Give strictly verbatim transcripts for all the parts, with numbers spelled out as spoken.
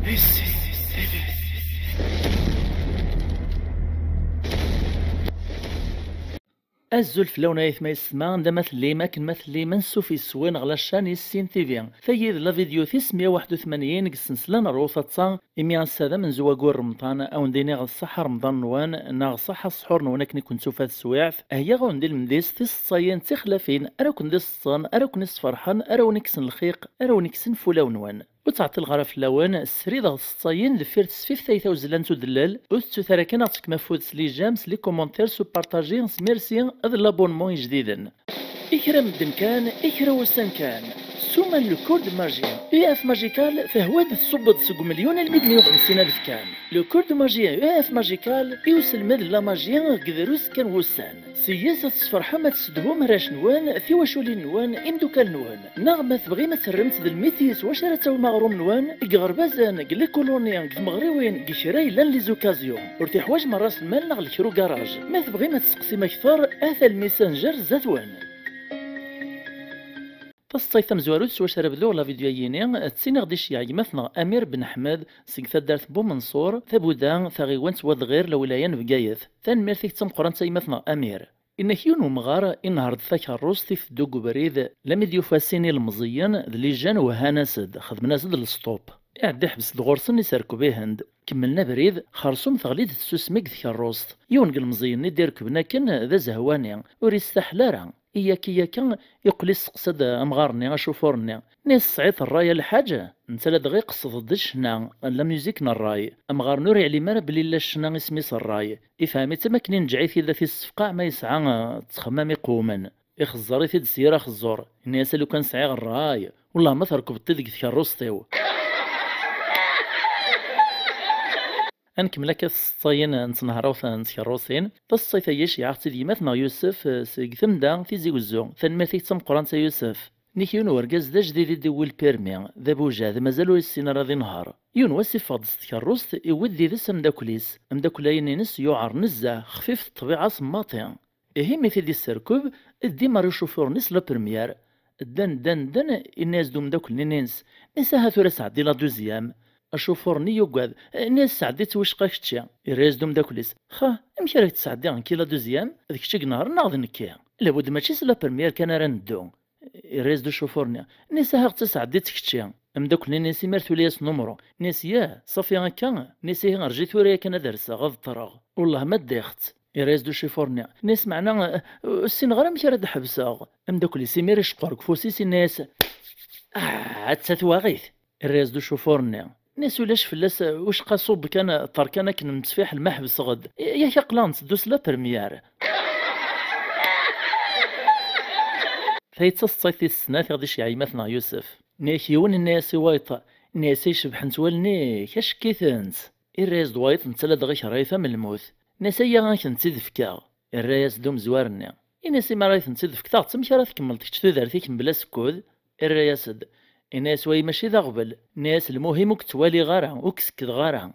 Azul fell-awen ay atma yessetma, anda ma tellim, akken ma tellim, ansuf yes-wen ɣer la chaîne Yessin T V. Tagi d la vidéo tis meyya u waḥed u tmanyin deg ssensla n Rrut Aṭṭa, imi ass-a d amenzu waggur Remḍan, a wen-d-iniɣ ṣṣeḥḥa Remḍan-nwen, neɣ ṣṣeḥḥa ṣṣḥur-nwen akken i ken-tufa teswiɛt. Heyyaɣ-awen-d ilmend-is tiseḍsayin d tixlafin ara ken-d-iseḍsen, ara ken-isferḥen, ara wen-ikksen lxiq, ara wen-ikksen f ulawen-nwen. Ur ttɛeṭṭileɣ ara fell-awen, ssirideɣ tiseḍsayin deffir tesfift ay tawezlant udellel, ur tettut ara kan ad ɣ-tefkem afud s les j'aime, s les commentaires, s upartaji, s merci, d l'abonnement ijdiden. I kra medden kan, i kra wussan kan, ssuma n le cours de magie U F Magical tehwa-d tṣubb-d seg umelyun almi d meyya u xemsin alef kan. Le cours de magie U F Magical i uselmed n la magie deg drus kan wussan. Seg-s ad tesferḥem, ad tessedhum arrac-nwen, tiwaculin-nwen, imeddukal-nwen. Neɣ ma tebɣim ad terrem-tt d lmiti s wacu ara tawim aɣrum-nwen, deg iɣerbazen, deg les colonies, deg tmeɣriwin, deg kra yellan les occasions. Ur tiḥwaǧem ara ṛṛas lmal neɣ lekra ugaraj. Ma tebɣim ad testeqsim akter, ata le Messenger zdat-wen. Taseḍsayt tamezwarut s wacu ara bduɣ la vidéo-yini, ttiniɣ-d i cceyyeɛ gma-tneɣ Amir Ben Ḥmed seg taddart n Bumenṣur, Tabuda, taɣiwant n Wadɣir, lawilaya n Bgayet. Tanemmirt-ik d tameqqrant a gma-tneɣ Amir. Inna-k yiwen umɣar inehher-d takerrust iteddu deg ubrid, lami d-yufa sin ilemẓiyen d les jeunes wehhan-as-d, xedmen-as-d lestop. Iɛedda iḥbes-d ɣur-sen iserkeb-ihen-d. Kemmlen abrid, xersum teɣli-d tsusmi deg tkerrust. Yiwen deg ilemẓiyen-nni d-irekben akken d azehwani, ur istaḥel ara. Iyyak iyyak, yeqqel isteqsa-d amɣar-nni, acufur-nni. Nni-as tesɛiḍ ṛṛay a lḥaǧ? Netta ladɣa iqeṣṣed-d ccna, la musique n ṛṛay. Amɣar-nni ur yeɛlim ara belli illa ccna isem-is ṛṛay. Ifhem-itt am akken inǧeɛ-it-id ad t-issefqeɛ ma yesɛa, eh, ttexmam iqewmen. Ixeẓẓer-it-id s yir axeẓẓur. Inna-yas a lukan sɛiɣ ṛṛay, wellah ma trekbeḍ-t-id deg tkerrust-iw. Ad nkemmel akka s tseḍsayin n tnehrawt n tkerrusin. Taseḍsayt-agi cceyɛeɣ-tt-id gma-tneɣ Yusef, eh, seg Temda Tizi Wezzu. Tanemmirt-ik d tameqqrant a Yusef. Nni-k yiwen urgaz d ajdid i d-iwwi lpirmi, d abujad, mazal ur yessin ara ad inehher. Yiwen wass iffeɣ-d s tkerrust, iwwi-d yid-s ameddakel-is. Ameddakel-ayen-ines yuɛer nezzeh, xfif ṭṭbiɛa semmaṭi. Ihi mi t-id-isserkeb, dima ar ucufur-nni s la première. Ddan, ddan, ddan, inna-yas-d umeddakel-nni-ines, nni-as aha tura sɛeddi la deuxième. Acufur-nni yugad, nni-as sɛeddi-tt wicqa kečči. Irra-yas-d umeddakel-is, xa, amek ara k-tt-sɛeddiɣ nekki la deuxième? D kečč i inehhren neɣ d nekki? Labud mačči s la première kan ara neddu. Irra-yas-d ucufur-nni, nni-as aha ɣ-tt-sɛeddi-tt kečči. Ameddakel-nni-ines imir tuli-yas numru. Nni-as yah, ṣafi akka? Nni-as ihi rǧi tura yakan ad rseɣ, ad ṭṭreɣ. Wellah ma ddiɣ-tt. Irra-yas-d ucufur-nni. Nni-as meɛna, eh, ur ssineɣ ara amek ara d-ḥebseɣ. Ameddakel-is imir iceqqer deg ufus-is, inna-yas, ah, atta twaɣit. Irra-yas-d ucufur-nni. Nni-as ulac fell-as, eh, wicqa ṣubb kan, eh, ṭṭer kan akken nemsfiḥel ma ḥebseɣ-d. Yak aql-aɣ netteddu s la première. Tayi d taseḍsayt tis snat i ɣ-d-iceyyeɛ gma-tneɣ Yusef. Nni-ak yiwen, inna-yas i wayeṭ, inna-yas ay cebḥent wallen-ik, acekkit-tent. Irra-yas-d wayeṭ netta ladɣa ikreh-it am lmut. Nni-as aya ad ak-tent-id-fkeɣ. Irra-yas-d umezwar-nni. Ini-as imi ara tent-id-fkeɣ, amek ara tkemmleḍ kečč tudert-ik mebla sekkud? Irra-yas-d. Ini-as wayi mačči d aɣbel. Nni-as lmuhim ur k-ttwaliɣ ara, ur k-sekkdeɣ ara.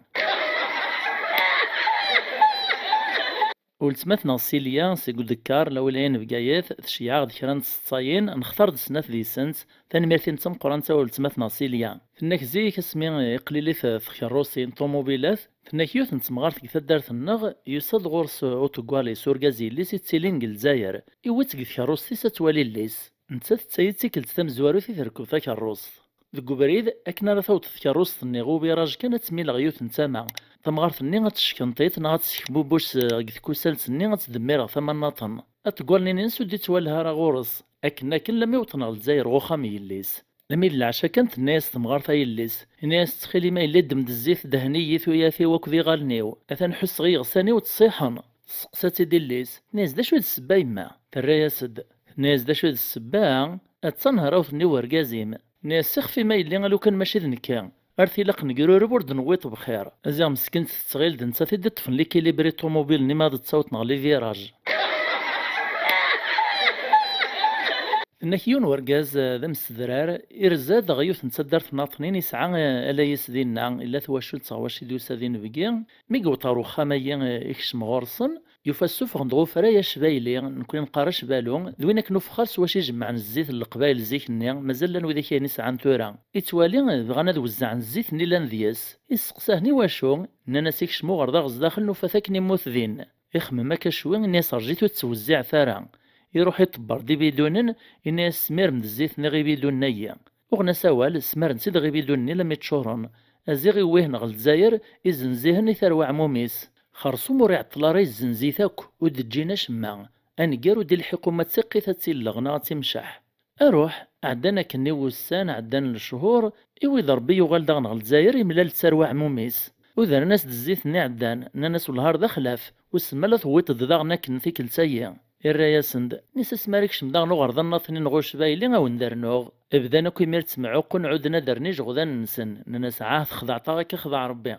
Weltma-tneɣ Silya seg Udekkar, lawilaya n Bgayet, tceyyeɛ-aɣ-d kra n tseḍsayin, nextar-d snat deg-sent. Tanemmirt-ines d tameqqrant a weltma-tneɣ Silya. Tenna-k zik asmi iqlilit tkerrusin, ṭumubilat, tenna-k yiwet n temɣart deg taddart-nneɣ, yusa-d ɣur-s uṭeggal-is, urgaz yelli-s ittilin deg Lezzayer. Iwwi-tt deg tkerrust-is ad twali yelli-s. Nettat d tayi d tikkelt tamezwarut i terkeb takerrust. Deg ubrid, akken ara taweḍ tkerrust-nni ubiraj kan ad tmileɣ yiwet n tama, tamɣart-nni ad teckenṭ-it neɣ ad teskebubuc deg tkusalt-nni ad tdemmireɣ tama nnaṭen. Aṭeggal-nni-ines ur d-ittwaleh ara ɣur-s. Akken akken lammi wwḍen ɣer Lezzayer ɣer uxxam n yelli-s. Lammi d leɛca kan tenna-yas temɣart a yelli-s, tenna-yas ttxil-m a yelli ddem-d zzit dhen-iyi tuyat-iw akked iɣallen-iw, atan ḥusseɣ iɣsan-iw ttṣiḥen. Tesseqsa-tt-id yelli-s, tenna-yas d acu i d ssebba a yemma? Terra-yas-d, tenna-yas d acu i d ssebba? Attan hrawt-nni n urgaz-im. Tenna-yas ixef-im a yelli a lukan mačči d nekki. Ar tilaq negrureb ur d-newwiḍ bxir. Ziɣ meskint tettɣil d nettat i d-iṭṭfen likilibri ṭumubil-nni ma ad tt-taweḍ neɣ liviraj. Tenna-k yiwen urgaz, eh, d amsedrar, irza-d ɣer yiwet n taddart n Aṭnin, isɛa, eh, ala-yas dinna, illa twacult ɣer wacu i d-yusa d inebgi. Mi yewweḍ ɣer uxxam-agi, eh, ikcem ɣur-sen, Yufa ssufɣen-d ɣef ufray acbayli, nekkni neqqar acbalu, d win akken ufexxar s wacu i jemmɛen zzit n leqbayel zik-nni, mazal llan widak ayen i sɛan tura. Ittwali bɣan ad wezzɛen zzit-nni llan deg-s. Isteqsa-ten i wacu, nnan-as ikcem uɣerda ɣer zdaxel, nufa-t akken immut din. Ixemmem akka cwi, ini-as rjit ur ttwezziɛet ara. Iruḥ iṭebber-d ibidunen, ini-as smirem-d zzit-nni ɣer ibidunen-agi. Uɣen-as awal, smaren-tt-id ɣer ibidunen-nni lammi ččuren. Aziɣ iwwi-ten ɣer Lezzayer, izenz-iten i tarwa ɛmum-is. Xersum ur iɛeṭṭel ara izzenz-it akk, ur d-ǧǧin acemma. Aneggar ur d-ilḥiq uma d tiqqit ad tt-illeɣ neɣ ad tt-imceḥ. Aruḥ, ɛeddan akken i wussan, ɛeddan lecɣur, iwwi-d Rebbi yuɣal daɣen ɣer Lezzayer, imlal-d tarwa ɛmum-is. Udren-as-d zzit-nni iɛeddan, nnan-as wellah ar d axlaf, wissen ma la tewwiḍ-d daɣen akken tikkelt-agi. Irra-yasen-d, nni-as asmi ara ikcem daɣen uɣerda-nneɣ-ten-in ɣer ucbayli a wen-d-rnuɣ. Bdan akk imir ttemɛuqqun, ɛudden ad rren ijeɣdan-nsen, nnan-as ah texdeɛt-aɣ akka xdeɛ Rebbi.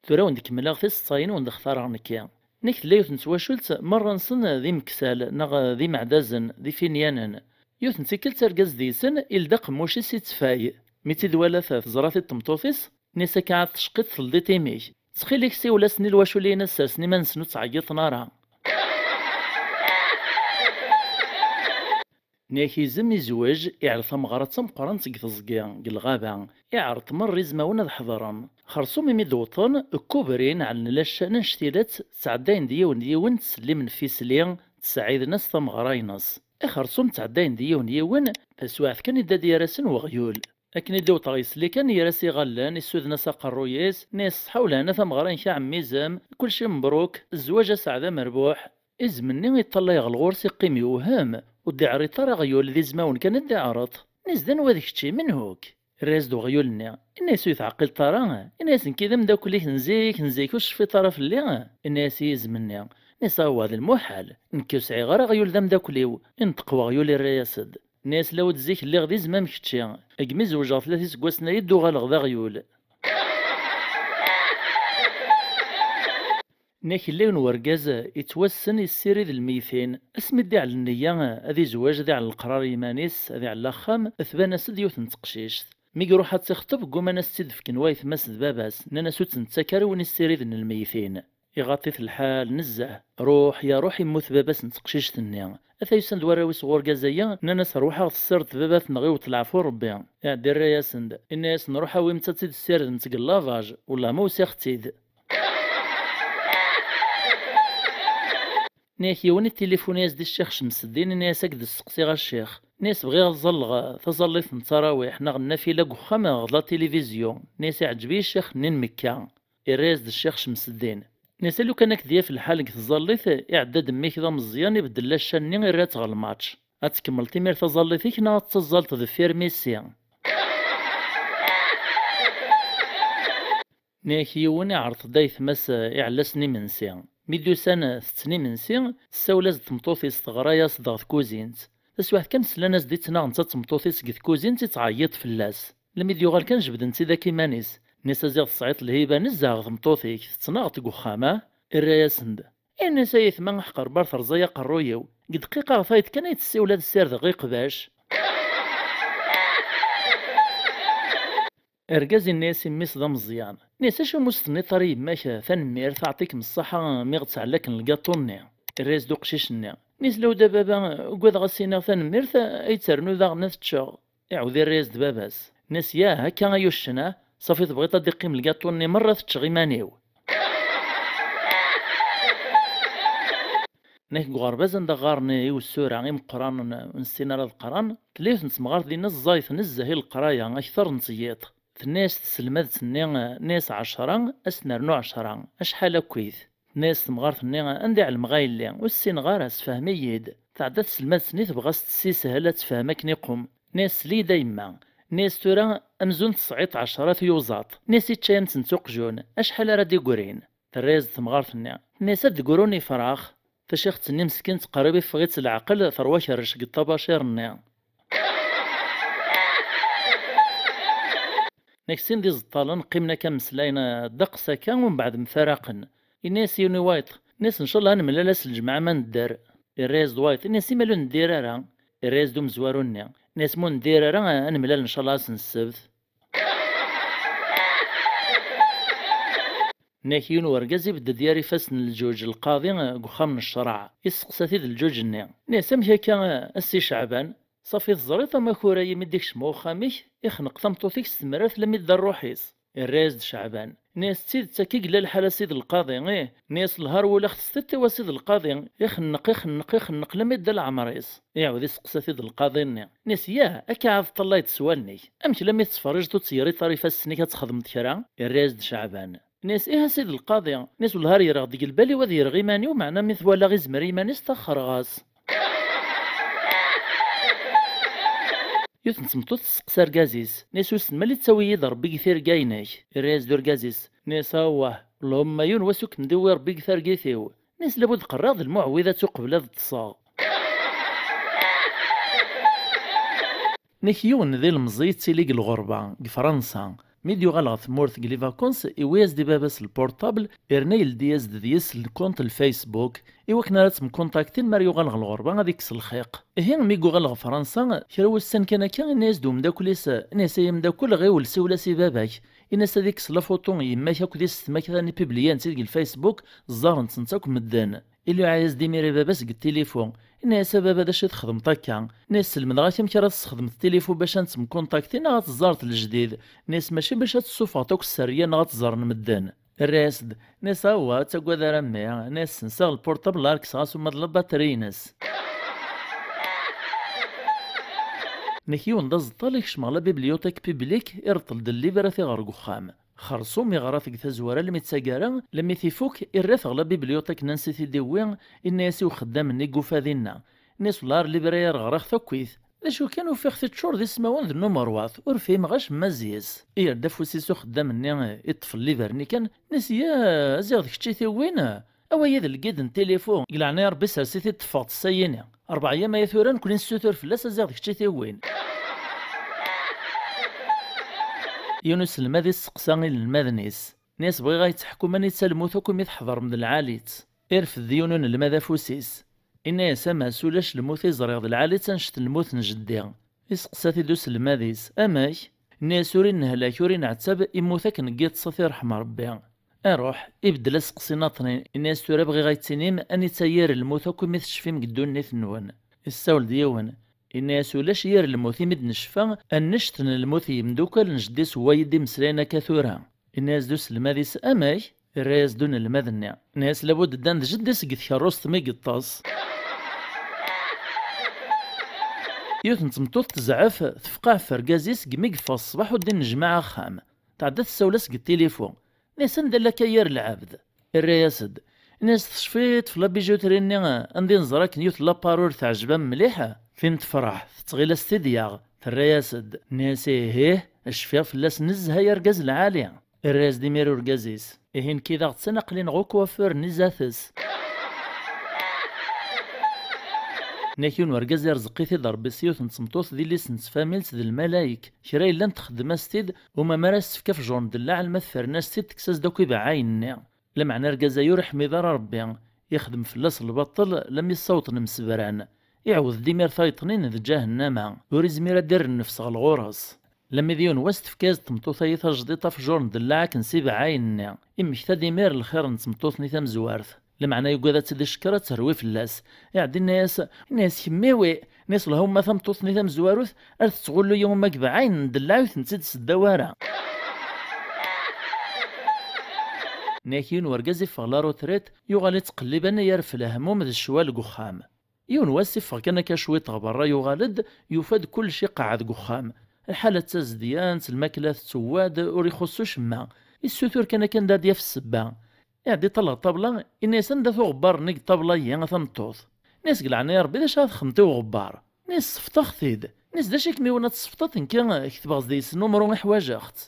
Tura wen-d-kemmleɣ tiseḍsa-inu wen-d-xtareɣ nekki. Nek tella yiwet n twacult, merra-nsen d imeksal neɣ d imeɛdazen, d ifinyanen. Yiwet n tikkelt argaz deg-sen iled aqemmuc-is ittfay. Mi tt-id-twala teẓra-t-id tmeṭṭut-is, nni-as akka ɛad tecqiḍ teldiḍ imi-k. Ttxil-k siwel-asen i lwacul-in ad sersen iman-nsen ur ttɛeyyiḍen ara. Nni-ak izem izwej, iɛell tameɣra d tameqqrant deg teẓgi, deg lɣaba, iɛreḍ merra izmawen ad ḥeḍren. Xersum imi d-wwḍen, kkubrin, ɛellen laccan annect-ilat, ttɛeddayen-d yiwen yiwen, ttsellimen f isli, ttseɛiden-as tameɣra-ines. Ixersum ttɛeddayen-d yiwen yiwen, taswiɛt kan idda-d gar-asen weɣyul. Akken i d-iwṭeɣ yesli kan, yerra-s iɣallen, issuden-as aqerruy-is, nni-as ṣṣeḥḥa u lehna tameɣra-inek a ɛemmi izem, kulci mebruk, zzwaǧ aseɛd amerbuḥ. Izem-nni iṭṭalay ɣer ɣur-s, iqqim iwhem, ur d-iɛriḍ ara aɣyul, d izmawen kan i d-iɛreḍ. Nni-as d anwa d kečči, menhu-k? Irra-yas-d weɣyul-nni, ini-as ur yi-teɛqileḍ ara? Ini-as nekki d ameddakel-ik n zik, n zik ur tecfiḍ ara fell-i? Ini-as i yizem-nni, nni-as awah d lmuḥal, nekki ur sɛiɣ ara aɣyul d ameddakel-iw. Inṭeq weɣyul irra-yas-d, nni-as law d zik lliɣ d izem am kečči, deg mi zewǧeɣ tlata iseggasen-ayi d-uɣaleɣ d aɣyul. Nni-ak yella yiwen wergaz yettwassen yessirid lmeytin. Asmi d-iɛell nniya ad izweǧ, ad iɛell leqrar i yiman-is, ad iɛell axxam, tban-as-d yiwet n teqcict. Mi iruḥ ad tt-ixṭeb, gguman ad s-tt-id-fken waytma-s d baba-s, nnan-as ur tt-nettak ara i win issiriden lmeytin. Iɣaṭ-it lḥal nezzeh. Ruḥ ya ruḥ, immut baba-s n teqcict-nni. Ata yusan-d warraw-is ɣur urgaz-agi, nnan-as rwaḥ a ɣ-tessireḍ baba-tneɣ, iwet leɛfu Rebbi. Iɛedda irra-yasen-d, inna-yasen ruḥ awim-tt ad tt-id-tessirdemt deg llavaǧ, wellah ma usiɣ-tt-id. Nni-ak yiwen itilifuni-as-d i Ccix Cemseddin, inna-as ad k-d-sseqsiɣ a ccix. Nni-as bɣiɣ ad ẓalleɣ taẓallit n ttarawiḥ neɣ nnafila deg uxxam ɣer la tilivizyu. Nni-as iɛǧeb-iyi ccix-nni n Mekka. Irra-yas-d Ccix Cemseddin. Nni-as a lukan ad k-d-yaf lḥal deg tẓallit, iɛedda-d mmi-k d ameẓyan, ibeddel lacca-nni, irra-tt ɣer lmač. Ad tkemmleḍ imir taẓallit-ik neɣ ad tettaẓẓaleḍ deffir Messi? Nni-ak yiwen iɛreḍ-d aytma-s iɛella-sen imensi. Mi d-usan tetten imensi, tessawel-as-d tmeṭṭut-is, teɣra-yas-d ɣer tkuzint. Taswiɛt kan slan-as-d i ttnaɣent d tmeṭṭut-is deg tkuzint, ittɛeyyiḍ fell-as. Lmi d-yuɣal kan jebden-tt-id akk iman-is. Nni-as a ziɣ tesɛiḍ lhiba nezzeh ɣer tmeṭṭut-ik, tettnaɣ deg uxxam, ah? Irra-yasen-d. Ini-as a yetma aḥeqq Rebbi ar terẓa-yi aqerruy-iw. Deg dqiqa ɣef ayet kan ay tessiwel ad ssirdeɣ iqbac. Argaz inna-yas i mmi-s d ameẓyan. Nni-as acu mus tenniḍ ara i yemma-k tanemmirt, aɛṭikem ṣṣaḥa mi ɣ-d-ttɛellaken lgaṭu-nni. Irra-yas-d uqcic-nni. Nni-as lawda baba, ugadeɣ ad s-iniɣ tanemmirt, ay tt-rnu daɣen ad ččeɣ. Iɛawed irra-yas-d baba-s. Nni-as yah, akka ay uccen, ah? Safi tebɣiḍ ad d-iqqim lgaṭu-nni merra ad t-ččeɣ iman-iw. Nek deg uɣerbaz anda ɣɣaren iwessura imeqqranen ur nessin ara ad qqaren, tella yiwet n temɣart dinna ẓẓayet nezzeh i leqraya akter n tyiḍ. Tenna-yas tselmadt-nni, nni-as ɛecra, ad s-nernu ɛecra, acḥal akkit? Tenna-yas temɣart-nni, anda i ɛelmeɣ a yelli, ur ssineɣ ara, sefhem-iyi-d. Tɛedda tselmadt-nni tebɣa ad s-tessishel ad tefhem akken iqum. Nni-as sel-iyi-d a yemma. Nni-as tura amzun tesɛiḍ ɛecra tyuẓaḍ. Nni-as ičča-yam-tent uqjun, acḥal ara d-igrin? Terra-yas-d temɣart-nni, tenna-yas ad d-grun ifrax. Tacixt-nni meskint qrib iffeɣ-itt leɛqel, terwa kerrec deg ṭṭabacir-nni. Nek sin d iẓeṭṭalen qqimen akka mmeslayen ddeqs akka, umbeɛd mfaraqen. Yenna-yas yiwen i wayeṭ, nni-as ncallah ad nemlal ass n lǧemɛa ma nedder. Irra-yas-d wayeṭ, nni-as imal ur neddir ara. Irra-yas-d umezwaru-nni, nni-as ma ur neddir ara ad nemlal ncallah ass n ssebt. Nna-k yiwen urgaz ibedd-d yar ifassen n lǧuǧ lqaḍi deg uxxam n ccreɛ, isteqsa-t-id lǧuǧ-nni. Nna-yas: "Amek akka, a Si Ceɛban? Ṣafi teẓriḍ amakura imi d-ikcem uxxam-ik, ixneq tameṭṭut-ik s temrart lammi d rruḥ-is." Irra-yas-d Ceɛban. Nna-yas: "D tidet akka i yella lḥal a Sidi Lqaḍi, ih." Nna-yas: "Lhar wulaɣ-t s tiṭ-iw a Sidi Lqaḍi, ixenneq, ixenneq, ixenneq lammi d leɛmer-is." Iɛawed isteqsa-t-id lqaḍi-nni. Nna-yas: "Yah, akka ɛad ṭṭalay-d s wallen-ik. Amek lammi tettferriǧeḍ ur tteyyriḍ ara ifassen-ik ad txedmeḍ kra?" Irra-yas-d Ceɛban. Nna-yas: "Ih a Sidi Lqaḍi." Nna-yas: "Wellah ar yerreɣ deg lbal-iw ad yerreɣ iman-iw, meɛna mi twalaɣ izmer i yiman-is ttaxxreɣ-as." Yiwet n tmeṭṭut tesseqsa argaz-is, nna-yas: "Wissen ma li ttawi-yi-d Rebbi deg tirga-inek?" Irra-yas-d urgaz-is, nna-yas: "Awah, Allahumma yiwen wass ur kem-d-iwwi Rebbi deg targit-iw." Nna-yas: "Labud qerraɣ d lmuɛwidat uqbel ad ṭṭseɣ." Nna-k yiwen d ilemẓi yettili deg lɣerba, deg Fransa. Mi d-yuɣal ɣer tmurt deg les vacances, iwwi-yas-d i baba-s le portable, irna yeldi-yas-d deg-s le compte le Facebook, i wakken ara ttemkuntaktin mi ara yuɣal ɣer lɣerba ad ikkes lxiq. Ihi, mi yuɣal ɣer Fransa, kra wussan kan akka, inna-yas-d umeddakel-is, inna-yas: "Ay ameddakel, ɣiwel siwel-as i baba-k. Inna-yas ad ikkes la photo n yemma-k akked yessetma-k, ad ten-ipibliyen-tt deg le Facebook, ẓẓaren-tent akk medden." Iluɛa-yas-d imir i baba-s deg tilifu. Inna-yas: "A baba, d acu i txedmeḍ akka?" Inna-yas: "Slemdeɣ-ak amek ara tesxedmeḍ tilifu bac ad nettemkuntakti neɣ ad teẓẓareḍ lejdid." Inna-yas: "Mačči bac ad tessufɣeḍ akk sserya neɣ ad t-ẓren medden." Irra-yas-d. Inna-yas: "Awah, ur ttagad ara a mmi." Inna-yas: "Senseɣ lpurṭabl, ar kkseɣ-as uma d labatri-ines." Nna-k yiwen d aẓeṭṭal ikcem ɣer la bibliothèque publique, ireṭṭel-d llibra tiɣer deg uxxam. Xerṣum iɣra-t deg tazwara almi d taggara, lammi t-ifuk, irra-t ɣer la bibliothèque-nni ansi t-id-iwwi, inna-yas i uxeddam-nni yufa dinna. Inna-yas: "Wellah ar llibra-ya ɣriɣ-t akkit. D acu kan, ufiɣ-t iččur d ismawen d numerwat, ur fhimeɣ acemma zzi-s." Yerr-d afus-is uxeddam-nni, iṭṭef lliber-nni kan, inna-yas: "Ya, ziɣ d kečč i t-iwwin? Away d lgid n tilifu, deg leɛnaya Rebbi sers-it-id teffɣeḍ ssayini. Rebɛa yam aya tura nekni nessutur fell-as, ziɣ d kečč i t-iwwin." Yiwen uselmad isteqsa inelmaden-is. Inna-yas: "Bɣiɣ ad yi-d-teḥkum anita lmut akk imi tḥeḍrem d lɛali-tt." Irfed yiwen unelmad afus-is. Inna-yas: "A Mass, ulac lmut i ẓriɣ d lɛali-tt annect n lmut n jeddi." Isteqsa-t-id uselmad-is: "Amek?" Inna-yas: "Ur innehlak, ur inɛettab, immut akken n yiṭṭes, ad t-iṛḥem Ṛebbi." Iṛuḥ, ibeddel aseqsi naṭnin, inna-yas: "Tura bɣiɣ ad yi-d-tinim anita yir lmut akk imi tecfim deg ddunit-nwen." Issawel-d yiwen. Inna-yas: "Ulac yir lmut imi d-necfa annect n lmut n yimdukal n jeddi-s n wayed i mmeslayen akka tura." Inna-yas-d uselmad-is: "Amek?" Irra-yas-d unelmad-nni. Inna-yas: "Labud ddan d jeddi-s deg tkerrust mi yeṭṭes." Yiwet n tmeṭṭut tezɛef, tefqeɛ ɣef urgaz-is seg mi yeffeɣ ṣṣbeḥ ur d-innejmaɛ axxam. Tɛedda tessawel-as deg tilifu. Inna-yas: "Anda llak a yir lɛebd?" Irra-yas-d. Inna-yas: "Tecfiḍ ɣef la bijouterie-nni anda i neẓra akken yiwet n la parure teɛjeb-am mliḥ?" Tin tefreḥ, tettɣil-as-t-id yaɣ, terra-yas-d. Inna-yas: "Ihih, cfiɣ fell-as nezzeh ay argaz lɛali." Irra-yas-d imir urgaz-is: "Ihi nekki daɣ d tin aql-i neɣ ukwafur-nni zdat-s." Nna-k yiwen urgaz irzeq-it-id Ṛebbi s yiwet n tmeṭṭut d illi-s n tfamilt d lmalayek. Kra yellan txeddem-as-t-id, uma mi ara s-tefk afjur n ddellaɛ alma tefren-as-t-id tekkes-as-d akk ibeɛɛayen-nni. Lameɛna argaz-a ur iḥmid ara Ṛebbi, ixdem fell-as lbaṭel lammi ssawḍen msebran. Iɛawed-d imir tayeḍ-nni d ǧahennama, ur izmir ad d-irr nnefs ɣer lɣur-s. Lammi d yiwen wass tefka-yas-d tmeṭṭut-ayi tajdiṭ afjur n ddellaɛ akken s ibeɛɛayen-nni, immekta-d imir lxir n tmeṭṭut-nni tamezwart. Lameɛna yugad ad tt-id-icekker ad terwi fell-as. Iɛeddi inna-yas, inna-yas: "Kemmi wi?" Inna-yas: "Lhumma tameṭṭut-nni tamezwarut ar tettɣullu yiwen ma ibeɛɛayen n ddellaɛ ur tent-id-seddaw ara." Nna-k yiwen urgaz iffeɣ la retraite, yuɣal ittqellib anayer f lehmum d ccwal deg uxxam. Yiwen wass iffeɣ kan akka cwiṭ ɣer berra, yuɣal-d, yufa-d kullec iqeɛɛed deg uxxam. Lḥala d tazedyant, lmakla tettewwa-d, ur ixuṣṣ ucemma. Issutur kan akka anda ad d-yaf ssebba. Iɛedda iṭall ɣer ṭṭabla, inna-yas: "Anda-t uɣebbar-nni deg ṭṭabla-yi, a tameṭṭut?" Inna-yas: "Deg leɛnaya Ṛebbi, d acu ara txedmeḍ i uɣebbar?" Inna-yas: "Sefṭeɣ-t-id." Inna-yas: "D acu i kem-iwin ad tesfeṭeḍ, nekki ketbeɣ-as deg-s numru i ḥwajeɣ-t?"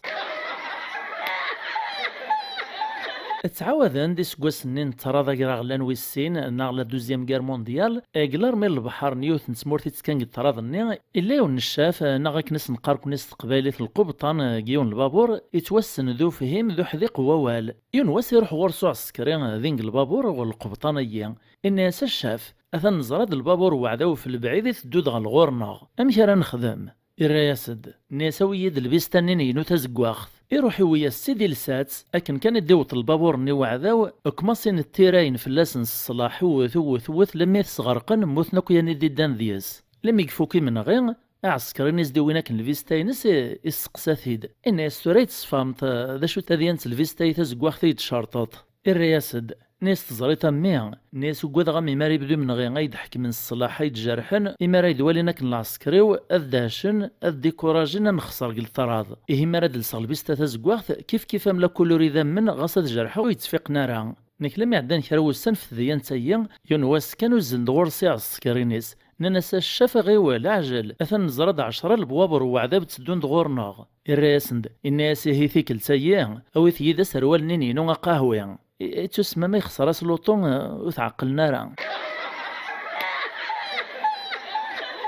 Ttɛawaden-d iseggasen-nni n ṭṭrad agraɣlan wis sin, neɣ la deuxième guerre mondiale, deg larmi n lebḥer n yiwet n tmurt ittekkan deg ṭṭrad-nni, illa yiwen n ccaf, neɣ akken i s-neqqar-kuni s teqbaylit lqebṭan, deg yiwen n lbabur, ittwassen d ufhim d uḥdiq n wawal. Yiwen wass iruḥ ɣur-s uɛsekri din deg lbabur ɣer lqebṭan-agi. Inna-yas: "A ccaf, atan neẓra-d lbabur n weɛdaw f lebɛid iteddu-d ɣer lɣur-neɣ. Amek ara nexdem?" Irra-yas-d, inna-yas: "Awi-yi-d lbista-nni-inu tazeggaɣt." Iruḥ iwi-yas-tt-id ilsa-tt, akken kan i d-iwweḍ lbabur-nni uɛdaw, kmasin ttirayen fell-asen s ṣṣlaḥ, wwet, wwet, wwet, lemmi t-sɣerqen, mmuten akk yani d-iddan deg-s. Lemmi ifuk imenɣi, aɛesker-nni i s-d-iwin akken lbista-ines, i, isteqsa-t-id. Inna-yas: "Tura i d-tesfahmeḍ, eh, d acu tadyant n lbista-yi tazeggaɣt i yi-d-tcerṭeḍ?" Irra-yas-d, nni-as: "Teẓriḍ a mmi," nni-as, "ugadeɣ a mmi mi ara yebdu imenɣi ay d-ḥekmen s ṣṣlaḥ ay d-jerḥen, imi ara yi-d-walin akken lɛesker-iw, ad dehcen, ad dikurajen, ad nexṣer deg leṭṭrad. Ihi mi ara d-lseɣ lbista tazeggaɣt, kif kif am la kulur idammen, ɣas ad jerḥeɣ ur yi-ttfiqen ara." Nekk lemmi ɛeddan kra wussan f tedyant-agi, yiwen wass kan uzzlen-d ɣur-s iɛesker-ines. Nnan-as: "A ccaf, ɣiwel, ɛjel, atan neẓra-d ɛecra lebwaber n weɛdab tteddun-d ɣur-neɣ." Irra-yasen-d, inna-yas: "Ihi tikkelt-agi, awit yid-i aserwal-nni-inu aqahwi." I-, ittusemma ma ixṣer-as luṭu, eh, ur t-ɛeqqlen ara.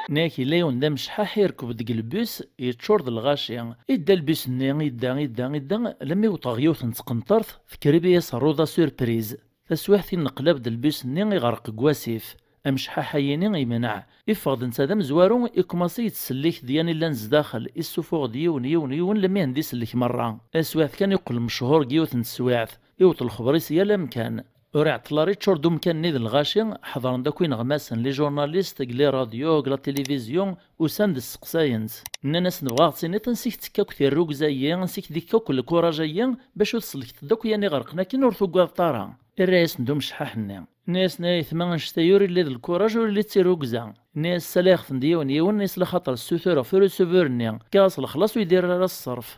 Nek yella yiwen d amecḥaḥ irekb deg lbus, yeččur d lɣaci. Idda lbus-nni, idda, idda, idda, lammi yewweḍ ɣer yiwet n tqenṭert, tekrib-as rruḍa surpriz. Taswiḥt inneqlab-d lbus-nni iɣreq deg wasif. Amecḥaḥ-ayini yemneɛ. Iffeɣ-d netta d amezwaru, ikmaṣi yettsellik-d yan illan zdaxel, issufuɣ-d yiwen, yiwen, yiwen, lammi hen-d isellek merra. Taswiɛt kan iqqel mechuṛ deg yiwet n teswiɛt, iwweḍ lexber-is yal amkan. Ur iɛeṭṭel ara, iččur-d umkan-nni d lɣaci, ḥeḍren-d akk ineɣmasen, les journalistes, deg les radios, deg la télévision, usan-d sseqsayen-tt. Nnan-as: "Nebɣa ad ɣ-tiniḍ ansi k-tekka akk tirrugza-yi, ansi k-d-ikka akk lkuraj-ayi, bac ur tsellkeḍ-d akk yan iɣerqen akken ur tugadeḍ ara?" Irra-yasen-d umecḥaḥ-nni. Nni-asen: "Ay aytma, annect-a ur illi d lkuraj, ur illi d tirrugza." Nni-as: "Ssalayeɣ-ten-d yiwen yiwen, nni-as laxaṭer ssutureɣ f urusubur-nni, fkiɣ-as lexlaṣ ur idir ara ṣṣerf."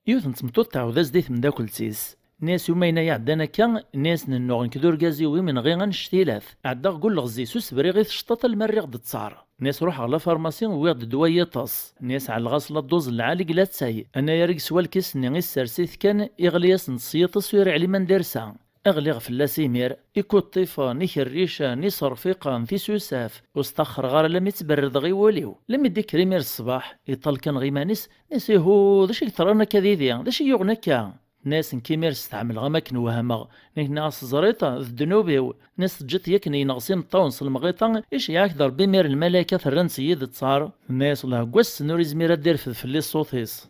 Yiwet n tmeṭṭut tɛawed-as-d i temdakelt-is. Nni-as: "Umayna iɛeddan akka," nni-as, "nennuɣ nekk d urgaz-iw imenɣi annect-ilat. Ɛeddaɣ deg ulleɣzi s usebriɣ i tecṭaṭ alma rriɣ-d ttaṛ." Nni-as: "Ruḥeɣ la pharmacie, wwiɣ-d ddwa n yiṭes." Nni-as: "Ɛelleɣ-as la dduẓ n lɛali deg latay." Anayer i yeswa lkis-nni, issers-it kan, iɣli-as-d s yiṭes ur iɛlim anda irsa. Ɣliɣ fell-as imir, ikuṭṭifen, ikerricen, iṣerfiqen, tisusaf. Ur sṭaxxreɣ ara lammi ttberrdeɣ i wul-iw. Lammi d-ikker imir ṣṣbeḥ, iṭṭal kan ɣer iman-is, nni-as: "Ihu, d acu i yeḍran akka didi? D acu i yuɣen akka?" Nni-as: "Nekk imir stɛemleɣ am akken wehmeɣ." Nekk nniɣ-as: "Teẓriḍ, d ddnub-iw." Nni-as: "Teǧǧiḍ-iyi akken yenɣes imeṭṭawen s lemɣiṭa, iceyyeɛ-ak-d Ṛebbi imir lmalayek ad t-rrant-iyi d ttaṛ." Nni-as: "Wellah deg wass-n ur izmir ad d-irfed fell-i ṣṣut-is."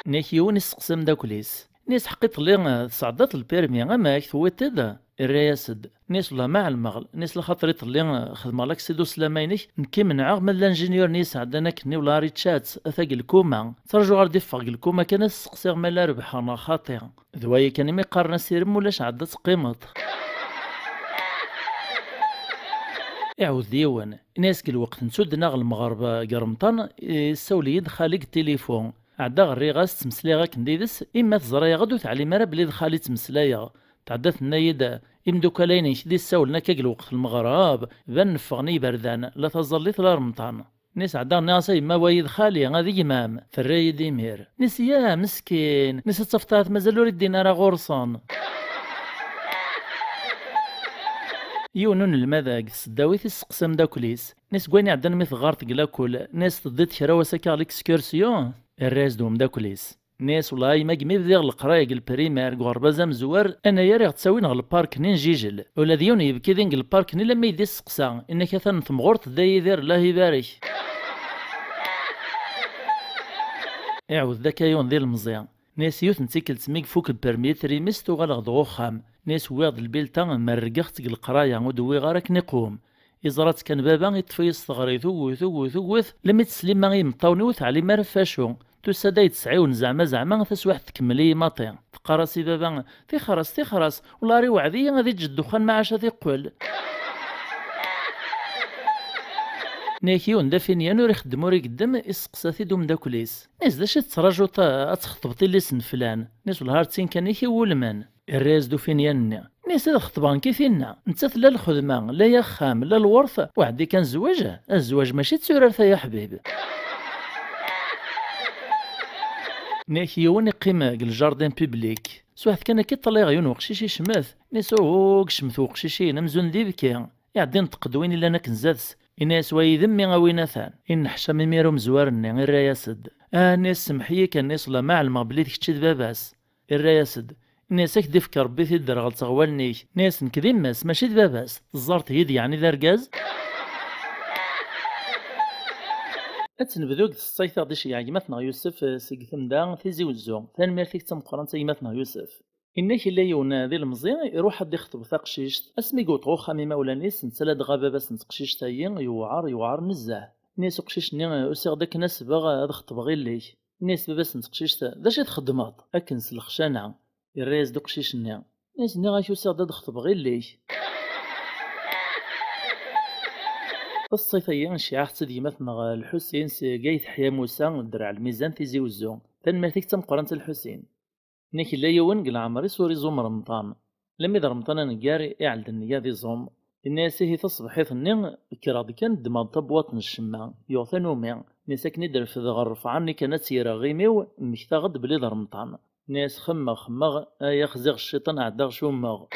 Nni-ak yiwen isteqsa ameddakel-is. Nni-as: "Ḥqiṭ-li, tesɛeddaḍ lpirmi, amek, tewwiḍ-t-id?" Irra-yas-d. Nni-as: "Wellah ma ɛelmeɣ." Nni-as: "Laxaṭer iḍelli xedmeɣ laksidu s lama-inek, nekki menɛeɣ ma d lanjinyur-nni yesɛeddan akken-nni, wellah ar ičča-tt, ata deg lkuma. Ttrajuɣ ar d-iffeɣ deg lkuma kan ad t-steqsiɣ ma la rebḥeɣ neɣ xaṭi. D waya kan imi qqaren asirem ulac ɛedda teqqimeḍ." Iɛawed-d yiwen. Nni-as: "Deg lweqt n tuddna ɣer lmeɣreb deg Remṭan, issawel-iyi-d xali deg tilifu. Ɛeddaɣ rriɣ-as, ttmeslayeɣ akken d yid-s, imi teẓra-yaɣ-d ur teɛlim ara belli d xali ttmeslayeɣ. Tɛedda tenna-yi-d: 'Imdukal-a-inek d-issawlen akka deg lweqt n lmeɣreb, banen ffɣen i yiberdan, la taẓallit la remṭan.'" Nni-as: "Ɛeddaɣ nniɣ-as a yemma wayi d xali, ad gma-m." Terra-yi-d imir. Nni-as: "Ya meskin." Nni-as: "Ad tafeḍ ahat mazal ur iddin ara ɣur-sen." Yiwen unelmad deg tseddawit isteqsa ameddakel-is. Nni-as: "Deg wayen iɛeddan mi teɣɣareḍ deg lakul, nni-as teddiḍ kra wass akka ɣer l'excursion?" Irra-yas-d umeddakel-is. Nni-as: "Wellah a yemma, deg mi bdiɣ leqraya deg lprimaire deg uɣerbaz amezwar, anayer i ɣ-ttawin ɣer lpark-nni n Jijel. Ula d yiwen yebki din deg lpark-nni lamma i d-isteqsa, inna-k atan temɣurt Dda Yidir, Allah ibarek." Iɛawed-d akka yiwen d ilemẓi. Nni-as: "Yiwet n tikkelt mi ifuk lpermi trimist uɣaleɣ-d ɣer uxxam." Nni-as: "Wwiɣ-d lbilta, merrgeɣ-tt deg leqraya, ur d-wwiɣ ara akken iqwem. Iẓra-tt kan baba, iṭṭef-iyi s teɣri, tuget, tuget, tuget, lammi teslim i yimeṭṭawen-iw ur teɛlim ara ɣef wacu. Tusa-d ay d-tesɛiwen zeɛma, zeɛma, taswiɛt tkemmel-iyi maṭi. Teqqar-as i baba: 'Tixer-as, tixer-as, wellah ar iweɛd-iyi ad iǧǧ ddexxan ma ɛac ad iqqel.'" Nni-ak yiwen d afinyan ur ixeddem ur igeddem, isteqsa-t-id umeddakel-is. Nni-as: "D acu i tettrajuḍ, ad txeṭbeḍ illi-s n flan?" Nni-as: "Wellah ar d tin kan i k-iwulmen." Irra-yas-d ufinyan-nni. Nni-as: "Ad xeṭbeɣ nekk i tinna. Nettat la lxedma, la axxam, la lweṛt, uɛeddi kan zzwaǧ. Zzwaǧ mačči d turart ay aḥbib." Nni-ak yiwen iqqim deg ljardin public. Swiɛt kan akka iṭṭalayeɣ yiwen weqcic icmet. Nni-as: "Uhu, icmet weqcic-in amzun d ibki." Iɛedda inṭeq-d win illan akken zdat-s. Inna-as: "Wa yid-m mi a win atan." Inneḥcam imir umezwar-nni, irra-yas-d. "Ah," nni-as, "semmeḥ-iyi kan," nni-as, "la ma ɛelmeɣ belli d kečč i d baba-s." Irra-yas-d. Nni-as: "Ad k-d-ifk Rebbi tidderɣelt ɣer wallen-ik." Nni-as: "Nekk d yemma-s, mačči d baba-s. Teẓẓart-iyi-d yeɛni d argaz?" Ad tt-nebdu deg tseḍsayt i ɣ-d-iceyyeɛ gma-tneɣ Yusef, eh, seg Temda Tizi Wezzu. Tanemmirt-ik d tameqqrant a gma-tneɣ Yusef. Inna-k yella yiwen, eh, d ilemẓi, iruḥ ad d-ixṭeb taqcict. Asmi yewweḍ ɣer uxxam imawlan-is, netta ladɣa baba-s n teqcict-agi, yewɛer, yewɛer nezzeh. Inna-yas uqcic-nni, eh, usiɣ-d akken ad s-beɣ, eh, ad xeṭbeɣ yelli-k. Inna-yas baba-s n teqcict, d acu i txeddmeḍ? Akken s lexcana. Irra-yas-d uqcic-nni. Inna-yas nniɣ-ak usiɣ-d ad xeṭbeɣ yelli-k. Taseḍsayt-agi nceyyeɛ-tt-id gma-tneɣ Lḥusin seg Ayt Ḥya Musa, Draɛ Lmizan, Tizi Wezzu. Tanemmirt-ik d tameqqrant a Lḥusin. Inna-k yella yiwen deg leɛmer-is ur iẓum remḍan. Lemmi d remḍan aneggar, iɛel-d nneyya ad iẓum. Inna-yas ihi taṣebḥit-nni, kkreɣ-d kan ddmeɣ-d tabwaṭ n ccemma, yuɣ tanumi. Inna-yas akken i d-refdeɣ rrefɛa-nni kan ad tt-yerreɣ imi-w, mmektaɣ-d belli d remḍan. Inna-yas xemmeɣ, xemmeɣ, ay axziɣ cciṭan ɛeddaɣ cummeɣ.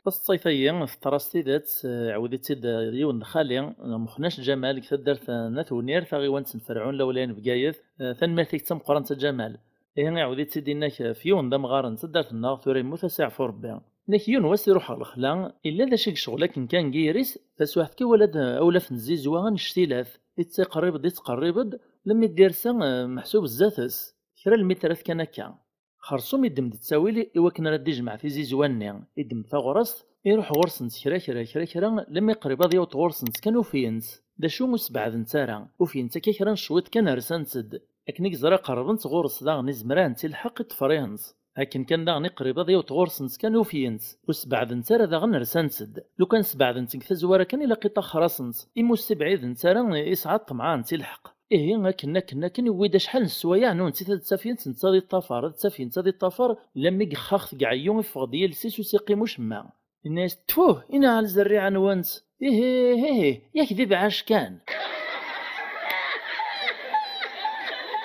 Taseḍsayt-agi teḍra s tidet, eh, iɛawed-itt-id yiwen n xali, Mexnac Ǧamal, deg taddart n At Wenir, taɣiwant n Ferɛun Lawlayen Bgayet. Eh, tanemmirt-ik d tameqqrant a Ǧamal. Ihi iɛawed-itt-id inna-k ɣef yiwen d amɣar n taddart-nneɣ, tura yemmut a s-iɛfu Rebbi. Inna-k yiwen wass iruḥ ɣer lexla, illa d acu i yecɣel akken kan deg yiri-s, taswiɛt kan iwala-d awlaf n tzizwa annect-ilat, ittqerrib-d, ittqerrib-d, lemmi d-irsa, eh, meḥsub zdat-s, kra n lmitrat kan akka. Xersum iddem-d ttawil i wakken ara d-ijmeɛ tizizwa-nni, iddem taɣrast, iruḥ ɣur-sent kra, kra, kra, kra, lemmi qrib ad yaweḍ ɣur-sent kan ufyen-tt. D acu ur sbeɛdent ara, ufyen-tt akka kra n cwiṭ kan rsant-d. Akken i yeẓra qerrbent ɣur-s daɣen izmer ad tent-ilḥeq iṭṭefrihen-tt. Akken kan daɣen i qrib ad yaweḍ ɣur-sent kan ufyen-tt, ur sbeɛdent ara daɣen rsant-d. Lukan sbeɛdent deg tazwara kan ilaq iṭaxer-asent, imi ur sibɛident ara, isɛa ṭṭemɛa ad tent-ilḥeq. Ihi akken, akken, akken, yewwi-d acḥal n sswayeɛ nunti ad tt-afyent netta di ṭṭafer, ad tt-afyent netta di ṭṭafer, lammi gexxax tgeɛyu, iffeɣ-d yiles-is ur s-iqqim ucemma. Inna-yas: "Tfuh, inɛel zerriɛa-nwent! Ihi, ihi, yak d ibɛac kan!"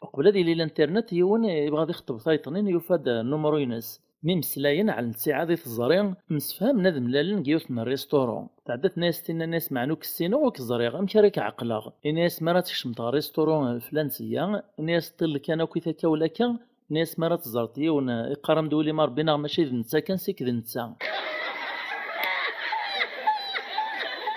Uqbel ad yili l'internet, yiwen ibɣa ad ixeṭṭeb tayeṭ-nni, yufa-d numru-ines. Mi mmeslayen, ɛellen ttiɛad i teẓri, msefhamen ad mlalen deg yiwet n rristuru. Tɛedda tenna-yas tinna-nni-as: "Meɛna ur k-ssineɣ, ur k-ẓriɣ, amek ara k-ɛeqleɣ?" Inna-yas: "Mi ara tekcmeḍ ɣer rristuru flan-iyya, inna-yas ṭṭil kan akkit akka ula akka, inna-yas mi ara teẓreḍ yiwen iqqar-am-d wul-im a Rebbi neɣ mačči d netta kan, sik d netta."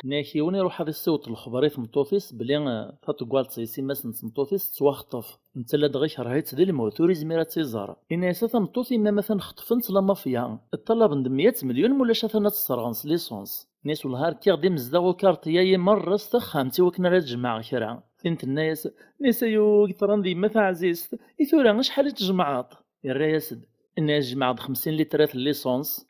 Inna-yak yiwen iruḥ ad issiweḍ lexber i tmeṭṭut-is belli, eh, taṭeggaḍt-is, yemma-s n tmeṭṭut-is, tettwaxṭef. Netta ladɣa ikerh-itt di lmut, ur izmir ad tt-iẓer. Inna-yas: "A tameṭṭut, yemma-m atan xeṭfen-tt la mafya. Ṭṭalaben-d meyya n tmelyon, mulac atan ad tt-sserɣen s licence." Inna-yas: "Wellah ar kkiɣ-d imezdaɣ ukarṭi-ayi merra s texxamt i wakken ara d-jemɛeɣ kra." Tin tenna-yas: "Inna-yas ay ugeṭran d yemma taɛzizt, i tura acḥal i tjemɛeḍ?" Irra-yas-d, inna-yas: "Jemɛeɣ-d xemsin litrat n licence."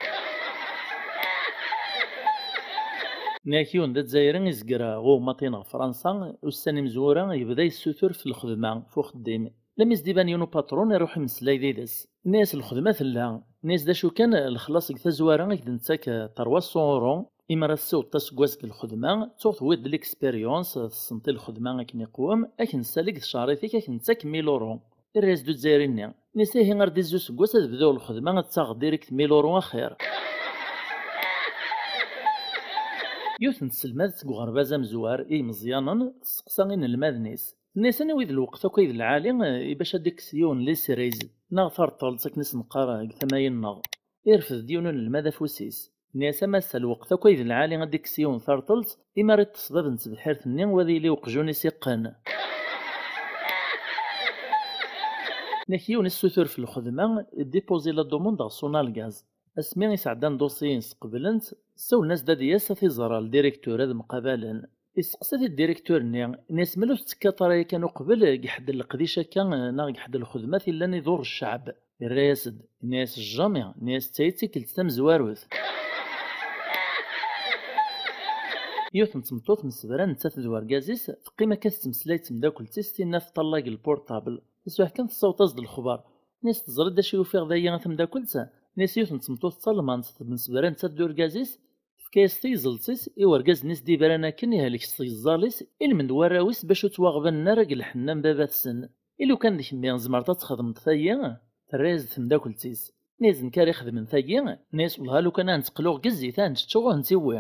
Inna-yak yiwen d azzayri izger ɣer umata-in ɣer Fransa, ussan imezwura yebda yessutur f lxedma, f uxeddim. Lammi s-d-iban yiwen upatrun, iruḥ imeslay did-s. Inna-yas: "Lxedma tella." Inna-yas: "D acu kan, lexlaṣ deg tazwara i k-d-nettak trois cents euros, imi ara tessiwḍeḍ aseggas deg lxedma, tuɣ tewwiḍ-d l'expérience, tessneḍ i lxedma akken iqwem, ad k-nessali deg tecɛrit-ik, ad k-nettak mille euros." Irra-yas-d uzzayri-nni. Inna-yas: "Ihi ar d-izzi useggas ad bduɣ lxedma, ad ttaɣeɣ direct mille euros axir." Yiwet n tselmadt seg uɣerbaz amezwar i yimeẓyanen tesseqsa inelmaden-is. Tenna-yas: "Anwa i d lweqt akk ay d lɛali, eh, i bac ad d-ikkes yiwen les cerises, neɣ tarṭelt akken i s-neqqar, eh, deg tama-nneɣ?" Irfed-d yiwen unelmad afus-is. Tenna-yas: "A massa, lweqt akk ay d lɛali ad d-ikkes yiwen tarṭelt, imi ara iṭṭes bab n tebḥirt-nni u ad yili uqjun-is iqqen." Inna-yak yiwen issutur f lxedma, iddipuzi la demande ɣer Sonalgaz. Asmi i sɛeddan dossier-ines qeblen-t, ssawlen-as-d ad yas ad t-iẓer le directeur ad mqabalen. Isteqsa-t-id directeur-nni, inna-yas: "Mel ur tettekkaḍ ara yakan uqbel deg ḥedd n leqdic akka, neɣ deg ḥedd n lxedmat illan iḍur cceɛb?" Irra-yas-d, inna-yas: "Jamais." Inna-yas: "D tayi d tikkelt tamezwarut." Yiwet n tmeṭṭut msebran nettat d wergaz-is, teqqim akka tettmeslay d temdakelt-is, tinna tṭallag lpurṭabl. Taswiɛt kan tessaweḍ-as-d lexbar. Inna-yas: "Teẓriḍ d acu i ufiɣ dayi a tamdakelt?" Inna-yas: "Yiwet n tmeṭṭut d talmant, temsebra nettat d urgaz-is, tefka-yas tiyẓelt-is i urgaz-nni s-d-ibaran akken, ihlek s tgeẓẓal-is, ilmend warraw-is bac ur ttwaɣbanen ara deg lḥenna n baba-tsen. I lukan d kemmi, tzemreḍ ad txedmeḍ tayi?" Terra-yas-d temdakelt-is. Inna-yas: "D nekk ara ixedmen tayi?" Inna-yas: "Wellah lukan ad tent-qluɣ deg zzit, ad tent-ččuɣ, ad tent-iwwi."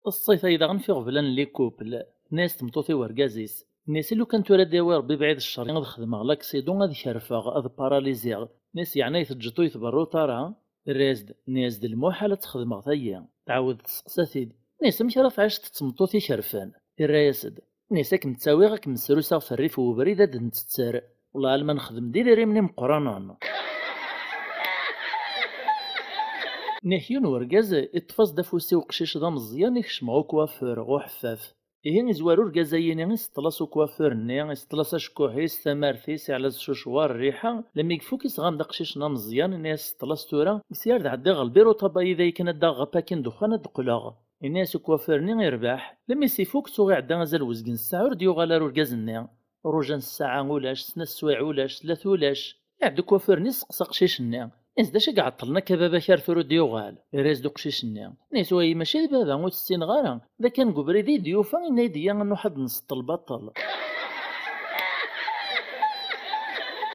Ṣṣayt-ayi daɣen f iɣeblan n les couples. Tenna-yas tmeṭṭut i wergaz-is. Tenna-yas: "I lukan tura ad d-yawi Rebbi bɛid ccer, ad xedmeɣ l'accident, ad kerfeɣ, ad paraliziɣ." Tenna-yas: "Yeɛni ay teǧǧeḍ ur yi-tberruḍ ara?" Irra-yas-d, inna-yas: "D lmuḥal ad txedmeḍ tayi. Tɛawed testeqsa-t-id. Nniɣ-as: "Amek ara tɛiceḍ d tmeṭṭut ikerfen?" Irra-yas-d. Nniɣ-as: "Ad kem-ttawiɣ, ad kem-ssruseɣ f rrif n webrid ad d-ntetter. Wellah alma nexdem-d idrimen imeqqranen." Nniɣ-ak yiwen urgaz iṭṭef-as-d afus i uqcic d ameẓyan, ikcem ɣer ukwafur, ɣer uḥeffaf. Ihi izwar urgaz-ayini, iseṭṭel-as ukwafur-nni, iseṭṭel-as acekkuḥ-is, tamart-is, iɛla-as cucwa, rriḥa, lmi ifuk isɣam-d aqcic-nni ameẓyan, nniɣ-as: "Seṭṭel-as tura, sya ar d ɛeddiɣ ɣer lbiru ṭabayi dayi kan ad d-aɣeɣ apakin ddexxan ad d-qqleɣ." Ini-as ukwafur-nni irbeḥ. Lmi s-ifuk, tuɣ iɛedda azal wezgen ssaɛa ur d-yuɣal ara urgaz-nni. Rujan ssaɛa ulac, snat swayeɛ ulac, tlata ulac. Iɛedda ukwafur-nni yesteqsa aqcic-nni. Ini-as: "D acu i iɛeṭṭlen akka baba-k ar tura ur d-yuɣal?" Irra-yas-d uqcic-nni. Ini-as: "Wayi mačči d baba, ur t-ssineɣ ara. D akken deg ubrid i d-yufa, yenna-yi-d ya ad nruḥ ad nseṭṭel baṭel."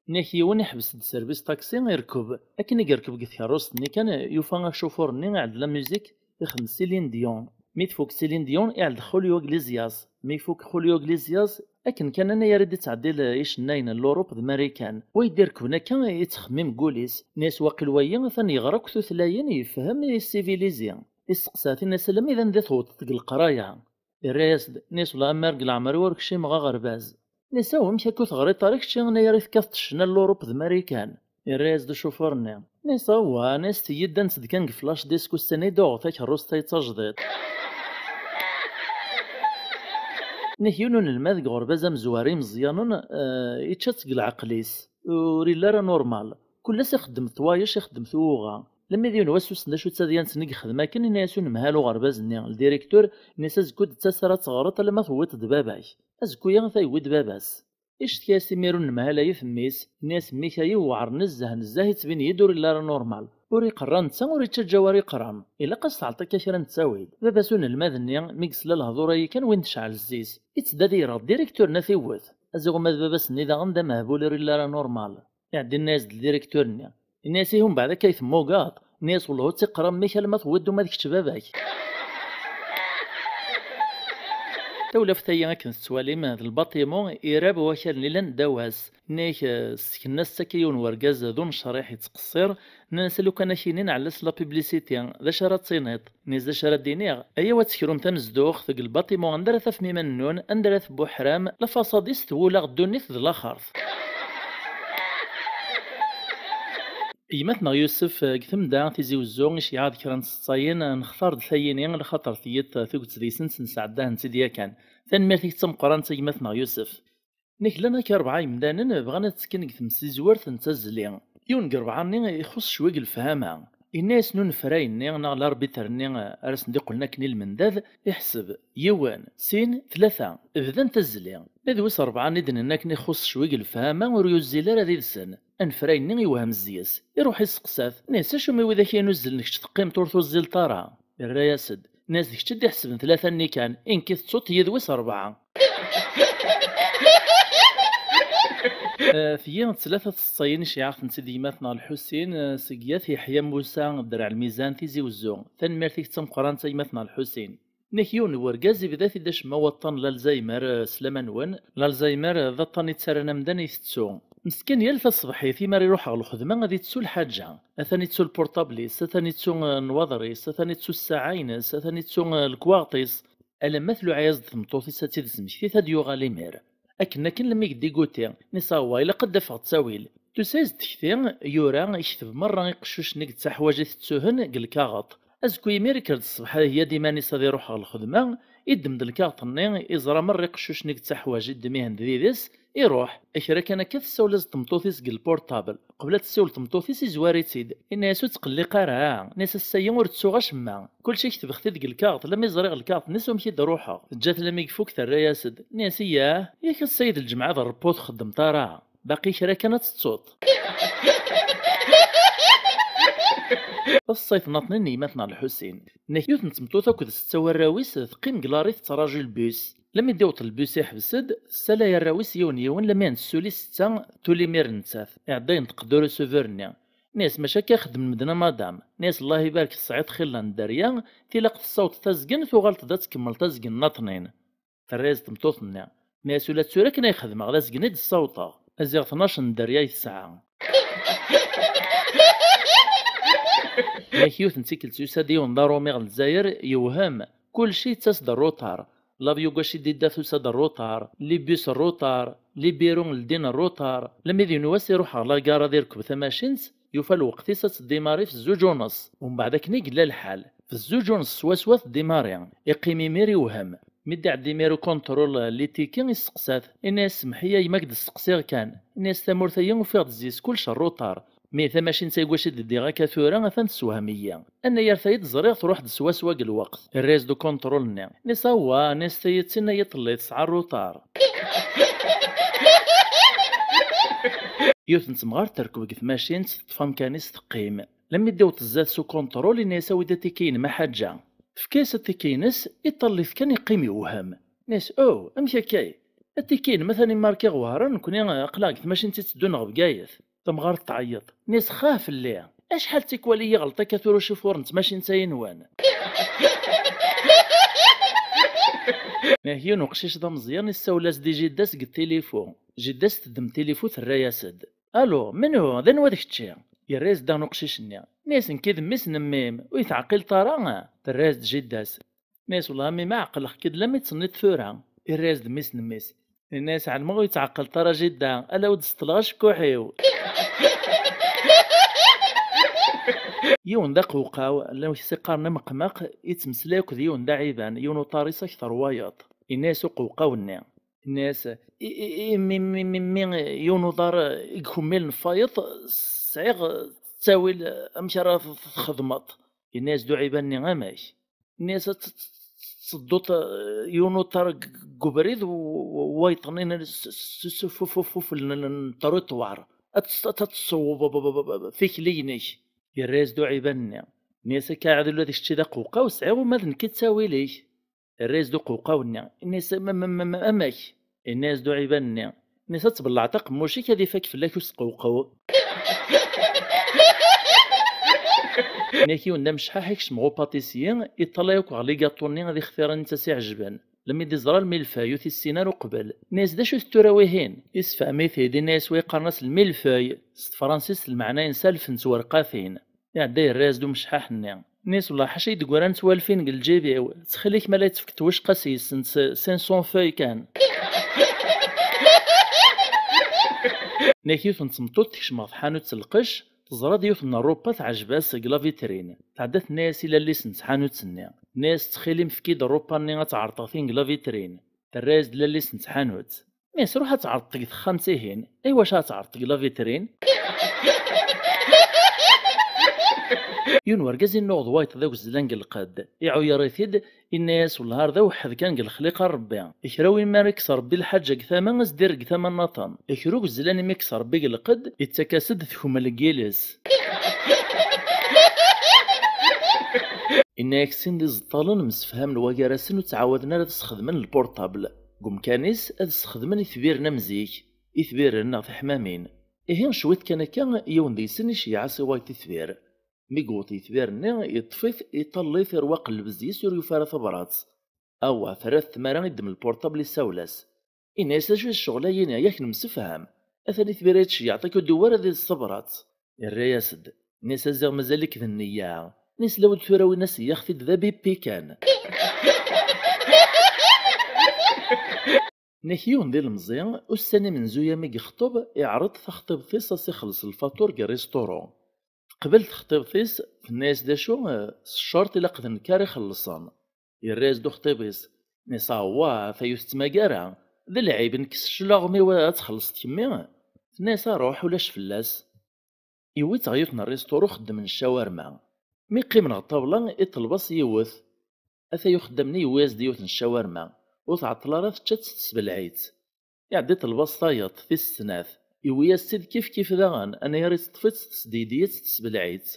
Nniɣ-ak yiwen iḥbes-d service taxi, irkeb. Akken i yerkeb deg tkeṛṛust-nni kan, yufa acufur-nni iɛedda la musique, ixdem Céline Dion. Mi tfuk Céline Dion, iɛelleq Julio Iglesias. Mi ifuk Julio Iglesias, akken kan anayer i d-ittɛeddi l-, icennayen n Lurup d Marikan. Wa i d-irekben akka, ittxemmim deg wul-is. Nniɣ-as: "Waqil wayi atan yeɣra akk tutlayin, yefhem, yessivilizi." Isteqsa-t, ini-as: "Alammi d anda i tewwḍeḍ deg leqraya?" Irra-yas-d, nniɣ-as: "Wellah ammer deg leɛmer-iw ur kcimeɣ aɣerbaz." Nniɣ-as: "Aw, amek akka ur teɣriḍ ara kečči anayer i tekkateḍ ccna n Lurup d Marikan?" Irra-yas-d ucufur-nni. Nniɣ-as: "Awah, nniɣ-as, tiyyi ddant-d kan deg flash disk ussan-a i d-uɣeɣ takeṛṛust-a d tajdiṭ." Nniɣ-ak yiwen unelmad deg uɣerbaz amezwaru imeẓyanen, eh, ičča-tt deg leɛqel-is. Ur illi ara normal. Kul ass ixeddem twayec, ixeddem tuɣa. Lemmi d yiwen wass ur ssnen acu d tadyant-nni i yexdem akken, ini-as unemhal uɣerbaz-nni, ldirektur, ini-as: "Azekka ur d-ttas ara ad teɣreḍ alamma tewwiḍ-d baba-k." Azekka-ya ata yewwi-d baba-s. Icetki-as imir unemhal-ayi f mmi-s, ini-as: "Mmi-k-ayi iwɛer nezzeh, nezzeh, ittbin-iyi-d ur illi ara normal. Ur iqerra netta, ur ittaǧǧa ara iqran. Ilaq ad s-tɛelṭ akka kra n ttawil." Baba-s unelmad-nni, mi yesla lehdur-ayi kan, win tecɛel zzi-s. Ittedda ad ireɣ direktur n at iwwet. Aziɣ uma d baba-s-nni daɣen d amehbul ur illi ara normal. Iɛedda yenna-yas-d ldirektur-nni. Ini-as: "Ihi umbeɛd akka i temmugeḍ?" Ini-as: "Wellah ur tt-iqqar mmi-k alamma tewwiḍ-d uma d kečč baba-k." Tawlaft-ayi akken tettwalim d lbatimu irab wakalen i llan ddaw-as. Nniɣ-ak, eh, sseknen-as-tt akka yiwen wergaz d unecriḥ yettqeṣṣir. Nnan-as: "Lukan ad ak-inin ɛellas la publicité, d acu ara tiniḍ?" Nniɣ-as: "D acu ara d-iniɣ? Ayaw ad tekrum tanezduɣt deg lbatimu anda ara tafem iman-nnun, anda ara tebbuḥram, la façade-is twulaɣ ddunit d laxert." Gma-tneɣ Yusef, eh, deg temda Tizi Wezzu, iceyyeɛ-d kra n tseḍsayin, eh, nextar-d tayini, lxaṭer tiyiḍ, eh, tuget deg-sent nesɛedda-tent-id yakan. Tanemmirt-ik d tameqqrant a gma-tneɣ Yusef. Nniɣ-ak llan akka rebɛa yemdanen bɣan ad ttekkin deg temsizwert n tazzli. Yiwen deg rebɛa-nni ixuṣṣ cwi deg lefhama. Yenna-yasen unefray-nni neɣ l'arbitre-nni ara sen-d-iqqlen akken i lmendad, iḥseb: yiwen, sin, tlata, bdan tazzli. Ma d wis rebɛa-nni d-nenna akken ixuṣṣ cwi deg lefhama ur yuzzil ara did-sen. Anefray-nni iwhem zzi-s, iruḥ iseqsa-t, nniɣ-as: "Acu mi widak-a inuzzlen kečč teqqimeḍ ur tuzzileḍ ara?" Irra-yas-d, nniɣ-as: "D kečč i d-iḥesben tlata-nni kan, i nekk d tsuṭ yid wis rebɛa." Eh, tiyi d tlata tseḍsayin i ceyɛeɣ-tent-id gma-tneɣ Lḥusin, eh, seg Yat Yeḥya Musa, Dderɛ Lmizan, Tizi Wezzu. Tanemmirt-ik d tameqqrant a gma-tneɣ Lḥusin. Nniɣ-ak yiwen n wergaz ibda-t-id acemma waṭṭan n l'Alzheimer, eh, s laman-nwen. L'Alzheimer, eh, d aṭṭan i ttarran amdan i tettu. Meskin yal taṣebḥit, imi ara iruḥ ɣer lxedma ad ittu lḥaǧa. Atan ittu lpurṭabl-is, atan ittu, eh, nnwaḍer-is, atan ittu ssaɛa-ines, atan ittu, eh, lekwaɣeṭ-is. Alamma tluɛi-as-d tmeṭṭut-is ad tt-id-tesmekti ad d-yuɣal imir. Akken akken lemmi i yediguti, nniɣ-as: "Awah, ilaq ad d-afeɣ ttawil." Tusa-yas-d tekti, yura, ikteb merra iqeccucen i yettaḥwaǧ i tettuhen deg lkaɣeṭ. Azekka imir ikker-d ṣṣbeḥ iheyya-d iman-is ad iruḥ ɣer lxedma, iddem-d lkaɣeṭ-nni, iẓra merra iqeccucen i yettaḥwaǧ, iddem-ihen-d did-s, iruḥ. Kra kan akka tessawel-as-d tmeṭṭut-is deg lpurṭabl. Qbel ad tessiwel tmeṭṭut-is izwar-itt-id. Yenna-yas: "Ur ttqelliq ara, nniɣ-as, ass-ayi ur ttuɣ acemma. Kulci ketbeɣ-t-id deg lkaɣeḍ, lammi ẓriɣ lkaɣeḍ-nni s wamek i d-ruḥeɣ." Teǧǧa-t lammi ifuk terra-yas-d. Nniɣ-as: "Iyyah, yak ass-ayi d lǧemɛa d rreppu ur txeddmeḍ ara. Baqi kra kan ad tettuḍ." Taṣṣayt nnaṭnin n yemma-tneɣ Lḥusin. Nniɣ-ak yiwet n tmeṭṭut akked setta warraw-is teqqim deg lari tettraǧu lbus. Lammi d-iwweḍ lbus iḥbes-d, tessalay arraw-is yiwen yiwen, lammi n tessuli setta, tuli imir nettat. Iɛedda yenṭeq-d ureseveur-nni. Nniɣ-as: "Mačči akka i xeddmen medden a madam." Nniɣ-as: "Allah ibarek, tesɛiḍ xilla n dderya, tilaq tessawḍeḍ azgen, tuɣaleḍ-d ad tkemmleḍ azgen nnaṭnin." Terra-yas-d tmeṭṭut-nni. Nniɣ-as: "Ula d tura akken ay xedmeɣ, d azgen i d-ssawḍeɣ. Aziɣ tnac n dderya ay tesɛa." Yak Yiwet n tikkelt yusa-d yiwen d aṛumi ɣer Lezzayer, yewhem. Kulci yettas-d rruṭar. L'avion Gaci Dida tusa-d rruṭar, les bus rruṭar, les bureaux ldin rruṭar. Lammi d yiwen wass iruḥ ɣer lagara ad irekb tamacint, yufa lweqt-is ad teddimari f zzuǧ u nneṣ. Umbeɛd akken i yella lḥal, f zzuǧ u nneṣ swaswa teddimari. Iqqim imir iwhem. Mi d-iɛeddi imir ukunṭrul n litiki, isteqsa-t, inna-yas: "Semmeḥ-iyi a yemma, ad k-d-steqsiɣ kan." Inna-yas: "Tamurt-agi ufiɣ-d zzi-s kullec rruṭar. Mi tamacint-agi i d-ddiɣ akka tura, atan tessewhem-iyi. Annayer tayi d-ẓriɣ truḥ-d swaswa deg lweqt." Irra-yas-d ukunṭrul-nni. Inna-yas: "Awah," inna-yas, "tayi d tin ay iḍelli tesɛa rruṭar." Yiwet n temɣart terkeb deg tmacint, teṭṭef amkan-is teqqim. Lammi d-iwweḍ zdat s ukunṭrul, inna-yas: "Awi-d atiki-inem a ḥaǧa." Tefka-yas atiki-ines, iṭall-it kan iqqim yewhem. Inna-yas: "Oh, amek akka? Atiki-inem atan imarki ɣer Wehran, nekkni aql-aɣ deg tmacint itteddun ɣer Bgayet." Tamɣart tɛeyyeḍ. Inna-yas: "Xah fell-i! Acḥal tikwal i yi-ɣelṭ akka tura ucifuṛ n tmacint-ayi-nwen?" Neh yiwen uqcic d ameẓyan issawel-as-d i jida-s deg tilifu. Jida-s teddem tilifu, terra-yas-d: "Alo, menhu? D anwa d kečči?" Yerra-yas-d daɣen uqcic-nni. Inna-yas: "Nekki d mmi-s n mmi-m, ur yi-teɛqileḍ ara?" Terra-yas-d jida-s. Inna-yas: "Wellah a mmi, ma ɛeqleɣ-k-id lammi d-tenniḍ tura." Irra-yas-d mmi-s n mmi-s. Inna-yas: "Ɛelmeɣ ur yi-teɛqileḍ ara jida, ala ur d-seṭṭleɣ acekkuḥ-iw." Yiwen d aqewqaw, llan wis iqqaren ameqmaq, yettmeslay akked yiwen d aɛiban, yiwen uḍar-is akter wayeḍ. Inna-yas uqewqaw-nni, inna-yas: "I, i, i, mi, mi, mi, mi, yiwen uḍar i ikemmilen f wayeḍ, sɛiɣ ttawil amek ara t-, t-, txedmeḍ." Inna-yas-d uɛiban-nni: "Amek?" Inna-yas: "Ad t-, t-, t-, teddut, eh, yiwen uḍar g-, g ubrid u, u, wayeḍ-nni s, s, s, f, f, f, f, n, n, n ṭruṭwar. Ad tes-, ad, ad tessewweḍ tikli-inek." Yerra-yas-d uɛiban-nni. Inna-yas: "Akka ɛad ula d kečči d aqewqaw, sɛiɣ uma d nekk i ttawil-ik." Irra-yas-d uqewqaw-nni, inna-yas: "Am-, am-, am-, am-, amek?" Inna-yas-d uɛiban-nni, inna-yas: "Ad tbellɛeḍ aqemmuc-ik, ad ifak fell-ak usqewqew." Inna-k yiwen d amecḥaḥ ikcem ɣer upatisyi, iṭṭalay akk ɣer ligaṭu-nni ad ixtir anita s-iɛejben. Lammi d-iẓra lmilfay, ur t-issin ara uqbel. Inna-yas: "D acu-t tura wihin?" Isefhem-it-id, inna-yas: "Wa iqqaren-as lmilfay, s tefransist lmeɛna-ines alef n twerqatin." Iɛedda yerra-yas-d umecḥaḥ-nni. Inna-yas: "Wellah ḥaca i d-ggrant twalfin deg lǧib-iw. Ttxil-k ma la yettfek twecqa-s yis-sent cinq cents feuilles kan." Inna-k yiwet n tmeṭṭut tekcem ɣer tḥanut n lqecc, teẓra-d yiwet n rrupa teɛjeb-as deg la vitrine. Tɛedda tenna-yas i lallis n tḥanut-nni. Tenna-yas: "Ttxil-m efk-iyi-d rrupa-nni ad tt-ɛerḍeɣ tin deg la vitrine." Terra-yas-d lallis n tḥanut. Inna-yas: "Ruḥ ad tɛerḍeḍ deg texxamt-ihin." "I wacu ad tɛerḍeḍ deg la vitrine?" Yiwen wergaz innuɣ d wayeḍ d agezlan deg lqedd. Iɛuyer-it-id, inna-yas: "Wellah ar d awḥed kan deg lexliqa n Rebbi. Kra win mi ara yekkes Rebbi lḥaǧa deg tama, ad s-d-irr deg tama nnaṭen. Kra ugezlan imi yekkes Rebbi deg lqedd, yettak-as-d tkemmel deg yiles." Inna-yak sin d iẓeṭṭalen msefhamen wagar-asen ur ttɛawaden ara ad sxedmen lpurṭabl. Deg umkan-is, ad sxedmen itbiren am zik, itbiren neɣ tiḥmamin. Ihi, cwiṭ kan akka, yiwen deg-sen iceyyeɛ-as i wayeḍ itbir. Mi yewweḍ yitbir-nni, yeṭṭef-it, iṭall-it, irwa aqelleb zzi-s, ur yufi ara tabrat. Awah, terra-t tmara, iddem lpurṭabl, isawel-as. Inna-yas: "D acu i d ccɣel-agi-nni, yak nemsefham? Atan itbir ay tceyyeɛḍ akk ur d-tewwi ara deg-s tabrat." Irra-yas-d. Inna-yas: "A ziɣ mazal-ik d nneyya." Inna-yas: "Lawed tura win-a seyyaɣ-t-id d abipi kan." Inna-k yiwen d ilemẓi, ussan imenzuya mi yexṭeb, iɛreḍ taxṭibt-is ad s-ixelleṣ lfaṭur deg rrisṭuru. Teqbel texṭibt-is, tenna-yas: "D acu, eh, s ccerṭ ilaq d nekk ara ixellṣen." Yerra-yas-d uxṭib-is, inna-yas: "Awah, tayi ur tettmagara. D lɛib, nekk s cclaɣem-iw ad txellṣeḍ kemmi?" Tenna-yas: "Aruḥ, ulac fell-as." Yewwi-tt ɣer yiwet n rrisṭuru xeddmen ccawarma. Mi qqimen ɣer ṭṭabla, iṭleb-as yiwet. Atay uxeddam-nni yewwi-yas-d yiwet n ccawarma, ur tɛeṭṭel ara tečča-tt tesbelɛ-itt. Iɛedda iṭleb-as tayeḍ, tis snat, yewwi-yas-tt-id kifkif daɣen, anayer iteṭṭef-itt tesdidi-tt tesbelɛ-itt.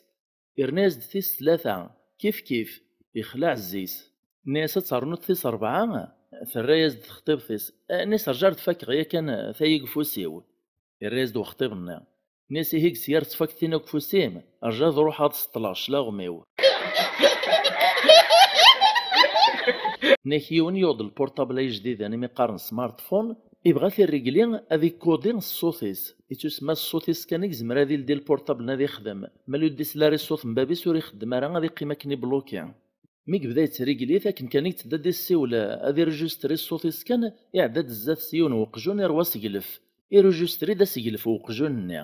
Yerna-yas-d tis tlata, kifkif, yexleɛ zzi-s. Nna-yas: "Ad ternuḍ tis rebɛa?" Terra-yas-d texṭibt-is, nna-yas: "Rǧa ar d-fakeɣ yakan tayi deg ufus-iw." Yerra-yas-d wexṭib-nni. Nna-yas: "Ihi deg sya ar tfaked tin deg ufus-im, rǧa ad ruḥeɣ ad seṭṭleɣ cclaɣem-iw." Nna-k yiwen yuɣ-d lpurṭabl-a ijdiden imi qqaren smartphone, Ibɣa tirrigli ad ikkuḍi ṣṣut-is. Ittusemma s ṣṣut-is kan i yezmer ad ildi lpurṭabl ad ixdem. Ma ur d-isel ara i ṣṣut n bab-is ur ixeddem ara, ad iqqim akken ibluki. Mi yebda yettriglit akken kan i yettedda ad issiwel, ad irujustri ṣṣut-is kan, iɛedda-d zdat-s yiwen n weqjun iṛwa aseglef. Irujustri-d aseglef n weqjun-nni.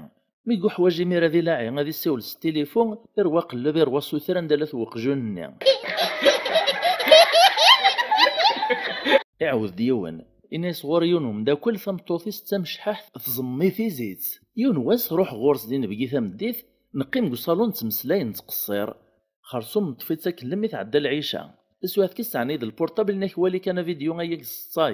Mi yuḥwaǧ imir ad ilaɛi ad issiwel s tilifu, iṛwa aqelleb, iṛwa asuter anda la-t weqjun-nni. Iɛawed-d yiwen, ini-as: ɣur-i yiwen umeddakel, tameṭṭut-is d tamecḥaḥt, tẓemmi tizit. Yiwen wass ruḥeɣ ɣur-s d inebgi tameddit, neqqim deg usalun nettmeslay nettqeṣṣir. Xersum neṭṭef-itt akken lemmi tɛedda lɛica. Taswiɛt kan sseɛni-d lpurṭabl, ini-as: wali kan avidyu-agi deg ssetta.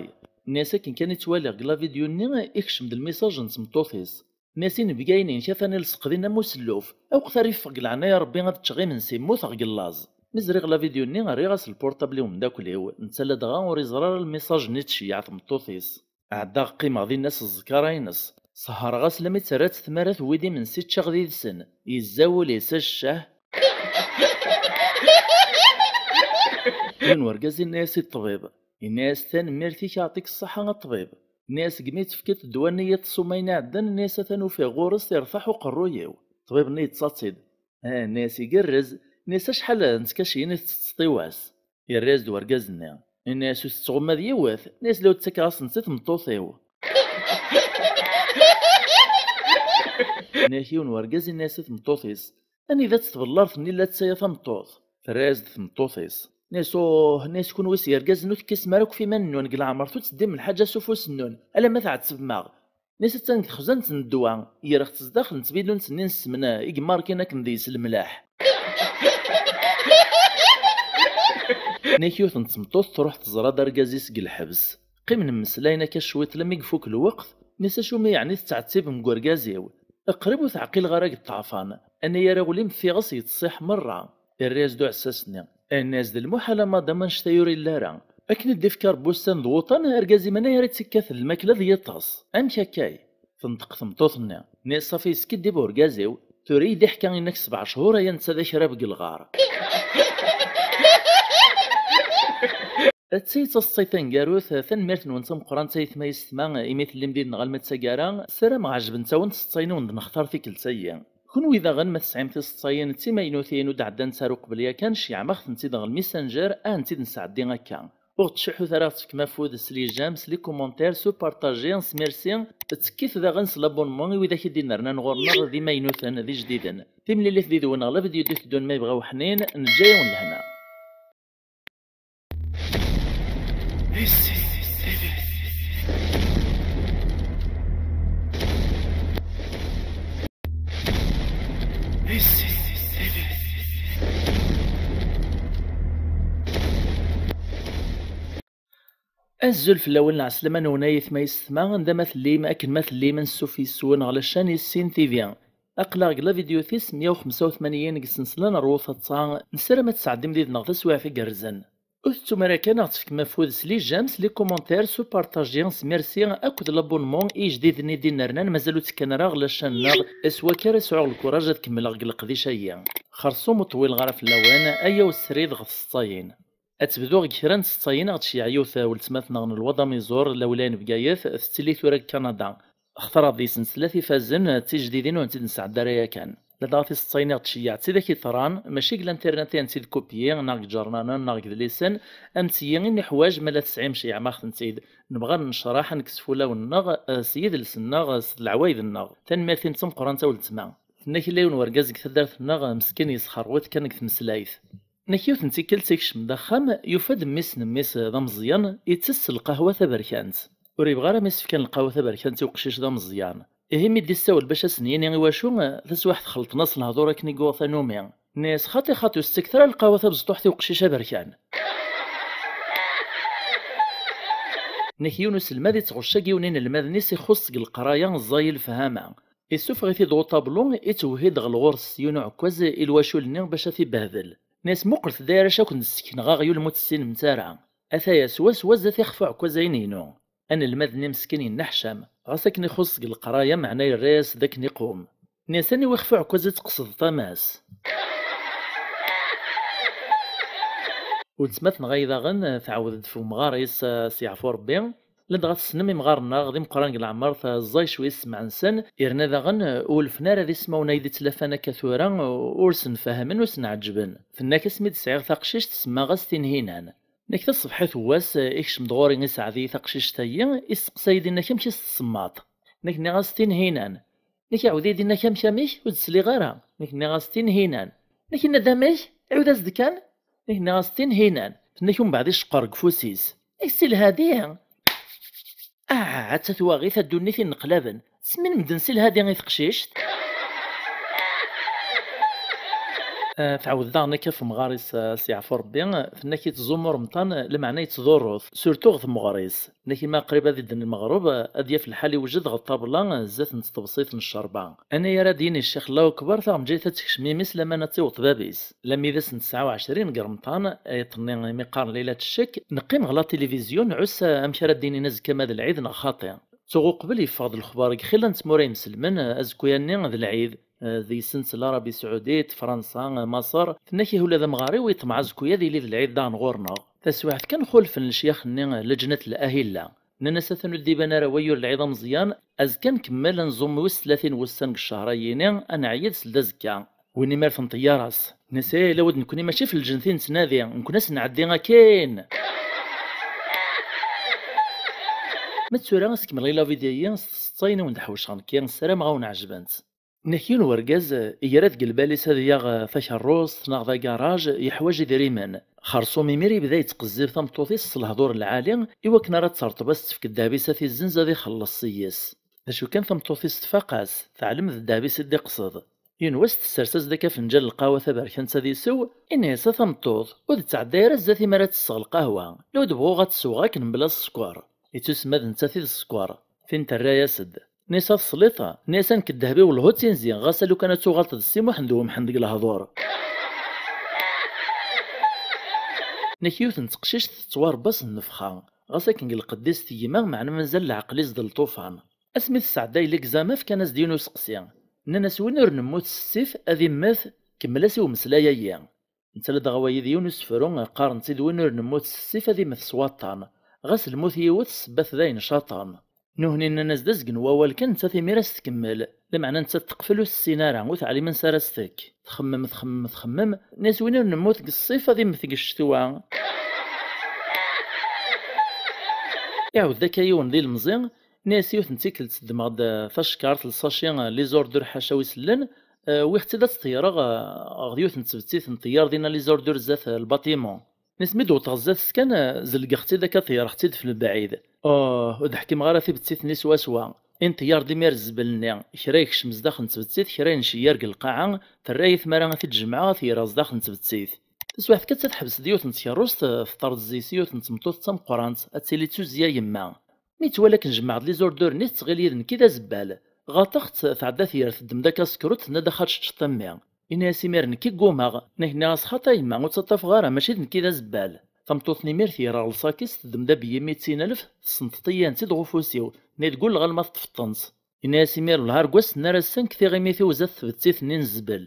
Ini-as akken kan i ttwaliɣ deg lavidyu-nni, ikcem-d lmisaj n tmeṭṭut-is. Ini-as: inebgayen-inek atan ilseq din am uselluf. Awqet ara iffeɣ deg leɛnaya Rebbi ad ččeɣ imensi, mmuteɣ deg llaẓ. Mi ẓriɣ lavidyu-nni, rriɣ-as lpurṭabl i umeddakel-iw, netta ladɣa ur iẓri ara lmisaj-nni tceyyeɛ tmeṭṭut-is. Ɛeddaɣ qqimeɣ dinna s ẓẓkara-ines. Sehreɣ-as lammi tt-terra-tt tmara tewwi-d imensi ččeɣ did-sen. Yezza wul-is, a ccah! Yiwen wergaz inna-yas i ṭṭbib, inna-yas: tanemmirt-ik, yeɛṭik ṣṣeḥḥa a ṭṭbib. Inna-yas: segmi tefkiḍ ddwa-nni i ṭṭṣum ayen iɛeddan, inna-yas, atan ufiɣ ɣur-s irtaḥ uqerruy-iw. Ṭṭbib-nni yettaḍ-tt-id. Ah, inna-yas: igerrez. Inna-yas: acḥal n tkaciyin i tettetteḍ i wass? Yerra-yas-d wergaz-nni, inna-yas: ur tettɣumma d yiwet. Inna-yas: la ur ttakeɣ-asent i tmeṭṭut-iw. Inna-yak yiwen wergaz, inna-yas i tmeṭṭut-is: anida-tt tbellaṛt-nni la ttaya tameṭṭut? Terra-yas-d tmeṭṭut-is, inna-yas: uh, inna-yas, kunwi s yergazen ur tekkisem ara akk f iman-nwen deg leɛmer, ur tetteddim lḥaǧa s ufus-nwen, alamma tɛettbem-aɣ. Inna-yas: attan deg texzant n ddwa, greɣ-tt zdaxel n tbilunt-nni n ssem i yemmarkin akken deg-s lemlaḥ. Inna-yak yiwet n tmeṭṭut truḥ teẓra-d argaz-is deg lḥebs. Qqimen mmeslayen akka cwiṭ lammi ifuk lweqt, inna-yas: acu mi yeɛni tettɛettibem deg urgaz-iw? Qrib ur t-ɛqileɣ ara deg ṭṭeɛfan. Anay ara ɣlim f iɣes yettṣiḥ merra. Irra-yas-d uɛessas-nni, inna-yas: d lmuḥal a madam, annect-a ur illi ara. Akken i d-ifka Rebbi ussan d wuṭan, argaz-im anay ara ittekkat d lmakla d yiṭes. Amek akkay? Tenṭeq tmeṭṭut-nni, inna-yas: ṣafi yeskiddib urgaz-iw, tura i yi-d-iḥka inna-k sebɛa chur aya netta d akrab deg lɣar. D tayi d taseḍsayt taneggarut, tanemmirt-nwen d tameqqrant a aytma yessetma imi tellim did-neɣ alma d taggara. Ssarameɣ ɛejbent-awen tseḍsayin i wen-d-nextar tikkelt-agi. Kunwi daɣen ma tesɛim tiseḍsayin d timaynutin ur d-ɛeddant ara uqbel yakan, ceyyɛem-aɣ-tent-id ɣer Messenger, ad tent-id-nesɛeddi akka. Ur ɣ-ttcuḥḥut ara ad ɣ-tefkem afud s les j'aime, s les commentaires, s upartaji, s merci. Ttekkit daɣen s l'abonnement i widak i d-innernan ɣur-neɣ d imaynuten, d ijdiden. Timlilit did-wen ɣer la vidéo d-iteddun ma yebɣa uḥnin, neǧǧa-yawen lehna. Azul fell-awen, lɛeslama-nwen ay atma yessetma, anda ma tellim, akken ma tellim, ansuf yes-wen ɣer la chaîne Issin T V. Aql-aɣ deg la vidéo tis meyya u xemsa u tmanyin deg ssensla n Rwu Taḍsa, nessaram ad tesɛeddim did-neɣ taswiɛt igerrzen. Ur tettum ara kan ad ɣ-tefkem afud s les j'aime, s les commentaires, s upartaji, s merci akked l'abonnement i ijdiden i d-innernan mazal ur ttekkan ara ɣer la chaîne-nneɣ, s wakka ara sɛuɣ lkuraj ad kemmleɣ deg leqdic-agi. Xerṣum ur ṭwileɣ ara fell-awen, ayaw srid ɣer tseḍsayin. Ad tebduɣ deg kra n tseḍsayin, aɣ-d-tceyyeɛ yiwet weltma-tneɣ n Lwaḍ Amiẓur, Lawlaya n Bgayet, tettili tura deg Kanada. Xtareɣ deg-sent tlata ifazen, d tijdidin ur tent-id-nesɛedda ara yakan. Ladɣa tiseḍsayin i ɣ-d-tceyyeɛ d tidak yeḍran, mačči deg l'internet i tent-id-kupyi, neɣ deg iǧernanen, neɣ deg idlisen, am tiyi i neḥwaǧ, ma la tesɛim ceyyɛem-aɣ-tent-id. Nebɣa ad necreḥ, ad nekkes fulawen-nneɣ, eh, s yidles-nneɣ, eh, s leɛwayed-nneɣ. Tanemmirt-im d tameqqrant a weltma. Tenna-k illa yiwen wergaz deg taddart-nneɣ, eh, meskin yesxerwiṭ kan deg tmeslayt. Nekk yiwet n tikkelt ikcem-d axxam, yufa-d mmi-s n mmi-s d ameẓyan, ittess lqahwa taberkant. Ur yebɣi ara mi s-fkan lqahwa taberkant i uqcic d ameẓyan. Ihi mi d-issawel bac ad sen-yini i wacu, taswiɛt xelṭen-as lehdur akken i yuɣ tanumi. Nni-as: xaṭi xaṭi, ur s-ttaket ara lqahwa tabesṭuḥt i uqcic aberkan. Nekk yiwen uselmad ittɣucc-agi yiwen inelmaden-is ixuṣṣ deg leqraya ẓẓay i lefhama. Issufeɣ-it-id uṭablu, ittwehhi-d ɣer lɣur-s s yiwen uɛekkaz i lwacul-nni bac ad t-ibehdel. Nni-as: muqlet-d ay arrac, ad ken-d-ssekneɣ aɣyul ma ur tessinemt ara. Ataya swaswa zdat ixef uɛekkaz-ayin-inu. Anelmad-nni meskin yenneḥcam, ɣas akken ixuṣṣ deg leqraya, meɛna yerra-yas-d akken iqum. Nni-as: aniwi ixef uɛekkaz i d-tqesdeḍ a mass? Weltma-tneɣ-ayi daɣen tɛawed-d f umɣar-is, eh, s yeɛfu Rebbi. Ladɣa tessnem imɣaren-nneɣ d imeqqran deg leɛmer, ẓẓay cwiya ssmaɛ-nsen, yerna daɣen ur ulfen ara d ismawen ay d-ittlafan akka tura, ur sen-fahmen, ur sen-ɛeǧben. Tenna-k: "Asmi d-sɛiɣ taqcict, semmaɣ-as Tinhinan." Nek taṣebḥit n wass, ikcem-d ɣur-i iseɛdi taqcict-ayi, isteqsa-yi-d, inna-k: "Amek i s-tsemmaḍ?" Nek nniɣ-as: "Tinhinan." Nek iɛawed-iyi-d, inna-k: "Amek, amek? Ur d-sliɣ ara." Nek nniɣ-as: "Tinhinan." Nek inna-d: "Amek? Ɛiwed-as-d kan." Nek nniɣ-as: "Tinhinan." Tenna-k umbeɛd iceqqer deg ufus-is. Nek si lhadi. Ah, atta twaɣit a ddunit inneqlaben. Tesmin medden si lhadi i teqcict. Ah, tɛawed daɣen akka f umɣar-is, ah, s yeɛfu Rebbi, tenna-k yettẓummu remṭan, lameɛna yettḍurru-t, surtout ɣer tmeɣra-is. Nnak ima qrib ad idden lmeɣreb, ad yaf lḥal iwjed ɣer ṭṭabla, zdat n tṭebsit n ccerba. Anayer ad d-yini ccix Allahu Akbar, taɣenǧayt ad tekcem imi-s, laman ad tiweḍ bab-is. Lammi d ass n tesɛa u ɛecrin deg remṭan, iḍ-nni imi qqaren Laylat Ccek, neqqim ɣer la télévision, nɛuss amek ara d-inin azekka ma d lɛid neɣ xaṭi. Tuɣ uqbel yeffeɣ-d lexbar deg xilla n tmura imselmen, azekka-nni d lɛid, eh, deg-sent l'Arabie Saoudite, Fransa, eh, Maṣer. Tenna-k ihi ula d amɣar-iw yeṭmeɛ azekka ad yili d lɛid daɣen ɣur-neɣ. Taswiɛt kan xulfen lecyax-nni, eh, leǧnat l-ahilla. Nnan-as atan ur d-iban ara wayyur lɛid ameẓyan, azekka ad nkemmel ad nẓum wis tlatin wussan deg ccehṛ-ayini, ad neɛyed seld azekka. Win imar tenṭeyyaṛ-as. Nnan-as: "Eh, lawa d nekkni mačči f lǧent i nettnadi, nekkni ad s-nɛeddi akin!" Ma d tura ad s-kemmleɣ i la vidéo-yi s tseṭṭayin i wen-d-ḥewceɣ nekki, ssarameɣ ad wen-ɛejbent. Nek yiwen wergaz, eh, igra deg lbal-is ad yaɣ, eh, takerrust neɣ d agaṛaj, yeḥwaǧ idrimen. Xerṣum imir yebda yettqezzib tameṭṭut-is s lehdur lɛali i wakken ara tt-terṭeb, ad s-tefk ddheb-is ad t-izzenz ad ixelleṣ seg-s. D acu kan, tameṭṭut-is tfaq-as, teɛlem d ddheb-is i d-iqsed. Yiwen wass tessers-as-d akka afenǧal n lqahwa taberkant ad isew, inna-yas: "A tameṭṭut, ur d-ttɛedday ara zdat-i mi ara tesseɣ lqahwa. Law d-bɣuɣ ad tt-sweɣ akken mebla sskeṛ." Ittusemma d nettat i d sskeṛ. Tin terra-yas-d. Nna-yas: "A tesliḍ?" Nna-yas: "A nekk ddheb-iw lhu d tinzi, ɣas a lukan ad tuɣaleḍ d Si Muḥend U Mḥend deg lehdur." Nek yiwet n teqcict tettwaṛebba s nnefxa, ɣas akken deg lqedd-is tegma, meɛna mazal leɛqel-is d lṭufan. Asmi tesɛedday legzama, fkan-as-d yiwen useqsi. Nnan-as: "Win ur nemmut s ssif ad immet, kemmel-as i umeslay-agi." Netta ladɣa wayi d yiwen usefru, qqaren-t-id: "Win ur nemmut s ssif ad immet s waṭṭan." Ɣas lmut yiwet, ssebbat d ayen caṭen. Nuhni nnan-as d azgen n wawal kan, nettat imir ad s-tkemmel. Lameɛna nettat teqfel, ur tessin ara, ur teɛlim ansi ara s-tekk. Txemmem, txemmem, txemmem, nnan-as: "Win ur nemmut deg ṣṣif ad immet deg ccetwa." Iɛawed akka yiwen d ilemẓi, nnan-as: "Yiwet n tikkelt ddmeɣ-d, eh, tacekkart, lsaci, eh, les ordures ḥaca wi sellen, eh, wwiɣ-tt-id ad tt-ṭeyyreɣ, eh, ɣer yiwet n tbettit n ṭeyyar dinna les ordures zdat, eh, lbatimun." Nnan-as: "Mi d-wwḍeɣ zdat-s kan, eh, zelgeɣ-tt-id akka, ṭeyyreɣ-tt-id f lebɛid." Oh, ur d-ḥkimeɣ ara tibettit-nni swaswa. I nṭeyyar-d imir zzbel-nni, kra yekcem zdaxel n tbettit, kra yenceyyar deg lqaɛa, terra-yi tmara ad t-id-jemɛeɣ, ad t-yerreɣ zdaxel n tbettit. Taswiɛt kan, ad teḥbes-d yiwet n tkerrust, teṭṭerḍ zzi-s yiwet n tmeṭṭut d tameqqrant, ad tili d tuzzya yemma. Mi twala akken jemɛeɣ-d les ordures-nni, tettɣil yid nekki d azebbal. Ɣaṭeɣ-tt, tɛedda tyar, teddem-d akka asekrut, tenna-d: "Ax ad teččeḍ a mmi." Ini-as imir nekki ggumaɣ. Nek nniɣ-as: "Xaṭi a yemma, ur ttaṭṭafeɣ ara, mačči d nekk i d azebbal." Tameṭṭut-nni imir teyreɣ lsakis, teddem-d abeyyi mitin alef, tessenṭeṭ-iyi-tent-id ɣef ufus-iw, nni-d gulleɣ alma teṭṭfeḍ-tent. Ini-as imir: "Wellah ar wass-nni ara ssenkeɣ imi-tiw zdat tbettit-nni n zzbel."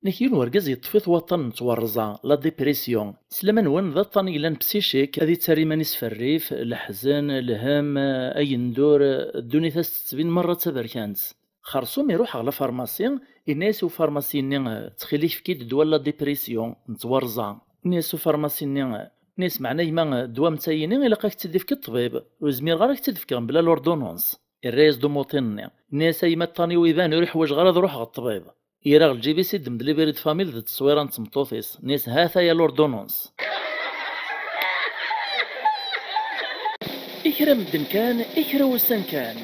Nek yiwen wergaz yeṭṭef-it waṭṭan n twerẓa, la dépression. S laman-nwen d aṭṭan i yellan psychique, ad yettarra iman-is f rrif, leḥzen, lhemm, ayendur, ddunit ad s-tettbin merra d taberkant. Xerṣum iruḥ ɣer lafarmasi, inna-yas i ufarmasi-nni: "Ttxil-k, efk-iyi-d ddwa n la dépression, n twerẓa." Inna-yas ufarmasi-nni, inna-yas: "Meɛna a yemma, ddwa am tayini ilaq ad k-tt-id-ifk ṭṭbib, ur zmireɣ ara ad k-tt-id-fkeɣ mebla l'ordonnance." Irra-yas-d umuṭin-nni, inna-yas: "A yemma, ṭṭan-iw iban, ur iḥwaǧeɣ ara ad ruḥeɣ ɣer ṭṭbib." Ira ɣer lǧib-is, iddem-d libride famille d tteswira n tmeṭṭut-is, inna-yas: "Ha-t-aya l'ordonnance." I kra medden kan, i kra wussan kan,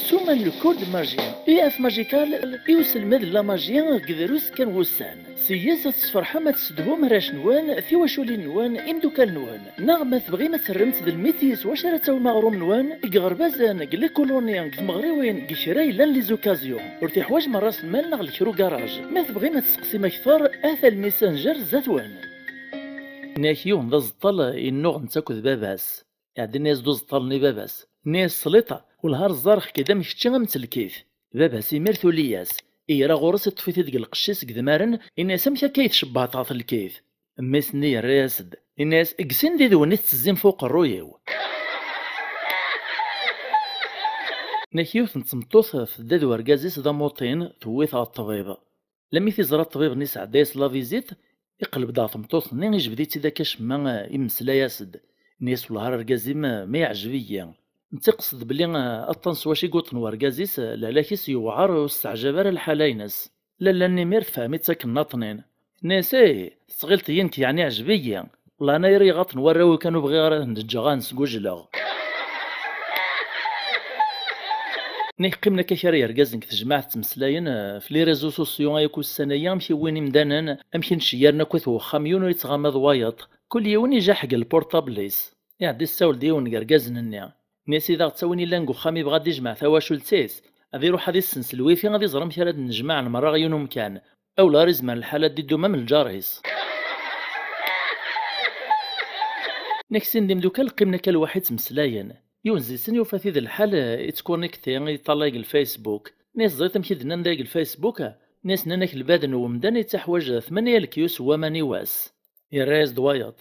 Suman le cours de magie, U F Magical, i uselmed n la magie deg drus kan wussan. Seg-s ad tesferḥem, ad tessedhum arrac-nwen, tiwaculin-nwen, imdukal-nwen. Neɣ ma tebɣim ad terremt d lmiti s wacu ara tawim aɣrum-nwen, deg iɣerbazen, deg likuluni, deg tmeɣriwin, deg kra yellan les occasions. Ur tiḥwaǧem ras lmal neɣ lekra ugaraj. Ma tebɣim ad tesseqsim akter, ata lmisanjer zdat-wen. Nnak yiwen d aẓeṭṭal, yennuɣ netta akked baba-s. Iɛedda inna-yas-d uẓeṭṭal-nni i baba-s. Inna-yas: "Sliṭa, wellah ar ẓẓareɣ-k-id am kečči am telkit." Baba-s imir tuli-yas. Ira ɣur-s, iṭṭef-it-id deg lqecc-is deg idmaren, inna-yas: "Amek akka i tcebbaḍ ɣef telkit?" Mmi-s-nni yerra-yas-d, yenna-yas, deg sin d idwen i tettezzim f uqerruy-iw. Nek yiwet n tmeṭṭut tedda d urgaz-is d amuṭin, tewwi-t ɣer ṭṭbib. Lammi t-iẓra ṭṭbib-nni sɛedda-yas la visite, iqleb-d ɣer tmeṭṭut-nni, ijbed-itt-id akka cemma, eh, immesla-yas-d. Ini-as, wellah ar argaz-im, eh, ma yeɛjeb-iyi. Netta iqsed belli, eh, aṭṭan s wacu i yuṭen urgaz-is, eh, lehlak-is yewɛer, ur s-teɛjab ara lḥala-ines. Lalla-nni imir tefhem-itt akken naṭnin. Tenna-yas, ih, tettɣileḍ-iyi nekk yeɛni yeɛjeb-iyi. Wellah anayer i yi-ɣaṭen warraw-iw kan ur bɣiɣ ara ad ten-ǧǧeɣ ad n-sgujleɣ. Nek qqimen akka kra yergazen deg tejmaɛt ttmeslayen, eh, f les réseaux sociaux ay akk ussan-agi, amek i wwin imdanen, amek i nceyyaren akk at wexxam, yiwen ur yettɣama d wayeḍ. Kul yiwen ijaḥ deg lpurṭabl-is. Iɛedda issawel-d yiwen deg yergazen-nni. Nni-as i d aɣ-ttawin illan deg uxxam, ibɣa ad d-ijmeɛ tawacult-is, ad iruḥ ad issens lwifi, ad iẓer amek ara d-nnejmaɛen merra ɣer yiwen umkan. Awla ara izmer lḥal ad d-idum am lǧar-is. Nek sin d imdukal qqimen akka lwaḥi ttmeslayen. Yiwen zi-sen yufa-t-id lḥal, eh, ittkurnikti, iṭallay deg lfacebook. Nni-as, teẓriḍ amek i d-nnan dagi deg lfacebook? Nni-as, nnan-ak lbad n wemdan ittaḥwaǧ tmanya lekyus n waman i wass. Yerra-yas-d wayeḍ.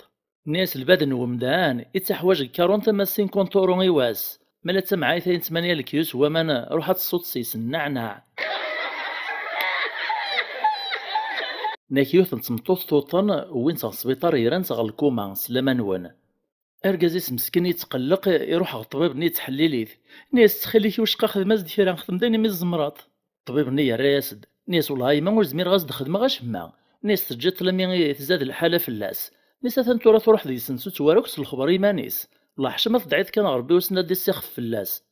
Nni-as, lbad n wemdan ittaḥwaǧ deg quarante ama cinquante euros i wass. Ma la d tamɛayt ay n tmanya lekyus n waman, ruḥ ad tessuḍ seg-s nneɛneɛ. Nek yiwet n tmeṭṭut tuṭen, wwin-tt ɣer sbiṭar, rran-tt ɣer lkuma, s laman-nwen. Argaz-is meskin yettqelleq, iruḥ ɣer ṭṭbib-nni yettḥellil-it. Nni-as, ttxil-k, wicqa xdem-as-d kra, xdem-d ayen imi tzemreḍ. Ṭṭbib-nni yerra-yas-d. Nni-as, wellah a yemma ur zmireɣ ad s-d-xedmeɣ acemma. Nni-as, teǧǧiḍ-t lammi i tzad lḥala fell-as. Nni-as, atan tura truḥ deg-sent ur ttwara akk s lexber iman-is. Wellah ḥecma tedɛiḍ kan ɣer Rebbi wissen ad d-issixef fell-as.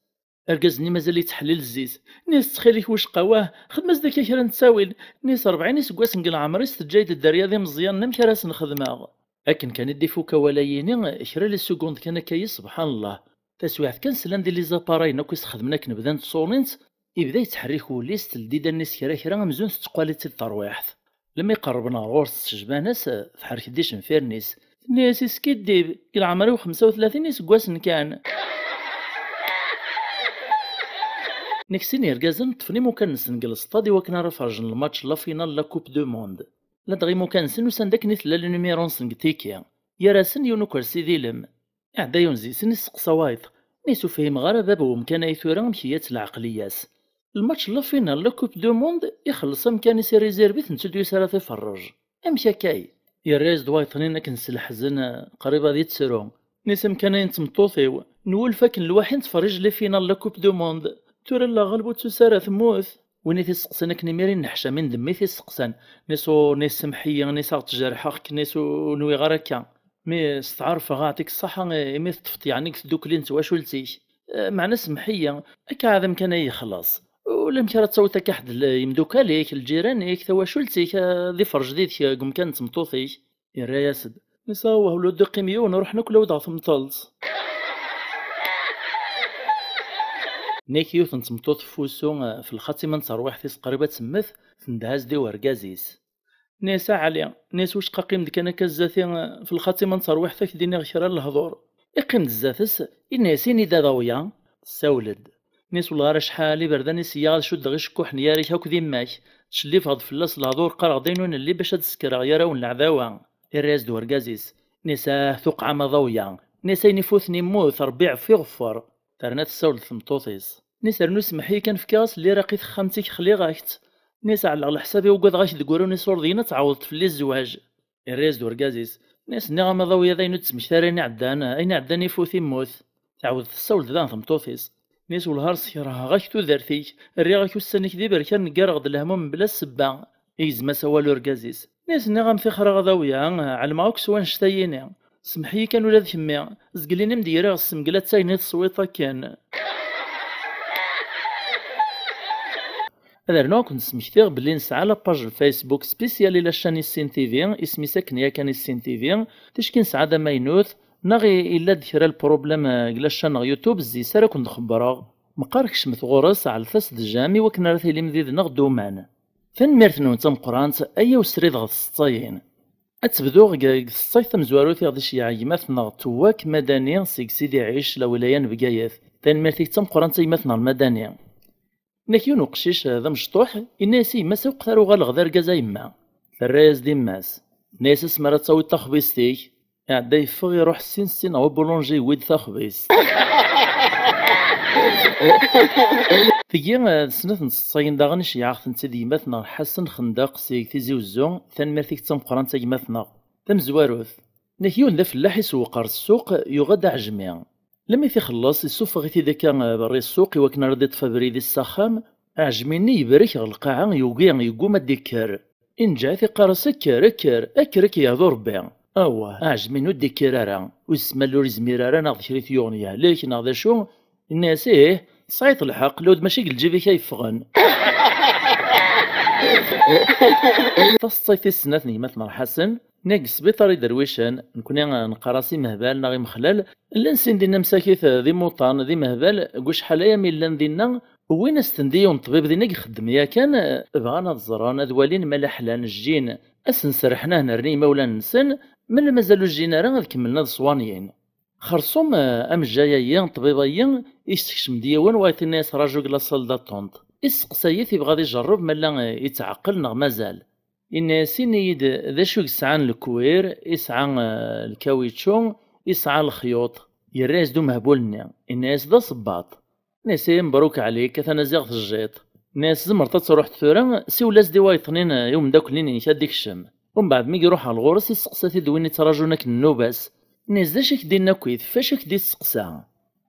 Argaz-nni mazal yettḥellil zzit. Nni-as, ttxil-k wicqa wah, xdem-as-d akka kra n ttawil. Nni-as, rebɛin iseggasen deg leɛmer-is teǧǧa-yi-d dderya d imeẓyanen, amek ara sen-xedmeɣ? Akken kan i d-ifuk awal-ayini, kra n les secondes kan akka-yi, subḥan Allah. Taswiɛt kan slan di les appareils-nni akk i s-xedmen akken bdant ttṣunin-tt, ibda yettḥerrik wul-is, teldi-d allen-is kra kra amzun tettqali-tt-id terwiḥt. Lemmi qerrben ɣer ɣur-s s tejban-as, tḥerrek-d icenfiren-is. Tenna-yas, iskiddib, deg leɛmer-iw xemsa u tlatin iseggasen kan. Nek sin yergazen ṭṭfen imukan-nsen deg lestad i wakken ara ferjen lmatch la finale la Coupe du Monde. Ladɣa imukan-nsen usan-d akken i tella le numéro-nsen deg tiki. Gar-asen yiwen ukersi d ilem. Iɛedda yiwen zi-sen isteqsa wayeḍ. Nni-as, ur fhimeɣ ara bab n umkan ay tura amek iga-tt lɛeqliya-s. Lmatch la finale la Coupe du Monde ixelleṣ amkan-is irizirb-it, netta ur d-yusi ara ad t-iferrej. Amek akka-y? Yerra-yas-d wayeḍ-nni akken s leḥzen, qrib ad yettru. Nni-as, amkan-ayi n tmeṭṭut-iw, nwulef akken lwaḥi nettferrij les finales la Coupe du Monde. Tura la ɣelb ur d-tusi ara temmut. Win i t-isteqsan akken imir inneḥcam, indemmi t-isteqsan. Nni-as, ur, nni-as, semmeḥ-iyi, nni-as, aɣ-ttjerḥeɣ-k, nni-as, ur nwiɣ ara akka. Mi steɛṛfeɣ, aɛṭik ṣṣaḥa, imi teṭṭfeḍ yeɛni deg tdukli n twacult-ik. Eh, meɛna semmeḥ-iyi, akka ɛad amkan-ayi yexleṣ. Ulamek ara tawiḍ akka ḥedd n yimdukal-ik, lǧiran-ik, tawacult-ik, ad iferrej did-k deg umkan n tmeṭṭut-ik. Yerra-yas-d. Nni-as, awah, ula ur d-iqqim yiwen, ruḥen akk lawd ɣer temṭelt. Nek yiwet n tmeṭṭut f usu, eh, f lxatima n terwiḥt-is qrib ad temmet, tendeh-as-d i urgaz-is. Nni-as, a Ɛli, nni-as, wicqa qqim-d kan akka zdat-i, eh, f lxatima n terwiḥt ad k-d-iniɣ kra n lehdur. Iqqim-d zdat-s, yenna-as, ini-d ad awya. Tessawel-d. Nni-as, wellah ar acḥal iberdan i s-yyaɣ ad cuddeɣ icekkuḥen gar-ik akk d yemma-k. Ttcellifeɣ-d fell-as lehdur, qqareɣ-d ayen ur nelli bac ad d-sekreɣ gar-awen leɛdawa. Irra-yas-d urgaz-is. Nni-as, ah, tuqɛa ma d awya. Nni-as, ayen ifuten immut, Rebbi iɛeffu iɣeffer. Terna tessawel-d tmeṭṭut-is. Nni-as, rnu semmeḥ-iyi kan, fkiɣ-as llira i texxamt-ik, xliɣ-ak-tt. Nni-as, ɛelleɣ leḥsab-iw, ugadeɣ ad k-d-grin iṣurdiyen ad tɛawdeḍ fell-i zzwaǧ. Irra-yas-d urgaz-is. Nni-as, nniɣ-am ad awya d ayen ur d-ttmekta ara ayen iɛeddan, ayen iɛeddan ifut immut. Tɛawed tessawel-d daɣen tmeṭṭut-is. Nni-as, wellah ar sekreɣ-ak tudert-ik, rriɣ-ak ussan-ik d iberkan, neggareɣ-d lehmum mebla ssebba. Igzem-as awal urgaz-is. Nni-as, nniɣ-am tixer-aɣ ad awya, ɛelmeɣ akk s wannect-ayini. Semmeḥ-iyi kan ula d kemmi, zgel ini-m-d giriɣ ssem deg lattay-nni teswiḍ akken. Ad rnuɣ ad ken-smektiɣ belli nesɛa la page Facebook spéciale i la chaîne Issin T V, isem-is akken yakan Issin T V, ticki nesɛa d amaynut, neɣ i-, illa-d kra n lproblème, eh, deg la chaîne neɣ YouTube, zzi-s ara ken-d-xebbreɣ. Meqqar kecmet ɣur-s, ɛellet-as-d j'aime i wakken ara tilim did-neɣ duman. Tanemmirt-nwen d tameqqrant, aya usrid ɣef tseḍsayin. Ad tebduɣ deg, deg tseḍsayt tamezwarut i ɣ-d-iceyyeɛ gma-tneɣ Tuwak Madani seg Sidi Ɛic, la wilaya n Bgayet. Tanemmirt-ik d tameqqrant a gma-tneɣ Madani. Nek yiwen uqcic, eh, d amecṭuḥ, yenna-yas i yemma-s, "Awqet ara uɣaleɣ d argaz a yemma." Terra-yas-d yemma-s. Tenna-yas: "Asmi ara tawiḍ taxbizt-ik." Iɛedda yeffeɣ, iruḥ sin sin ɣer ubulunji, yewwi-d taxbizt. Tigi, eh, d snat n tseṭṭayin daɣen i ceyɛeɣ-tent-id gma-tneɣ Ḥasen Xendaq seg Tizi Uzzu. Tanemmirt-ik d tameqqrant a gma-tneɣ. Tamezwarut, nek yiwen d afellaḥ isewweq ɣer ssuq, yuɣ-d aɛejmi. Lemmi t-ixelleṣ, isuffeɣ-it-id akka, eh, berri ssuq i wakken ara d-iṭṭef abrid-is s axxam. Aɛejmi-nni yebrek ɣer lqaɛa, yugi, yegguma ad d-ikker. Inǧeɛ-it iqqar-as: "Kker, kker, kker, ad k-yehdu Rebbi." Awah, aɛejmi-nni ur d-ikker ara. Ur yesmal, ur yezmir ara, neɣ d kra i t-yuɣen yehlek, neɣ d acu. Inna-yas: "Ih, tesɛiḍ lḥeqq, lewd mačči deg lǧib-ik ay yeffɣen." Taseṭṭayt tis snat n gma-tneɣ Ḥasen, nek deg sbiṭar iderwicen, nekni neqqar-as imehbal neɣ imexlal, llan sin dinna msakit d imuṭan, d imehbal, deg wacḥal aya mi llan dinna, wwin-asen-d i yiwen ṭṭbib dinna i ixeddem yakan, bɣan ad ẓren, ad walin ma la ḥlan, jjin, ad sen-serrḥen ad hnerni imawlan-nsen, ma la mazal ur jjin ara ad kemmlen ad ṣwanyin. Xerṣum, eh, amejjay-ayi, ṭṭbib-ayi, yessekcem-d yiwen, wayeḍ inna-yas: "Raju deg la salle d'attente." Isteqsa-yi-t, ibɣa ad ijerreb ma la, eh, yetɛeqqel neɣ mazal. Inna-yas: "Ini-yi-d d acu i yesɛan lkwir, yesɛa, eh, lkawičču, yesɛa lexyuṭ." Yerra-yas-d umehbul-nni, inna-yas: "D asebbaṭ." Inna-yas: "Ay mebruk ɛlik, atan aziɣ tejjiḍ." Inna-yas: "Tzemreḍ ad truḥeḍ tura, siwel-as-d i wayeḍ-nni, i umeddakel-nni-inek ad d-ikcem. Umbeɛd mi iruḥ ɣer ɣur-s, isteqsa-t-id win ittraǧun akken nnuba-s." Inna-yas: "D acu i k-d-inna akkit? F acu i k-d-isteqsa?"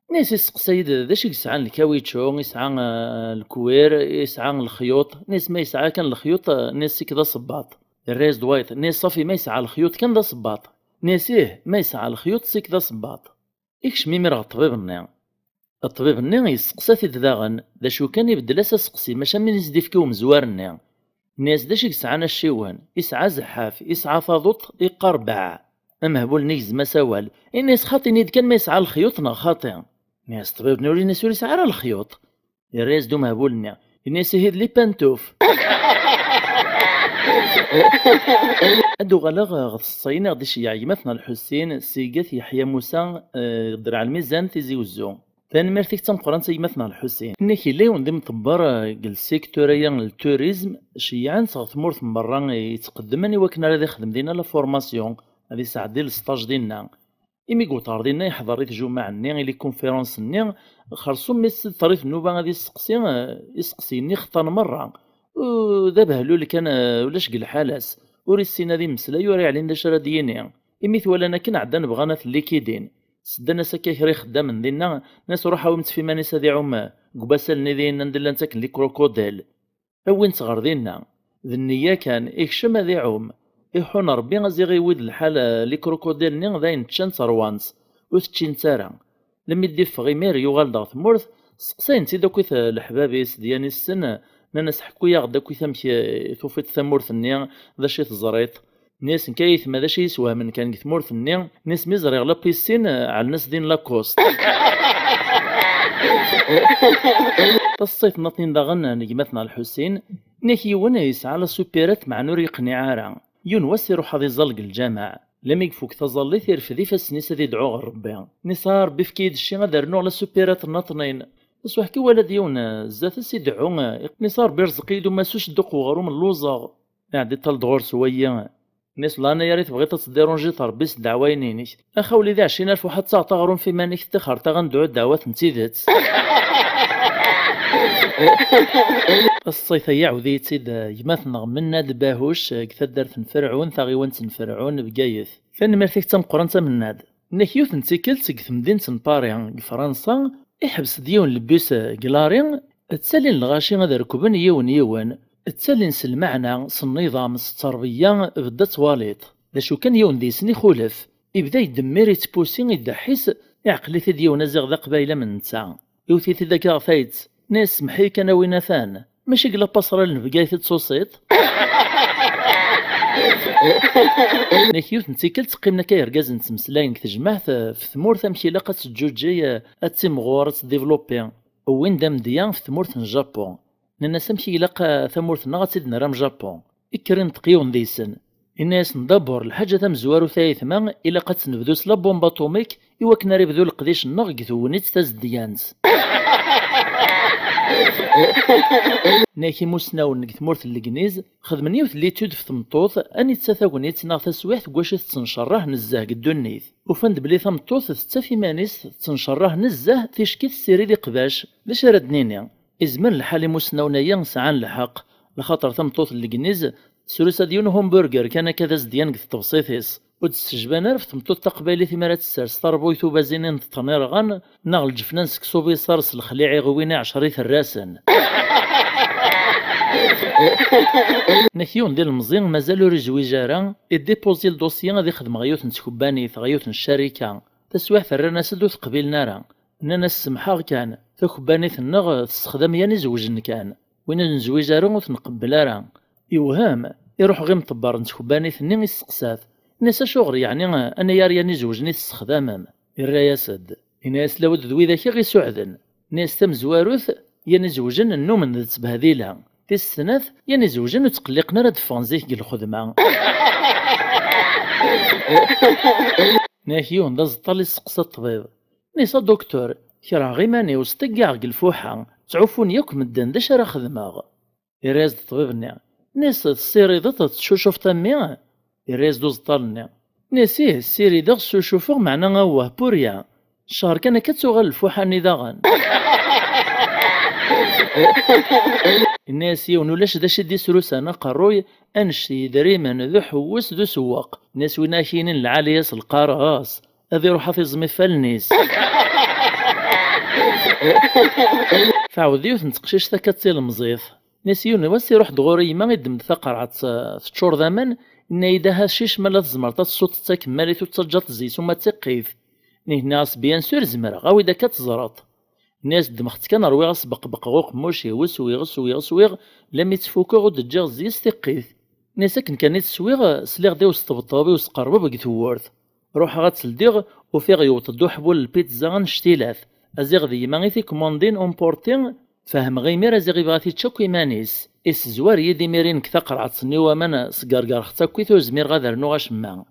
Inna-yas: "Isteqsa-yi-d d acu i yesɛan lkawičču, yesɛa, eh, lkwir, yesɛa lexyuṭ." Inna-yas: "Ma yesɛa kan lexyuṭ, eh, inna-yas, sik d asebbaṭ." Yerra-yas-d wayeḍ, inna-yas: "Ṣafi, ma yesɛa lexyuṭ kan d asebbaṭ." Inna-yas: "Ih, ma yesɛa lexyuṭ, sik d asebbaṭ." Ikcem imir ɣer ṭṭbib-nni. Ṭṭbib-nni yesteqsa-t-id daɣen, d acu kan ibeddel-as aseqsi, maca min i s-d-ifka umezwar-nni. Inna-yas: "D acu i yesɛan acciwen? Yesɛa azeḥḥaf, yesɛa taḍuṭ, yeqqar beɛ." Amehbul-nni igzem-as awal. Inna-yas: "Xaṭi, ini-d kan ma yesɛa lexyuṭ neɣ xaṭi." Inna-yas ṭṭbib-nni: "Ur, inna-yas, ur yesɛi ara lexyuṭ." Yerra-yas-d umehbul-nni. Inna-yas: "Ihi d lipantuf." Ad uɣaleɣ ɣef tseṭṭayin i ɣ-d-iceyyeɛ gma-tneɣ Lḥusin, seg At Yeḥya Musa, eh, Dderɛ Lmizan, Tizi Uzzu. Tanemmirt-ik d tameqqrant a gma-tneɣ Lḥusin. Inna-k yella yiwen d imḍebber, eh, deg lsektur-aya n lturizm, ceyyɛen-t ɣer tmurt n berra, eh, yettqeddimen i wakken ara d-ixdem dinna la formation, ad isɛeddi lesṭaj dinna. Imi yewweḍ ɣer dinna, yeḥḍer i tjumaɛ-nni, i les conférences-nni, xerṣum mi s-d-terri nnuba ad isteqsi, eh, isteqsiyen-nni xeṭṭan merra. U d abehlul kan, eh, ulac deg lḥala-s. Ur issin ad immeslay, ur iɛlin d acu ara d-yini. Imi t-walan akken, ɛeddan bɣan ad t-likidin. Seddan-as akka kra ixeddamen dinna, nnan-as: "Ruḥ awim-t f iman-is ad iɛum deg ubasal-nni dinna anda llan ttaken les crocodiles." Awin-t ɣer dinna. D nniya kan, ikcem ad iɛum. Iḥun Rebbi, a ziɣ iwwi-d lḥal, eh, les crocodiles-nni d ayen ččan-t rwan-t, ur t-ččint ara. Lemmi d-iffeɣ imir, yuɣal-d ɣer tmurt, steqsayen-t-id akkit, eh, leḥbab-is d yan-issen, nnan-as: "Ḥku-yaɣ-d akkit amek, eh, tufiḍ tamurt-nni, d acu i teẓriḍ?" Nni-asen kan: "Ay aytma, d acu i yi-iswehmen kan deg tmurt-nni?" Nni-as: "Mi ẓriɣ la piscine, ɛellen-as din Lacoste." Taseṭṭayt nniḍen daɣen n gma-tneɣ Lḥusin, nni-ak yiwen yesɛa la supérette, meɛna ur yeqniɛ ara. Yiwen wass iruḥ ad iẓẓal deg lǧameɛ. Lami ifuk taẓallit, irfed ifassen-is ad idɛu ɣer Rebbi. Nni-as: "A Rebbi, efk-iyi-d cci ad rnuɣ la supérette nniḍen." Taswiḥt kan iwala-d yiwen, eh, zdat-s ideɛɛu, eh, nni-as: "A Rebbi, rzeq-iyi-d umasuc, dduq uɣrum, lluẓeɣ." Iɛedda iṭṭal-d ɣur-s wayi. Nni-as: "Laɛnaya-ri, tebɣiḍ ad teddiṛunjiḍ Ṛebbi s ddeɛwa-inin-ik? Ax a wlidi, ɛecrin alef waḥed, taɣeḍ aɣrum f iman-ik, ttixer-aɣ ad nedɛu ddeɛwat n tidet." Taseṭṭayt-agi iɛawed-iyi-tt-id, eh, gma-tneɣ Mennad Bahuc, eh, deg taddart n Ferɛun, taɣiwant n Ferɛun, Bgayet. Tanemmirt-ik d tameqqrant a Mennad. Nni-ak yiwet n tikkelt deg temdint n Paris, deg Fransa, iḥbes-d yiwen lebus, eh, deg lari, ttalin lɣaci ad rekben yiwen yiwen, ttalin s lmeɛna, s nniḍam, s tterbiya, bedda twaliḍ. D acu kan, yiwen deg-sen ixulef. Ibda yeddemmir, ittpusi, iddeḥḥis, iɛqel-it-id yiwen aziɣ d aqbayli am netta. Iwet-it-id akka ɣer tayet, nni-as: "Semmeḥ-iyi kan a win atan. Mačči deg la passerelle n Bgayet i d-tusiḍ?" Nni-ak yiwet n tikkelt qqimen akka yergazen ttmeslayen deg tejmaɛt, eh, ɣef tmurt amek ilaq ad teǧǧuǧǧeg, eh, ad timɣur, ad tdivlupi. Wwin-d amedya ɣef tmurt n Japun. Nnan-as: "Amek i ilaq, eh, tamurt-nneɣ ad tt-id-nerr am Japun?" Ikker inṭeq yiwen deg-sen. Inna-yasen: "Dabur, lḥaǧa tamezwarut ay aytma, ilaq ad tt-nebdu s la bombe atomique i wakken ara ibdu leqdic-nneɣ deg tegnit tazeddiyant." Nnak imusnawen deg tmurt n Legniz xedmen yiwet n l'étude ɣef tmeṭṭut anita tagnit neɣ taswiɛt deg wacu i tettencerraḥ nezzeh deg ddunit. Ufan-d belli tameṭṭut tettaf iman-is tettencerraḥ nezzeh ticki tessirid iqbac. D acu ara d-nini? Izmer lḥal imusnawen-agi sɛan lḥeqq, lxaṭer tameṭṭut n Legniz tesrusa-d yiwen uhamburger kan akka d as-d-yan deg tṭebsit-is. Ur d-ssejban ara ɣef tmeṭṭut taqbaylit imi ara tessers tarbuyt ubazin ineṭṭqen irɣan, neɣ lǧefna n seksu biṣar s lexliɛ iɣwin i ɛecra iterrasen. Nnak yiwen d ilemẓi mazal ur izwiǧ ara, iddipuzi ldossier ad ixdem ɣer yiwet n tkebbanit, ɣer yiwet n ccarika. Taswiɛt rran-as-d ur t-qbilen ara. Nnan-as: "Semḥeɣ kan, takebbanit-nneɣ tessexdam yan izewjen kan. Win ur nezwiǧ ara ur t-nqebbel ara." Yewhem, iruḥ ɣer imṭebber n tkebbanit-nni isteqsa-t. Inna-as: "Acuɣer yeɛni anagar yan izewjen i tessexdamem?" Irra-yas-d, inna-yas: "Lawed d widak i ɣ-isuɛden." Inna-yas: "Tamezwarut, yan izewjen nnumen d ttbehdila. Tis snat, yan izewjen ur ttqelliqen ara ad ffɣen zik deg lxedma." Nnak yiwen d aẓeṭṭal isteqsa ṭṭbib. Inna-yas: "A Docteur, kerheɣ iman-iw, sṭeggiɛeɣ deg lfuḥa, ttɛuffun yakk medden, d acu ara xedmeɣ?" Irra-yas-d ṭṭbib-nni. Inna-yas: "Tessirideḍ, teccucufeḍ a mmi?" Irra-yas-d uẓeṭṭal-nni. Inna-yas: "Ih, ssirideɣ, ssucufeɣ, meɛna awah, purya. Ccehr kan akka ad tuɣal lfuḥa-nni daɣen." Inna-yas yiwen: "Ulac d acu i d-isrusan aqerruy, annect n yidrimen, d uḥewwes, d usewweq." Inna-yas: "Win ara k-yinin lɛali-yas lqaras, ad iruḥ ad t-iẓem iffalen-is." Tɛawed yiwet n teqcict akka d tilemẓit. Inna-yas: "Yiwen wass iruḥ-d ɣur-i yemma, iddem-d taqerɛet, eh, teččur d aman, inna-yi-d: 'Aha cic, ma la tzemreḍ ad tessuḍ-tt akemmalit ur ttaǧǧaḍ zzis uma d tiqqit.' Nni-as: 'Bien sûr zemreɣ, awi-d akka ad teẓreḍ.' Inna-yas: 'Ddmeɣ-tt kan, rwiɣ-as beqbeq ɣer uqemmuc-iw, swiɣ, swiɣ, swiɣ, lammi tt-fukeɣ ur d-ǧǧiɣ zzis tiqqit.' Inna-yas: 'Akken kan i tt-swiɣ, sliɣ-d i usṭebṭeb, i usqerbub deg tewwurt. Ruḥeɣ ad tt-ldiɣ, ufiɣ yewweḍ-d uḥbul n lpizza annect-ilat. Aziɣ d yemma i t-ikumandin emporté, fehmeɣ imir aziɣ ibɣa t-ičč akk iman-is. Issezwar-iyi-d imir-inek taqerɛet-nni n waman sgergerɣ-tt akkit ur zmireɣ ad rnuɣ acemma.'"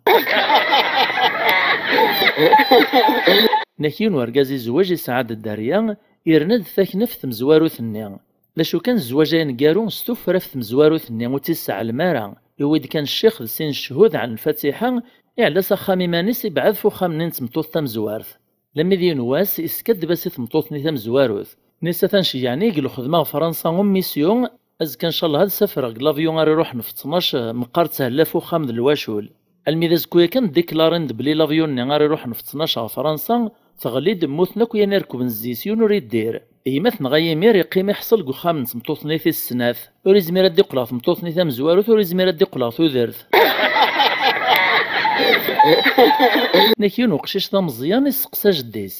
Nnak yiwen urgaz izewweǧ, isɛa-d dderya, irna-d takneft tmezwarut-nni. D acu kan, zzwaǧ aneggaru s tuffra ɣef tmezwarut-nni ur tt-isseɛlem ara. Iwwi-d kan ccix d sin cchud ɛen lfatiḥa, iɛella s axxam iman-is, ibɛed f uxxam-nni n tmeṭṭut tamezwart. Lammi d yiwen wass, iskaddeb-as i tmeṭṭut-nni tamezwarut. Nni-as: "Atan ceggeɛen-iyi deg lxedma ɣer Fransa en mission, azekka ncallah ad safreɣ deg l'avion ara iruḥen ɣef ttnac, meqqar ttehella f uxxam d lwacul. Almi d azekka-ya kan ddiklarin-d belli l'avion-nni ara iruḥen ɣef ttnac ɣer Fransa, teɣli-d, mmuten akk yan irekben zzi-s, yiwen ur iddir. Gma tenɣa yimir, iqqim iḥṣel deg uxxam n tmeṭṭut-nni tis snat. Ur izmir ad d-iqqel ɣer tmeṭṭut-nni tamezwarut, ur izmir ad d-iqqel ɣer tudert." Nnak yiwen uqcic d ameẓyan isteqsa jeddi-s.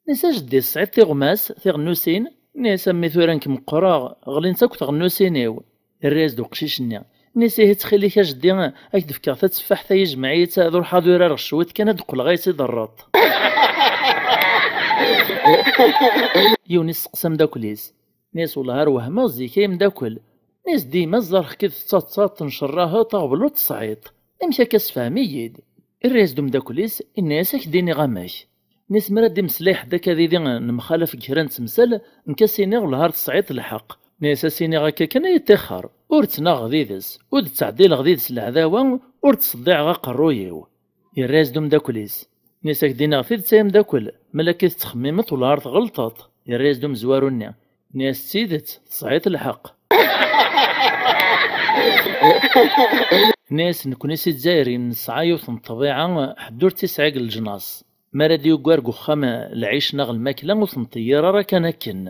Nni-as: "A jeddi, tesɛiḍ tiɣmas, tiɣennusin?" Nni-as: "A mmi, tura nekk meqqreɣ, ɣlint akk tɣennusin-iw." Irra-yas-d uqcic-nni. Nni-as: "Ihi ttxil-k a jeddi, ad k-d-fkeɣ tatteffaḥt-a, ijmeɛ-itt, ad ruḥeɣ ad urareɣ cwiṭ kan, ad d-qqleɣ ad iyi-tt-id-terreḍ." Yiwen isteqsa ameddakel-is. Nni-as: "Wellah ar wehmeɣ zik ay ameddakel." Nni-as: "Dima ẓẓareɣ-k-id tettaḍsaḍ, tencerraheḍ, aɣbel ur tesɛiḍ. Amek akka, sefhem-iyi-d?" Irra-yas-d umeddakel-is, inna-yas: "Ad k-d-iniɣ amek." Nni-as: "Mi ara d-imeslay ḥedd akka didi nemxalaf deg kra n temsal, nekk ad s-iniɣ wellah ar tesɛiḍ lḥeqq." Nni-as: "Ad s-iniɣ akka kan ay iṭixer, ur ttnaɣeɣ did-s, ur d-ttɛeddileɣ did-s leɛdawa, ur d-ttṣeddiɛeɣ aqerruy-iw." Irra-yas-d umeddakel-is. Nni-as: "Ad k-d-iniɣ tidet ay ameddakel, ma la akka i tettxemmimeḍ wellah ar tɣelṭeḍ." Irra-yas-d umezwaru-nni. Nni-as: "D tidet, tesɛiḍ lḥeqq." Nni-as: "Nekkni s Izzayriyen nesɛa yiwet n ṭṭbiɛa ḥedd ur tt-isɛi deg leǧnas. Mi ara d-yuggar deg uxxam lɛic neɣ lmakla ur t-nṭeyyir ara kan akken.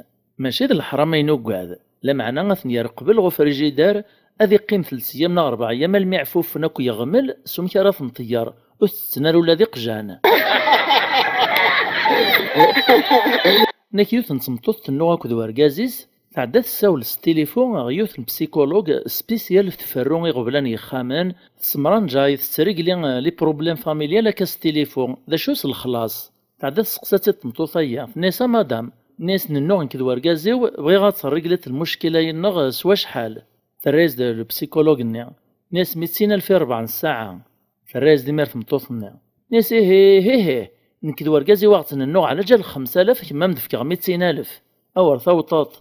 Mačči d leḥram ay nuggad, lameɛna ad ten-yerr qbel ɣef ufrijidar, ad iqqim telt eyyam neɣ rebɛa eyyam almi ɛfuffen akk yeɣmel s umek ara ten-nṭeyyer, ur t-tetten ara ula d iqjan." Nnak yiwet n tmeṭṭut tennuɣ akked wergaz-is, tɛedda tessawel s tilifu ɣer yiwet n psychologue spécial tferru iɣeblan yexxamen, tessemranǧay, tettregli les problèmes familial akka s tilifu, d acu s lexlaṣ. Tɛedda testeqsa-tt-id tmeṭṭut-agi, tenna-yas: "A madam," tenna-yas, "nennuɣ nekk d wergaz-iw, bɣiɣ ad terrigliḍ lmuckila-nneɣ s wacḥal?" Terra-yas-d lpsikulug-nni, tenna-yas: "Mitin alef i rebɛa n ssaɛa." Terra-yas-d imir tmeṭṭut-nni, tenna-yas: "Ih, ih, ih, ih, nekk d wergaz-iw ad ɣ-tt-nennuɣ ɛlaǧal xemsa alaf, kemm ad m-d-fkeɣ mitin alef. Awer tawṭeḍ!"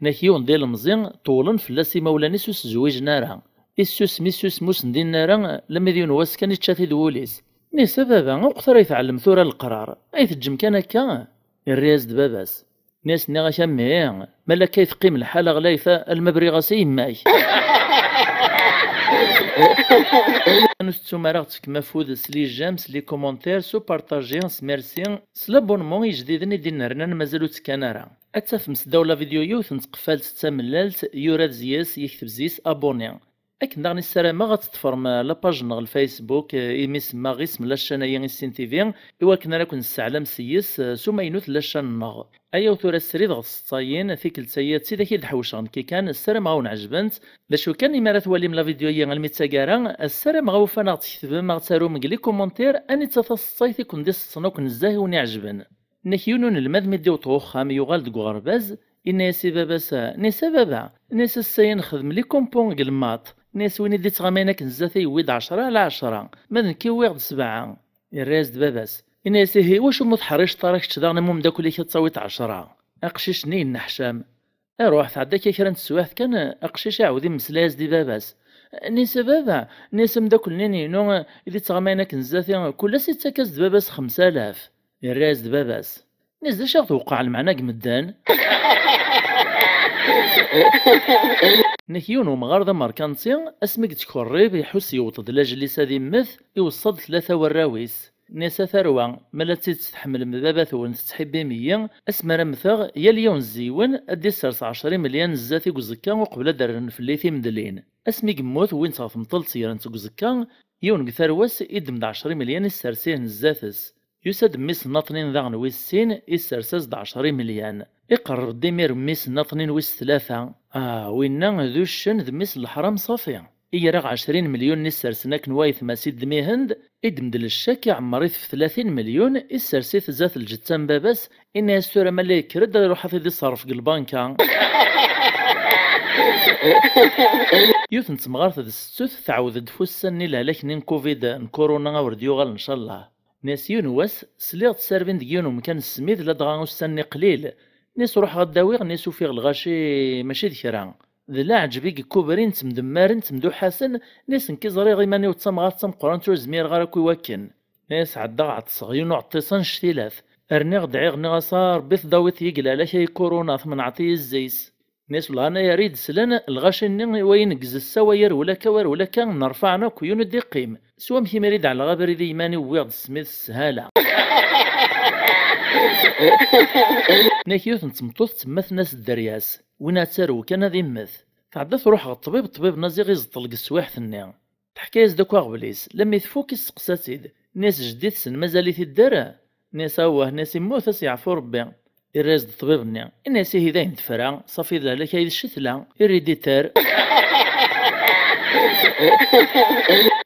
Nnak yiwen d ilemẓi, ṭewlen fell-as imawlan-is ur s-zwijen ara. Issusem, issusem, ur sen-d-inni ara, lammi d yiwen wass kan ičča-t-id wul-is. Nni-as: "A baba, uqet ara yetɛellem tura leqrar, ay teǧǧem kan akka?" Irra-yas-d baba-s. Nni-as: "Nniɣ-ak a mmi, ma la akka i teqqim lḥala ɣlayet, alma briɣ-as i yemma-k." Ur tettum ara ɣ-tefkem afud s les j'aime, s les commentaires, s upartaji, s merci, s l'abonnement ijdiden i d-innernan mazal ur ttekkan ara. Ad tafem s ddaw la vidéo yiwet n tqeffalt d tamellalt, yura-d zyes, yekteb zyes abonné. Akken daɣen i ssarameɣ ad teṭṭfrem la page-nneɣ n Facebook, eh, imi semmaɣ isem la chaîne-ayi Issin T V, i wakken ara ken-nessaɛlam s-yes, eh, s umaynut n la chaîne-nneɣ. Ayaw tura srid ɣef tseṭṭayin, tikkelt-ayi d tidak i d-ḥewceɣ nekki kan, ssarameɣ ad wen-ɛejbent. D acu kan, imi ara twalim la vidéo-yi almi d taggara, ssarameɣ awufan ad ɣ-tketbem, ad ɣ-tarum deg les commentaires, anita taseṭṭayt i ken-d-iseṭṭen akk nezzeh i wen-iɛejben. Nnak yiwen unelmad mi d-iwweḍ ɣer uxxam, yuɣal deg uɣerbaz, yenna-yas i baba-s: "Nni-as a baba, nni-as ass-a nexdem les compos deg lmaṭ, nni-as win i d-ittɣamayen akken zdat-i yewwi-d ɛecra ɛla ɛecra, ma d nekk i wwiɣ-d sebɛa." Irra-yas-d baba-s, yenna-yas: "Ihi, iwacu ma ur teḥriceḍ ara kečč daɣen am umeddakel-ik ad tawiḍ ɛecra?" Aqcic-nni yenneḥcam. Iruḥ, tɛedda akka kra n teswiɛt kan, aqcic iɛawed immeslay-as-d i baba-s. Nni-as a baba, nni-as ameddakel-nni-inu i d-ittɣamayen akken zdat-i, kul ass ittak-as-d baba-s xemsa alaf. Irra-yas-d baba-s. Nni-as d acu i ɣ-tewqeɛ lmeɛna deg medden? Nnak yiwen umɣar d amerkanti, asmi i yettkerrib, iḥuss yewweḍ-d lajel-is ad immet, iweṣṣa-d tlata warraw-is. Nni-as a tarwa, ma la d tidet tḥemmlem baba-twen tettḥibbim-iyi, asmi ara mmteɣ, yal yiwen zi-wen ad d-issers ɛecra imelyan zdat-i deg uẓekka uqbel ad d-rren fell-i timedlin. Asmi yemmut, wwin-t ɣer temṭelt, yerran-t deg uẓekka, yiwen deg tarwa-s iddem-d ɛecra imelyan issers-ihen zdat-s. Yusa-d mmi-s n Naṭnin daɣen wis sin, issers-as-d ɛecra imelyan. Iqerreb-d imir mmi-s n Naṭnin wis tlata. Ah, winna d uccen d mmi-s n leḥram ṣafi. I yerra ɛecrin melyun-nni ssersen akken wayetma-s iddem-ihen-d, iddem-d leccak, iɛemmer-it f tlatin melyun, issers-it zdat lǧetta n baba-s, inna-yas tura ma la yekker-d ad iruḥ ad t-id-iṣerref deg lbanka. Yiwet n temɣart d settut tɛawed-d f ussan-nni lehlak-nni n covid, n corona, awer d-yuɣal ncallah. Nni-as yiwen wass, sliɣ-d ssarbin deg yiwen umkan n ssmid ladɣa ussan-nni qlil. Nni-as ruḥeɣ ad d-awiɣ, nni-as ufiɣ lɣaci mačči d kra. D leɛǧeb i yekubrin, ttemdemmaren, ttemduḥasen, nni-as nekk i ẓriɣ iman-iw d tamɣart d tameqqrant ur zmireɣ ara akk i wakken. Nni-as ɛeddaɣ ɛeṭṭseɣ yiwen uɛeṭṭis annect-ilat. Rniɣ dɛiɣ, nniɣ-as a Ṛebbi tdawiḍ-iyi lehlak ay kuruna, tmenɛeḍ-iyi zzi-s. Nni-as wellah anayer i d-slan lɣaci-nni i wayen neggez ssaway ar ulakka, ar ulakka, nerfaɛen akk, yiwen ur d-iqqim. S wamek imir i d-ɛelleɣ abrid i yiman-iw, wwiɣ-d ssmid s sshala. Nnak yiwet n tmeṭṭut temma, tenna-s dderya-s, win ad tarew kan ad immet. Tɛedda truḥ ɣer ṭṭbib, ṭṭbib-nni ziɣ iẓeṭṭel deg teswiɛt-nni. Teḥka-yas-d akk aɣbel-is, lammi tfuk isteqsa-tt-id. Nni-as jeddi-tsen mazal-it idder? Nni-as awah, nni-as immut, ad s-yeɛfu Rebbi. Irra-yas-d ṭṭbib-nni, inna-yas ihi d ayen tefra, ṣafi d lehlak ay d ccetla, héréditaire.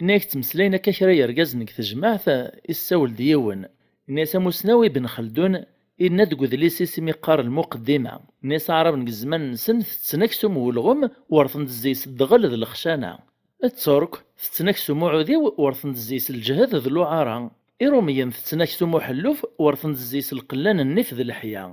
Nni-ak ttmeslayen akka kra yergazen deg tejmaɛt, issawel-d yiwen. Nni-as amusnaw Ibn Xeldun, inna-d deg udlis-is imi qqar lmuqeddima. Nni-as aɛraben deg zzman-nsen tetten aksum n ulɣem, werten-d zzi-s ddɣel d lexcana. Tturk, tetten aksum uɛudiw, werten-d zzi-s lǧehd d luɛara. Iṛumyen tetten aksum uḥelluf, werten-d zzi-s lqella n nnif d leḥya.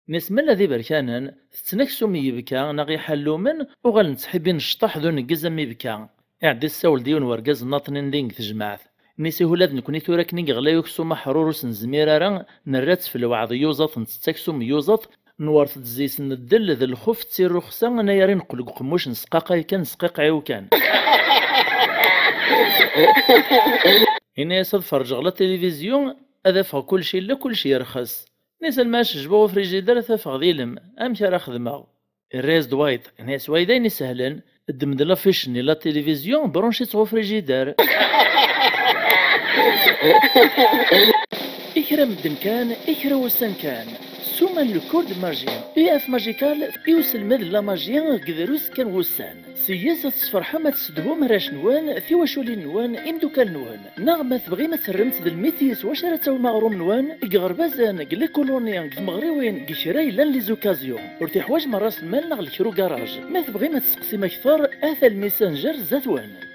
Nni-as ma la d iberkanen, tetten aksum n yibka neɣ iḥellumen, uɣalen ttḥibbin cṭeḥ d uneggez am ibka. Iɛedda issawel-d yiwen wergaz n Naṭnin din deg tejmaɛt. Nni-as ihi ula d nekni tura akken i yeɣlay uksum aḥrur ur s-nezmir ara, nerra-tt f lweɛḍ n yuẓaṭ, nettett aksum n yuẓaṭ, nwert-d zzi-s n ddel d lxuf d tirruxsa, anayer i neqqel deg uqemmuc nesqaqay kan, nesqiqɛiw kan. Ini-as ad ferǧeɣ la tilivizyu, ad afeɣ kullec illa, kullec yerxes. Nni-as alma ad cejbeɣ ufrijider ad t-afeɣ d ilem, amek ara xedmeɣ? Irra-yas-d wayeḍ, ini-as wa d ayen isehlen, ddem-d lafic-nni la télévision, branche-itt ɣef ufrijider. I kra medden kan, i kra wussan kan. Ssuma n le cours de magie, U F Magical, i uselmed n la magie deg drus kan wussan. Seg-s ad tesferḥem, ad tessedhum arrac-nwen, tiwaculin-nwen, imeddukal-nwen. Neɣ ma tebɣim ad terremt d lmiti s wacu ara tawim aɣrum-nwen, deg iɣerbazen, deg likuluni, deg tmeɣriwin, deg kra yellan les occasions. Ur tiḥwaǧem ras lmal neɣ lekra ugaraj. Ma tebɣim ad testeqsim akter, ata lmisanjer zdat-wen.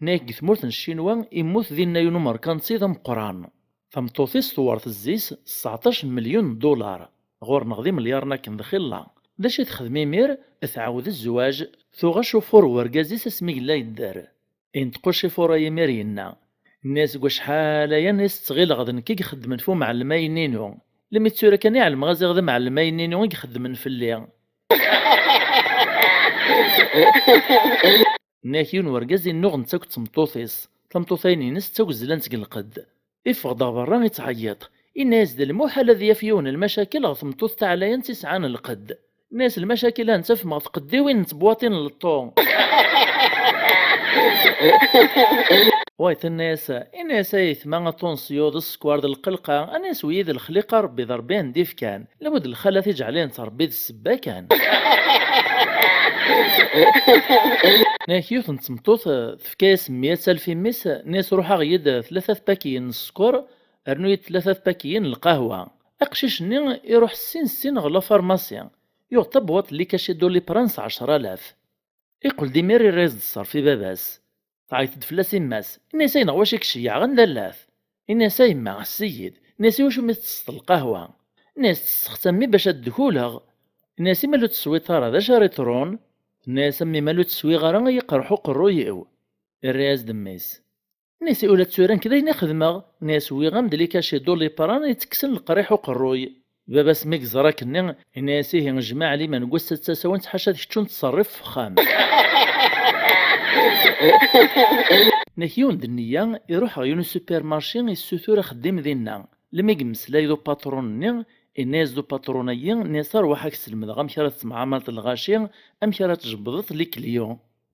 Nnak deg tmurt n Ccinwa, immut dinna yiwen umerkanti d ameqqran. Tameṭṭut-is tewweṛ tezzi-s tseɛṭac n melyun n ddulaṛ. Ɣur-neɣ d imelyaṛen akken d xilla. D acu i texdem imir? Tɛawed zzwaǧ, tuɣ acufur n urgaz-is asmi yella yedder. Inṭeq ucifur-a imir yenna: Nni-as deg wacḥal aya nni-as ttɣileɣ d nekk i ixeddmen f umɛellem ayenni-inu. Lmi d tura kan i ɛelmeɣ a ziɣ d amɛellem ayenni-inu i ixeddmen fell-i. Nni-ak yiwen urgaz innuɣ netta akked tmeṭṭut-is. Tameṭṭut-ayen-ines d tagezzlant deg lqedd. Iffeɣ-d ɣer berra ittɛeyyiṭ. Inna-as d lmuḥal ad yaf yiwen n lmacakil ɣer tmeṭṭut taɛlayant i sɛan lqedd. Inna-as lmacakil-a nettaf ɣef tqeddiwin n tebwaṭin n leṭṭu. Way tenna-as, inna-as ay aytma aṭunsyu d sskeṛ d lqelqa, anna-as wiyi d lexliqa Rebbi d Rebbi anda ifkan. Lmud lxalat iǧeɛlen ttṛebbi d ssebba kan. Nni-ak yiwet n tmeṭṭut tefka-yas meyya alef i mmi-s, nni-as ruḥ aɣ-iyi-d tlata tpakiyin n sskeṛ, rnu-yi-d tlata tpakiyin n lqahwa. Aqcic-nni iruḥ sin sin ɣer la pharmacie, yuɣ-d tabwaṭ n likaci doliprane s ɛecṛa alaf. Iqqel-d imir irra-yas-d ṣṣerf i baba-s. Tɛeyyeḍ-d fell-as yemma-s, inna-as ay neɣ wacu i k-ceyyɛeɣ anda llat? Inna-as a yemma ḥess-iyi-d. Inna-as iwacu mi tettesseḍ lqahwa? Inna-as ttesseɣ-tt a mmi bac ad d-kuleɣ. Inna-as i ma lu teswiḍ ara d acu ara iḍrun? Tenna-as a mmi ma lu teswiɣ ara i iqerreḥ uqerruy-iw. Irra-yas-d mmi-s. Inna-as ula d tura nekk d ayen i xedmeɣ. Inna-as wwiɣ-am-d likaci doliprane i ttekksen leqriḥ uqerruy. Baba-s mi yeẓra akkenni, yenna-as ihi jmaɛ liman n wass-a d tasawent ḥaca d kečč ur nettṣerrif f uxxam. Nek yiwen d nniya, iruḥ ɣer yiwen usupermarci issutur axeddim dinna. Lmi yemmeslay d upatrun-nni, yenna-as-d upatrun-agi, nni-as arwaḥ ad k-slemdeɣ amek ara tettemɛamaleḍ lɣaci, amek ara tjebbdeḍ likliyu.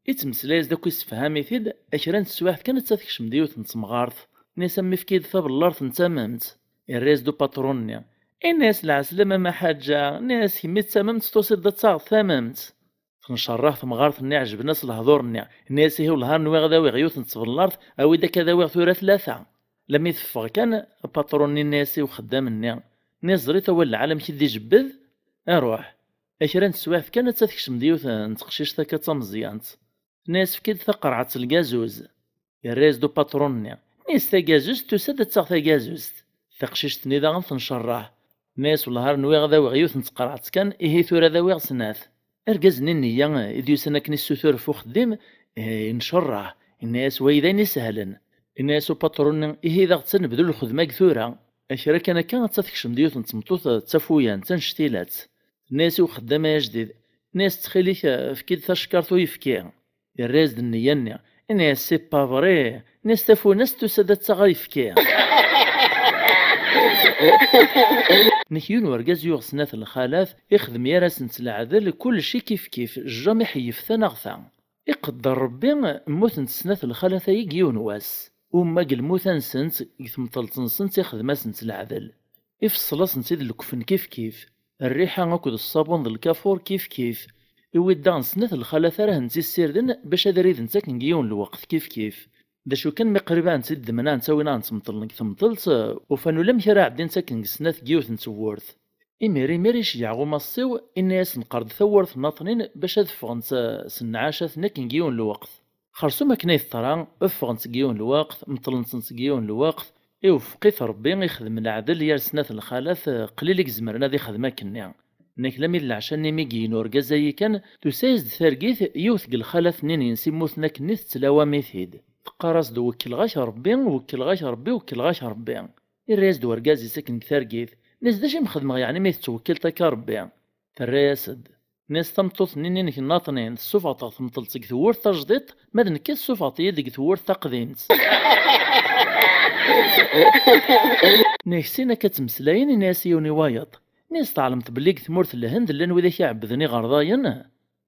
Ittmeslay-as-d akk issefham-it-id, kra n teswiɛt kan atta tekcem-d yiwet n temɣart. Nni-as a mmi efk-iyi-d tabellart n tamemt. Irra-yas-d upatrun-nni. Inna-yas lɛeslama a Maḥaǧa, nni-as kemmi d tamemt tusiḍ-d ad taɣeḍ tamemt. Tencerreḥ temɣart-nni ɛejben-as lehdur-nni. Nni-as ihi wellah ar nwiɣ ad awiɣ yiwet n tbellart, awi-d akka ad awiɣ tura tlata. Lami teffeɣ kan, apatrun-nni nni-as i uxeddam-nni. Nni-as ẓriḍ awal lɛali amek i d-ijebbed? Aruḥ. A kra n teswiɛt kan atta tekcem-d yiwet n teqcict akka d tameẓyant. Tenna-yas efk-iyi-d taqerɛet n lgazuz. Yerra-yas-d upatrun-nni. Nni-as tagazuzt tusa-d ad taɣ tagazuzt. Taqcict-nni daɣen tencerreḥ. Tenna-yas wellah ar nwiɣ ad awiɣ yiwet n tqerɛet kan, ihi tura ad awiɣ snat. Argaz-nni nniya i d-yusan akken issutur ɣef uxeddim, eh, incerreḥ. Yenna-yas wayi d ayen isehlen. Yenna-yas upatrun-nni ihi daɣ d tanebdu lxedma deg tura. A kra kan akka atta tekcem-d yiwet n tmeṭṭut d tafuyant, annect-ilatt. Tenna-yas i uxeddam ay ajdid, tenna-yas ttxil-k efk-iyi-d tacekkart uyefki. Yerra-yas-d nniya-nni. Ini-as c'est pas vrai. Ini-as tafunast tusa-d ad taɣ ayefki. Nek yiwen urgaz yuɣ snat lxalat, ixdem gar-asent leɛdel, kullec i kif kif, jamais ḥeyyef ta neɣ ta. Iqedder Rebbi, mmutent snat lxalat-agi deg yiwen wass. Umma deg lmuta-nsent, deg temṭelt-nsent ixdem-asent leɛdel. Ifeṣṣel-asent-id lekfen kif kif. Rriḥa akked ṣṣabun d lkafur kif kif. Iwi-d daɣen snat lxalat ara hent-issirden bac ad rident akken deg yiwen lweqt kif kif. D acu kan mi qrib ad hent-id-mnɛent a win ad hent-meṭlen deg temṭelt, ufan ulamek ara ɛeddint akken deg snat deg yiwet n tewwurt. Imir imir iceyyeɛ umaṣṣiw, inna-yasen qqar-d tawwurt n aṭnin bac ad ffɣent, eh, s nneɛacat-nni akken deg yiwen lweqt. Xersum akken ay teḍra, ffɣent deg yiwen lweqt, meṭlent-tent deg yiwen lweqt, iwefeq-it Rebbi ixdem leɛdel gar snat lxalat, eh, qlil i izemren ad ixdem akkenni. Nek lami d leɛca-nni mi yeggen urgaz-ayi kan, tusa-yas-d targit, yiwet deg lxalat-nni n yinsi mmuten akkenni tettlawam-it-id. Teqqar-as-d wekkleɣ-ak Rebbi, wekkleɣ-ak Rebbi, wekkleɣ-ak Rebbi. Irra-yas-d urgaz-is akken deg targit. Nni-as d acu i m-xedmeɣ yeɛni mi tettwekkileḍ akka Rebbi? Terra-yas-d. Nni-as tameṭṭut-nni-inek n aṭnin, tessufɣeḍ-aɣ temṭelt deg tewwurt tajdiṭ, ma d nekki tessufɣeḍ-iyi-d deg tewwurt taqdimt. Nni-as sin akka ttmeslayen, ini-as yiwen i wayeḍ. Nni-as tɛelmeḍ belli deg tmurt n Lhend llan widak iɛebbden iɣerdayen?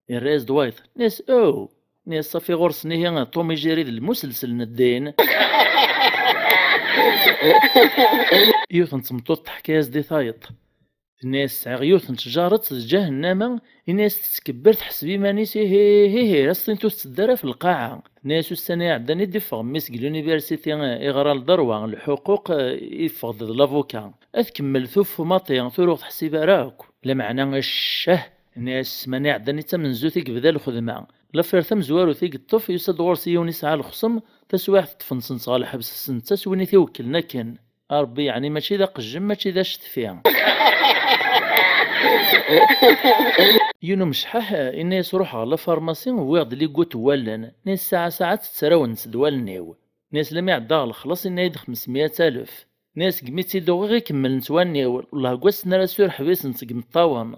Irra-yas-d wayeḍ, nni-as oh! Nni-as safi ɣur-sen ihi Tom et Jerry d lmuseltel n ddin. Yiwet n tmeṭṭut teḥka-yas-d i tayeḍ. Tenna-yas sɛiɣ yiwet n tjaret d ǧahennama, ini-as tettkebbir teḥseb iman-is ihi ihi ass-in ur tetteddu ara ɣef lqaɛa. Tenna-yas ussan iɛeddan i d-iffeɣ mmi-s deg l'université iɣra lderwa lḥuquq, iffeɣ-d d lavuka. Ad tkemmel tuf maṭi tura ur teḥsib ara akk. Lameɛna ccah! Nni-as ssmana iɛeddan i d tamenzut i yebda lxedma. Lafir tamezwarut i yeṭṭef, yusa-d ɣur-s yiwen isɛa lexṣem, taswiɛt ṭṭfen-tent ɣer lḥebs s netta s win i t-iwekklen akken. A Rebbi, yeɛni mačči d aqejjem, mačči d acetfi. Yiwen umecḥaḥ inna-yas: "Ruḥ ɣer la pharmacie, wwiɣ-d ligut n wallen." Nna-yas: "Saɛa saɛa ttettrawent-d wallen-iw." Nna-yas: "Lami ɛeddaɣ lexlaṣ, inna-yi-d xemsemya alef." Nna-yas: "Segmi tt-id-uɣeɣ i kemmlent wallen-iw, wellah deg wass-nni ara suraḥ ḥbisent deg imeṭṭawen."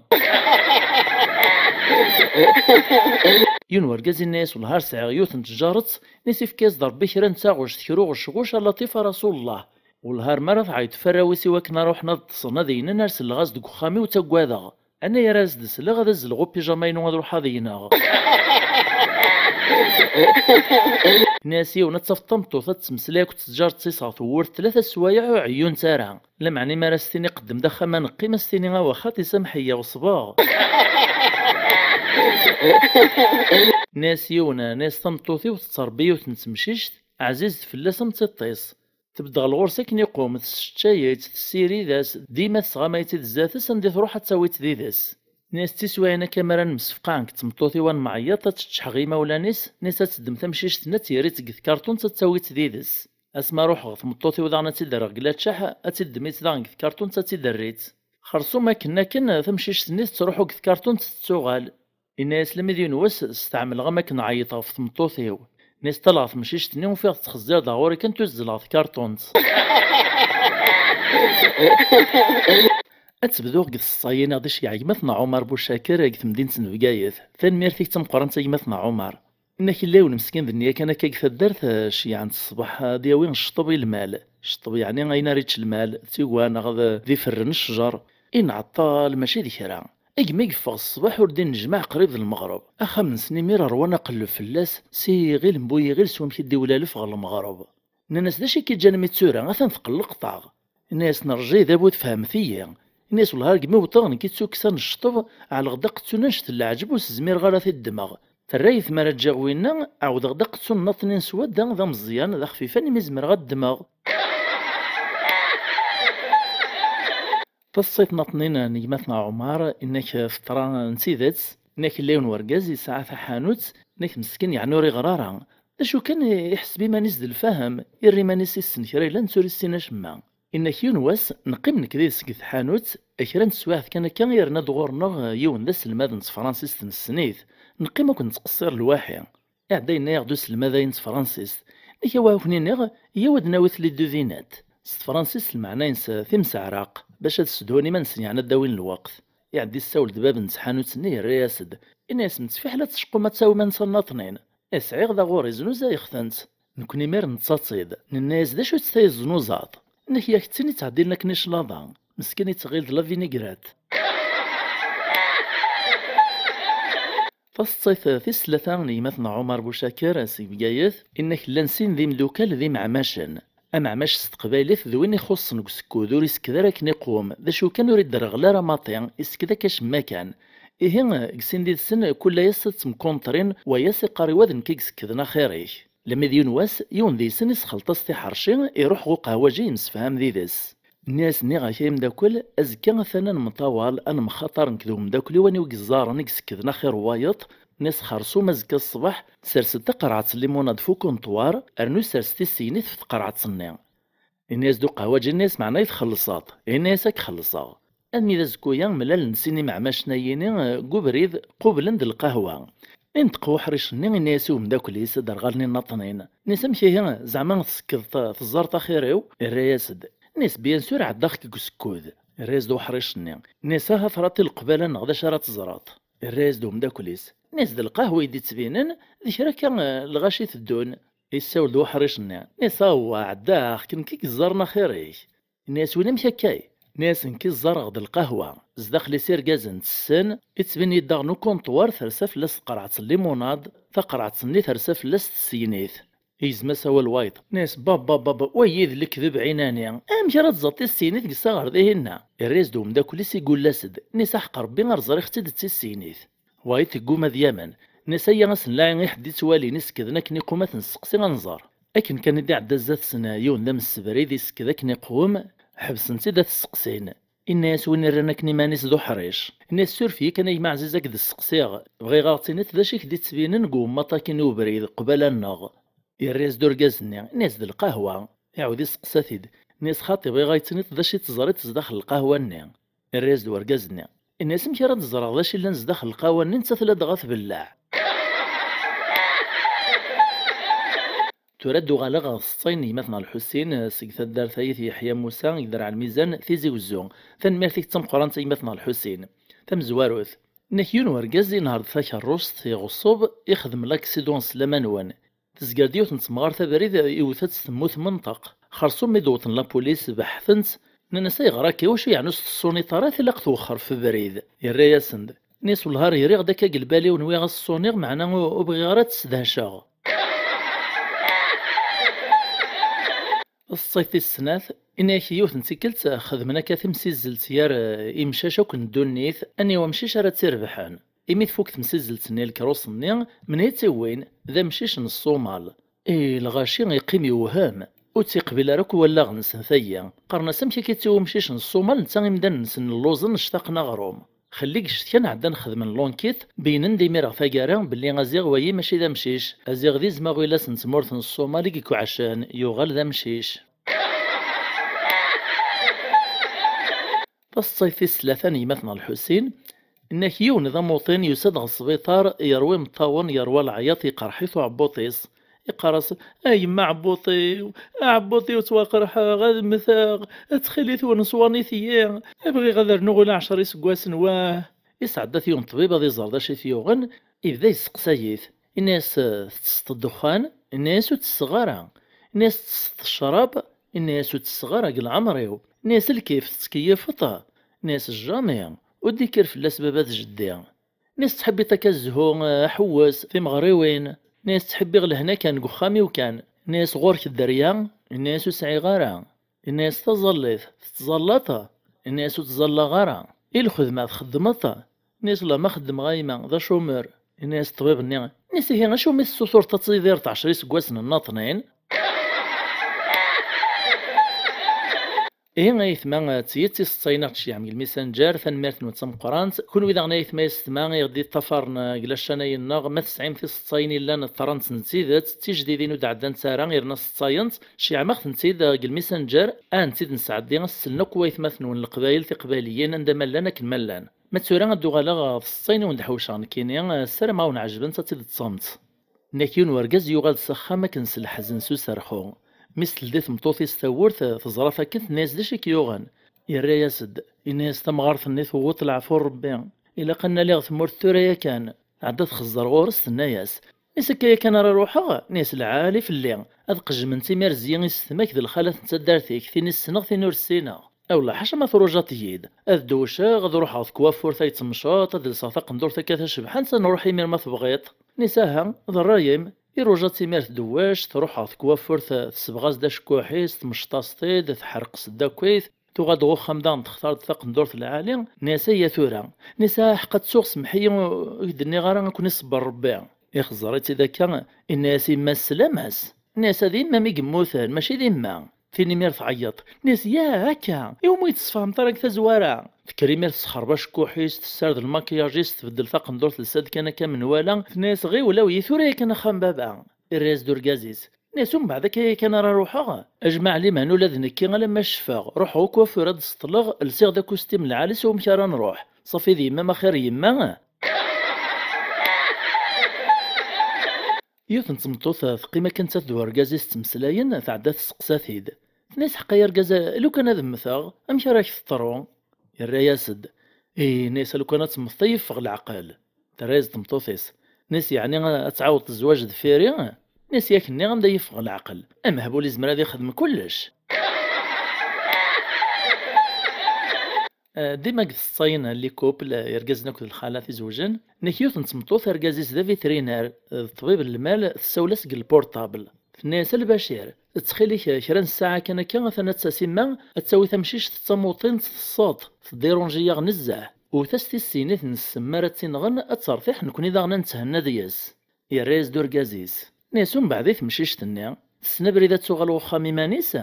Yiwen wergaz inna-yas: "Wellah ar sɛiɣ yiwet n tjaret." Nna-yas: "Ifka-yas-d Rebbi kra n taɣect, kra uɣecɣuc, a laṭif a rasul llah. Wellah ar mi ara tɛeyyeḍ f arraw-is i wakken ara ruḥen ad ṭṭsen, ad gnen, ar selleɣ-as deg uxxam-iw ttaggadeɣ. Anayer ara s-d-sleɣ, ad azzleɣ upijama-inu ad ruḥeɣ ad gneɣ." Nna-yas: "Yiwen, ad tafeḍ tameṭṭut ad tettmeslay akked tǧaret-is ɣef tewwurt tlata sswayeɛ ur ɛeyyunt ara. Lameɛna imi ara s-tini qeddem-d axxam ad neqqim, ad s-tini awa xaṭi, sameḥ-iyi, ɣeṣbeɣ." Nna-yas: "Yiwen, nna-yas, tameṭṭut-iw tettṛebbi yiwet n temcict, ɛzizet fell-as am tiṭ-is. Tbedd ɣer ɣur-s akken iqum, tesseččay-itt, tessirid-as, dima tesɣamay-itt-id zdat-s, anda i tṛuḥ ad tt-tawi-tt d-ides. Nna-yas, tiswiɛin akka mi ara nemsefqaɛ nekk d tmeṭṭut-iw ad nemɛeyyeḍ, ad teččeḥ ɣer yimawlan-is, nna-yas ad teddem tamcict-nni ad tt-yerr-itt deg tkarṭunt ad tt-tawi-tt d-ides. Asmi ara ruḥeɣ ɣer tmeṭṭut-iw daɣen ad tt-id-rreɣ deg laččaḥ, ad tt-id-ddem-itt daɣen deg tkarṭunt ad tt-id-terr-itt." Xersum akken akken, tamcict-nni tettruḥu deg tkarṭunt tettuɣal. Inna-yas: "Lami d yiwen wass, steɛmleɣ am akken ɛeyyeḍ ɣef tmeṭṭut-iw." Nna-yas: "Ṭṭaleɣ temcict-nni, ufiɣ tettxezzir-d ɣur-i kan, tuzzleɣ tkarṭunt." Ad tebduɣ deg tseḍsa-yi-nni ɣ-d iceyyeɛ gma-tneɣ Ɛumar Bucaker deg temdint n Bgayet. Tanemmirt-ik d tameqqrant a gma-tneɣ Ɛumar. Inna-k illa yiwen meskin d nniya kan akka deg taddart, eh, ceyyɛen-t ṣṣbeḥ, eh, ad yawi cceṭṭeb i lmal. Cceṭṭeb yeɛni ayen ara yečč lmal, d tigwa neɣ d, d iferren n ccjer. Inɛeṭṭel mačči d kra. Agmi yeffeɣ ṣṣbeḥ ur d-innejmaɛ qrib d lmeɣreb. Axxam-nsen imir ṛwan aqelleb fell-as, s iɣil n bu yiɣil s wamek i d-iwlalef ɣer lmeɣreb. Nnan-as: "D acu i k-iǧǧan mi d tura? Atan tqelleqṭ-aɣ." Inna-yasen: "Rjid, a bu tefhemt-iyi." Inna-yas: "Wellah ar gmi wwḍeɣ nekk i ttukksa n cceṭṭeb, ɛelleɣ-d aqettun annect n leɛǧeb ur s-zmireɣ ara ad t-id-ddmeɣ. Terra-yi tmara ǧǧiɣ winna, ɛawdeɣ-d aqettun nnaṭnin s wadda d ameẓyan, d axfifan imi zemreɣ ad ddmeɣ." Taṣṣayt nnaṭnin n gma-tneɣ Ɛumar, inna-k teḍra n tidet, inna-k illa yiwen wergaz yesɛa taḥanut, inna-k meskin yeɛni ur iɣer ara. D acu kan, iḥseb iman-is d lfahem, irra iman-is issen kra yellan ur issin acemma. Inna-k yiwen wass, neqqim nekk d yid-s deg tḥanut, kra n teswiɛt kan akka, yerna-d ɣur-neɣ yiwen d aselmad n tefransist nessen-it. Neqqim akk nettqeṣṣir lwaḥi. Iɛedda yenna-yaɣ-d uselmad-ayi n tefransist: "Inna-k awa ad ken-iniɣ, yyaw ad nawi les deux dinette." S tefransist lmeɛna-ines timseɛraq, bac ad ssedhun iman-nsen yeɛni ad d-awin lweqt. Iɛedda yessawel-d bab n tḥanut-nni, yerra-yas-d. Inna-yas: "Mettfiḥel ad tecqum ad tawim ansa nnaṭnin. Eh, sɛiɣ da ɣur-i, znuzayeɣ-tent." Nekni imir nettaṭi-d, nenna-yas: "D acu-tt tayi tznuzaḍ?" Inna-k: "Yak d tin ittɛeddilen akken i claḍa." Meskin ittɣil d la vinaigrette. Taseḍsayt tis tlata n gma-tneɣ Ɛumar Bucaker seg Bgayet, inna-k llan sin d imdukal d imeɛmacen. Ameɛmac s teqbaylit d win ixuṣṣen deg usekkud, ur isekkud ara akken iqwem, d acu kan ur iderɣel ara maṭi, isekkud akka acemma kan. Ihi, deg sin did-sen, kul ass ad ttemkunṭrin, wa ass iqqar i wa d nekk i isekden axir-ik. Lami d yiwen wass, yiwen deg-sen isxelṭ-as tiḥerci, iruḥ ɣer uqehwaǧi yemsefham did-s. Nni-as: "Nniɣ-ak ay ameddakel, azekka atan ad nemṭawal, ad nemxaṭar nekk d umeddakel-iw, aniw i yeẓẓaren i isekden axir n wayeḍ." Nni-as: "Xersum azekka ṣṣbeḥ, sers-d taqerɛet n limunad f ukunṭwar, rnu sers-d tissegnit f tqerɛet-nni." Ini-as-d uqehwaǧi-nni: "Meɛna i txellṣeḍ?" Ini-as: "Ad k-xellṣeɣ." Almi d azekku-ya, mlalen sin imeɛmacen-ayini, eh, deg ubrid, qublen-d lqahwa. Inṭeq uḥric-nni, ini-as i umeddakel-is, d rɣalen innaṭnin. Ini-as: "Amek ihi, zeɛma tsekkeḍ, teẓẓareḍ axir-iw?" Irra-yas-d. Ini-as: "Bien sûr, ɛeddaɣ-k deg usekkud." Irra-yas-d uḥric-nni. Ini-as: "Aha, a fraṭi, leqbala-nneɣ d acu ara teẓreḍ?" Irra-yas-d umeddakel-is. Ini-as: "D lqahwa i d-ittbinen, d kra akka, eh, lɣaci iteddun." Yessawel-d uḥric-nni. Ini-as: "Awwa, ɛeddaɣ-k, nekk i yeẓẓaren axir-ik." Ini-as: "Win amek akkay?" Ini-as: "Nekk i ẓẓareɣ-d lqahwa. Zdaxel-is irgazen ttessen, ittbin-iyi-d daɣen ukunṭwar tersa fell-as tqerɛet n limunad, taqerɛet-nni tersa fell-as tessegnit." Igzem-as awal wayeḍ. Ini-as: "Baba, baba, wayi d lekdeb ɛinani. Amek ara tẓeḍ tissegnit deg ssaɣer dihinna?" Irra-yas-d umeddakel-is, iggull-as-d. Ini-as: "Aḥeqq Rebbi, ar ẓriɣ-tt-id d tissegnit." Wayeḍ tegguma ad yamen. Ini-as: "Aya asenlaɛi i ḥedd ittwalin isekden akken iqum ad t-nesteqsi ad nẓer." Akken kan i d-iɛedda zdat-sen yiwen d amessebrid isekd akken iqum, ḥebsen-t-id ad t-steqsin. Inna-yas win irran akken iman-is d uḥric. Inna-yas: "Suref-iyi kan a gma ɛziz ad k-d-steqsiɣ. Bɣiɣ ad ɣ-tiniḍ d acu i k-d-ittbinen deg wemmaṭ-akini ubrid qbala-nneɣ?" Irra-yas-d urgaz-nni, inna-yas: "D lqahwa." Iɛawed isteqsa-t-id. Inna-yas: "Xaṭi, bɣiɣ ad yi-tiniḍ d acu i teẓriḍ zdaxel lqahwa-nni?" Irra-yas-d urgaz-nni. Ini-as: "Amek ara d-ẓreɣ d acu yellan zdaxel lqawa-nni, netta tella dɣa tbelleɛ?" Tura ad d-uɣaleɣ ɣer tseṭṭayin n yemma-tneɣ Lḥusin, seg taddart Ayt Yeḥya Musa, deg Derɛ Lmizan, Tizi Wezzu. Tanemmirt-ik d tameqqrant a yemma-tneɣ Lḥusin. Tamezwarut, inna-k yiwen wergaz inehher-d takerrust, iɣeṣṣeb, ixdem laksiḍun s laman-nwen. Tezger-d yiwet n temɣart abrid, iwet-tt temmut menṭeq. Xersum mi d-wwḍen lapulis, beḥten-tt, nnan-as: "Ayɣer akka? Iwacu yeɛni ur s-teṣṣuniḍ ara? Tilaq twexxer f ubrid." Yerra-yasen-d, inna-as: "Wellah ar iriɣ-d akka deg lbal-iw, nwiɣ ad s-ṣṣuniɣ, meɛna ur, ur bɣiɣ ara ad tt-sdehceɣ." Taseṭṭayt tis snat, inna-ak yiwet n tikkelt xedmen akka timsizzelt gar, eh, imcac akk n ddunit, aniwa amcic ara tt-irebḥen. Imi tfuk temsizzelt-nni, lkerrus-nni, menhu i tt-iwwin? D amcic n Ṣṣumal. I lɣaci iqqim yewhem, ur tt-iqbil ara akk wallaɣ-nsen tagi. Qqaren-as: "Amek akka i tt-iwwi umcic n Ṣṣumal, netta imdanen-nsen lluẓen, ctaqen aɣrum." Xelli deg ccetkan ɛeddan xedmen l'enquête, beynen-d imir ɣer taggara belli aziɣ wayi mačči d amcic, aziɣ d izem aɣilas n tmurt n Ṣṣumal i ikwɛecen, yuɣal d amcic. Taseṭṭayt tis tlata n yemma-tneɣ Lḥusin, inna-k yiwen d amuṭin yusa-d ɣer sbiṭar, yerwa imeṭṭawen, yerwa leɛyaḍ, yeqreḥ-it uɛebbuṭ-is. Iqqar-as: "A yemma aɛebbuṭ-iw, aɛebbuṭ-iw ttwaqerḥeɣ, ad mmteɣ, ttxil-wen ṣwanit-iyi, bɣiɣ ad rnuɣ ula ɛecra iseggasen, wah." Isɛedda-t yiwen ṭṭbib ad iẓer d acu i t-yuɣen, ibda yesteqsay-it. Inna-yas: "Tettesseḍ ddexxan?" Inna-yas: "Ur ttesseɣ ara." Inna-yas: "Tettesseḍ ccrab?" Inna-yas: "Ur ttesseɣ ara deg leɛmer-iw." Inna-yas: "Lkif, tettkeyyifeḍ?" Inna-yas: "Jamais, ur d-ikkir fell-as baba d jeddi." Inna-yas: "Tettḥibbiḍ akka zzhu, aḥewwes, timeɣriwin?" Inna-yas: "Ttḥibbiɣ lehna kan deg uxxam-iw kan." Inna-yas: "Ɣur-k dderya?" Inna-yas: "Ur sɛiɣ ara." Inna-yas: "Taẓallit, tettẓallaḍ?" Inna-yas: "Ur ttẓallaɣ ara." "I lxedma txeddmeḍ?" Inna-yas: "La, ma xeddmeɣ a yemma, d acumur." Inna-yas ṭṭbib-nni, inna-yas: "Ihi acu mi tessutureḍ ad tidireḍ ɛecra iseggasen nnaṭnin?" Ihi ayetma, d tidet iseṭṭayen i ɣ-d-tceyyɛem deg lmisanǧer, tanemmirt-nwen d tameqqrant. Kunwi daɣen ayetma yessetma i ɣ-d-iṭṭafaren deg lacanayen-nneɣ, ma tesɛim tiseṭṭayen yellan ṭṭarant n tidet, d tijdidin ur d-ɛeddant ara, yerna seṭṭayent, ceyyɛem-aɣ-tent-id deg lmisanǧer, ad tent-id-nesɛeddi, ad s-slen akk waytmaten-nwen leqbayel tiqbayliyin anda ma llan akken ma llan. Ma d tura ad d-uɣaleɣ ɣer tseṭṭayin i wen-d-ḥewceɣ nekkini, ssarameɣ ad wen-ɛejbent, ad tt-id-teṭṭsemt. Inna-k yiwen wergaz yuɣal s axxam akken s leḥzen s userxu. Mi s-teldi tmeṭṭut-is tawwurt, teẓra-t akken, tenna-yas: "D acu i k-yuɣen?" Yerra-yas-d, yenna-yas: "Tamɣart-nni tewweḍ leɛfu n Rebbi. Ilaq ad nali ɣer tmurt tura yakan." Tɛedda txezzer ɣur-s, tenna-yas: "Is akka yakan ara ruḥeɣ?" Inna-yas: "Lɛali fell-i, ad qejment imir zzi isetma-k d lxalat n taddart-ik, tin i ssneɣ, tin ur ssineɣ." "Awella, ḥaca ma trujaḍ-iyi-d, ad dewceɣ, ad ruḥeɣ deg waffurt ay temceḍ, ad lseɣ taqendurt akka tacebḥant, ad nruḥ imir ma tebɣiḍ." Inna-yas: "Aha, d ṛṛay-im." Iruja-tt imir tdewwec, truḥ ɣer tkwafurt, tesbeɣ-as-d acekkuḥ-is, tmecṭ-as-t-id, teḥreq-s-d akkit, tuɣal-d ɣer uxxam daɣen textar-d taqendurt lɛali, inna-yas: "Aya tura." Inna-yas: "Ah, ḥqa ttuɣ, semmeḥ-iyi, ur k-d-nniɣ ara, ad ken-iṣebber Rebbi." Ixẓer-itt-id akka, inna-yas: "Imma sslam-as." Inna-yas: "A d imma-m i yemmuten, mačči d imma." Tin imir tɛeyyeḍ, inna-yas: "Ya, akka, iwumi ur yi-d-tesfehmeḍ ara deg tazwara?" Tekker imir tesxerb acekkuḥ-is, tessared lmakiyaj-is, tbeddel taqendurt, telsa-d kan akka menwala, tenna-yas: "Ɣiwel, awi-yi tura yakan axxam baba." Irra-yas-d urgaz-is, inna-yas: "Umbeɛd akka yakan ara ruḥeɣ? A jmaɛ liman, ula d nekki alamma ccfeɣ, ruḥeɣ akk wafur ad d-ṣeṭṭleɣ, lsiɣ-d akustim lɛali s wamek ara nruḥ. Ṣafi d yemma-m axir yemma." Yiwet n tmeṭṭut teqqim akken nettat d urgaz-is ttmeslayen, tɛedda testeqsa-t-id. Tenna-yas: "Ḥqa ay argaz, lukan ad mmteɣ, amek ara k-teḍru?" Yerra-yas-d, "Ih," inna-yas, "lukan ad temmeteḍ ad yi-yeffeɣ leɛqel." Terra-yas-d tmeṭṭut-is, tenna-yas: "Yeɛni ad tɛawdeḍ zzwaǧ deffir-i?" Inna-yas: "Yak nniɣ-am-d ad yi-yeffeɣ leɛqel. Amehbul izmer ad ixdem kullec." Eh, dima deg tseṭṭayin n les couples, eh, irgazen akked lxalat izewjen, inna-k yiwet n tmeṭṭut, argaz-is d avitrinaire, eh, d ṭṭbib n lmal, tessawel-as deg lpurṭabl. Tenna-yas: "A Lbacir, ttxil-k, eh, kra n ssaɛa kan akka, atan ad d-tas imma, ad tawi tamcict d tamuṭint, tesseḍ, teddirunji-yaɣ nezzeh. Wwet-as tissin i t-nessen, mi ara tt-inɣen, ad tertiḥ, nekkni daɣen ad nethenna deg-s." Yerra-yas-d urgaz-is. Inna-yas: "Umbeɛd i temcict-nni? Tessen abrid ad tuɣal ɣer uxxam iman-is?"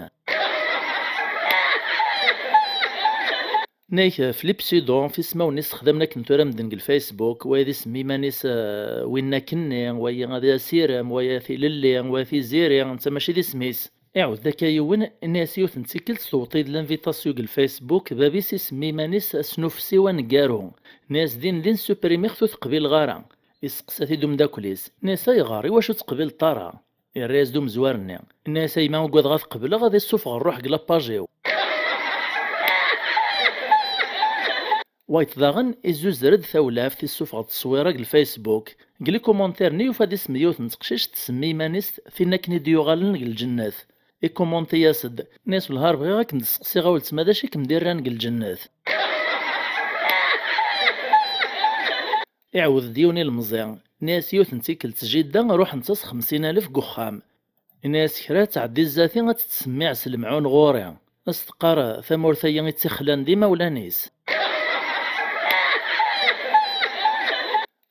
Inna-k, f les pseudos, f ismawen i sexdamen akken tura medden deg lFacebook, wa d isem iman-is, eh, winna akkenni, wayi ad asirem, wayi tilelli, wayi tiziri, netta mačči d isem-is. Iɛawed akka yiwen, inna-yas yiwet n tikkelt tewweḍ-iyi-d l'invitation deg Facebook, bab-is isemmi iman-is Asnufsiw Aneggaru. Inna-yas din din supprimiɣ-t ur t-qbileɣ ara. Isteqsa-t-id umeddakel-is, inna-yas ayɣer, iwacu ur teqbileḍ ara? Irra-yas-d umezwar-nni, inna-yas a yemma ugadeɣ ad qebleɣ ad issufeɣ rruḥ deg lapage-iw. Wayeḍ daɣen izzuzer-d tawlaft, issufeɣ-d tteswira deg Facebook. Deg likumantir-nni yufa-d isem yiwet n teqcict tsemmi iman-is tin akken i d-yuɣalen deg lǧennet. Ikumanti-yas-d, inna-yas wellah ar bɣiɣ ad kem-d-steqsiɣ a weltma d acu i kem-d-irran deg lǧennet. Iɛawed-d yiwen ilemẓi, inna-yas yiwet n tikkelt jidda ruḥent-as xemsin alef deg uxxam. Inna-yas kra ad tɛeddi zdat-i ad tt-tsemmiɛ s lemɛun ɣur-i. Ad s-teqqar tamurt-agi i tt-ixlan d imawlan-is.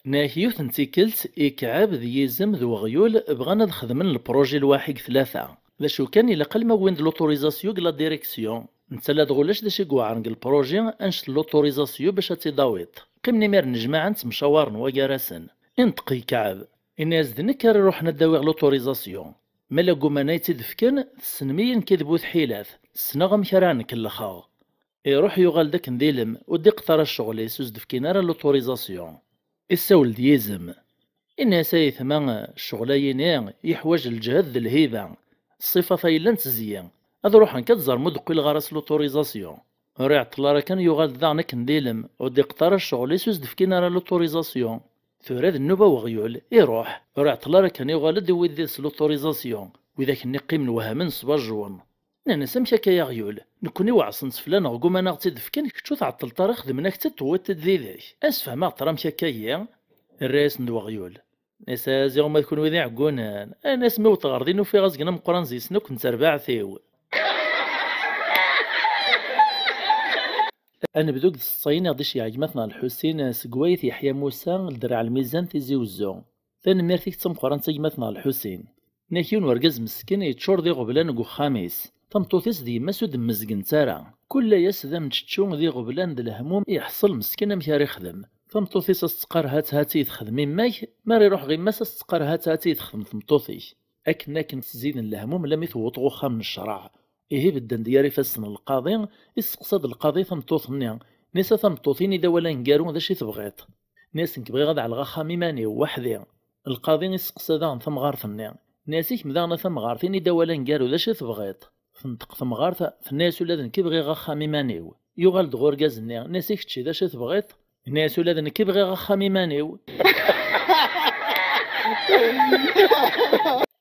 Inna-yak yiwet n tikkelt, Ikɛeb d Yizem d Weɣyul bɣan ad xedmen lpruji lwaḥi deg tlata. D acu kan, ilaq alma wwin-d l'autorisation deg la direction. Netta ladɣa ulac d acu i iweɛren deg lpruji, annect n l'autorisation bac ad tt-id-tawiḍ. Qqimen imiren jmaɛen ttemcawaren wagar-asen. Inṭeq Ikɛeb, inna-yas d nekk ara iruḥen ad d-awiɣ l'autorisation. Ma la gguman ad yi-tt-id-fken, tessnem-iyi nekk d bu tḥilat, ssneɣ amek ara ɛen-kellxeɣ. Iruḥ yuɣal-d akken d ilem, ur d-iqeṭṭer ara ccɣel-is, ur s-d-fkin ara l'autorisation. Issawel-d Yizem. Inna-yas a yetma, ccɣel-ayini yeḥwaǧ lǧehd d lhiba. Ṣṣifa-a yellan tezzi. Ad ruḥen kan ad ẓren ma ur d-qqileɣ ara s l'autorisation. Ur iɛeṭṭel ara kan yuɣal-d daɣen akken d ilem, ur d-iqeṭṭer ara ccɣel-is, ur s-d-fkin ara l'autorisation. Tura d nnuba n weɣyul, iruḥ, ur iɛeṭṭel ara kan yuɣal-d iwwi-d did-s l'autorisation, widak-nni qqimen wehmen s bajjun. Nnan-as amek akka a aɣyul, nekkni weɛṣen-tt fell-aneɣ gguman ad ɣ-tt-id-fken, kečč ur tɛeṭṭleḍ ara xedmen-ak-tt-id tewwiḍ-t-id did-k. Ad sfehmeɣ ṭṭer amek akka-yi? Irra-yasen-d weɣyul. Nnan-as a ziɣ uma d kunwi d iɛeggunen, a nnan-as mi wwḍeɣ ɣer din ufiɣ azgen ameqqran zi-sen akk n terbaɛt-iw. Ad nebdu deg tseḍsa-yin i ɣ-d-iceyyeɛ gma-tneɣ Lḥusin seg wayt Yeḥya Musa, Lderɛ Lmizan, Tizi Uzzu. Tanemmirt-ik d tameqqrant a gma-tneɣ Lḥusin. Inna-k yiwen urgaz meskin yeččur d iɣeblan deg uxxam-is. Tameṭṭut-is d yemma-s ur d-mmezgent ara. Kul ass d ameččečču d iɣeblan d lehmum i iḥṣel meskin amek ara ixdem. Tameṭṭut-is as-teqqar hat hat i yi-texdem imma-k, mi ara iruḥ ɣer yemma-s as-teqqar hat hat i yi-texdem tmeṭṭut-ik. Akken akken ttziden lehmum lammi tewweḍ ɣer uxxam n ccreɛ. Ihi bedden-d gar ifassen n lqaḍi, isteqsa-d lqaḍi tameṭṭut-nni, inna-yas a tameṭṭut ini-d awal aneggaru d acu i tebɣiḍ? Inna-yas nekk bɣiɣ ad ɛelleɣ axxam iman-iw weḥd-i. Lqaḍi isteqsa daɣen tamɣart-nni, inna-yas i kemm daɣen a tamɣart ini-d awal aneggaru d acu i tebɣiḍ? Tenṭeq temɣart, tenna-yas ula d nekk bɣiɣ axxam iman-iw. Yuɣal-d ɣer urgaz-nni, inna-yas i kečči d acu i tebɣiḍ? Inna-yas ula d nekk bɣiɣ axxam iman-iw.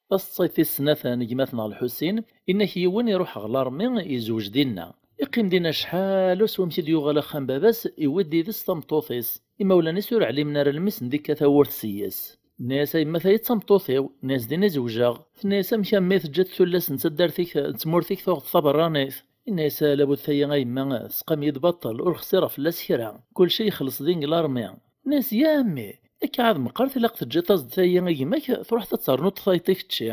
Taseḍsayt tis snat n gma-tneɣ Lḥusin, inna-k yiwen iruḥ ɣer larmi, yezweǧ dinna. Iqqim dinna acḥal, s wamek i d-yuɣal axxam baba-s, iwwi-d yid-s tameṭṭut-is. Imawlan-is ur ɛlimen ara lmi s-d-ikka tawwurt seg-s. Inna-yas a yemma tayi d tameṭṭut-iw, inna-yas din i zewǧeɣ. Tenna-yas amek a mmi teǧǧiḍ tullas n taddart-ik, n tmurt-ik tuɣeḍ taberranit? Inna-yas a labud tayi a yemma tesqam-iyi-d baṭel, ur xsireɣ fell-as kra. Kulci yexleṣ din deg larmi. Inna-yas ya a mmi, akka ɛad meqqert ilaq teǧǧiḍ-as-d tayi i gma-k, truḥeḍ ad ternuḍ tayeḍ i kečči.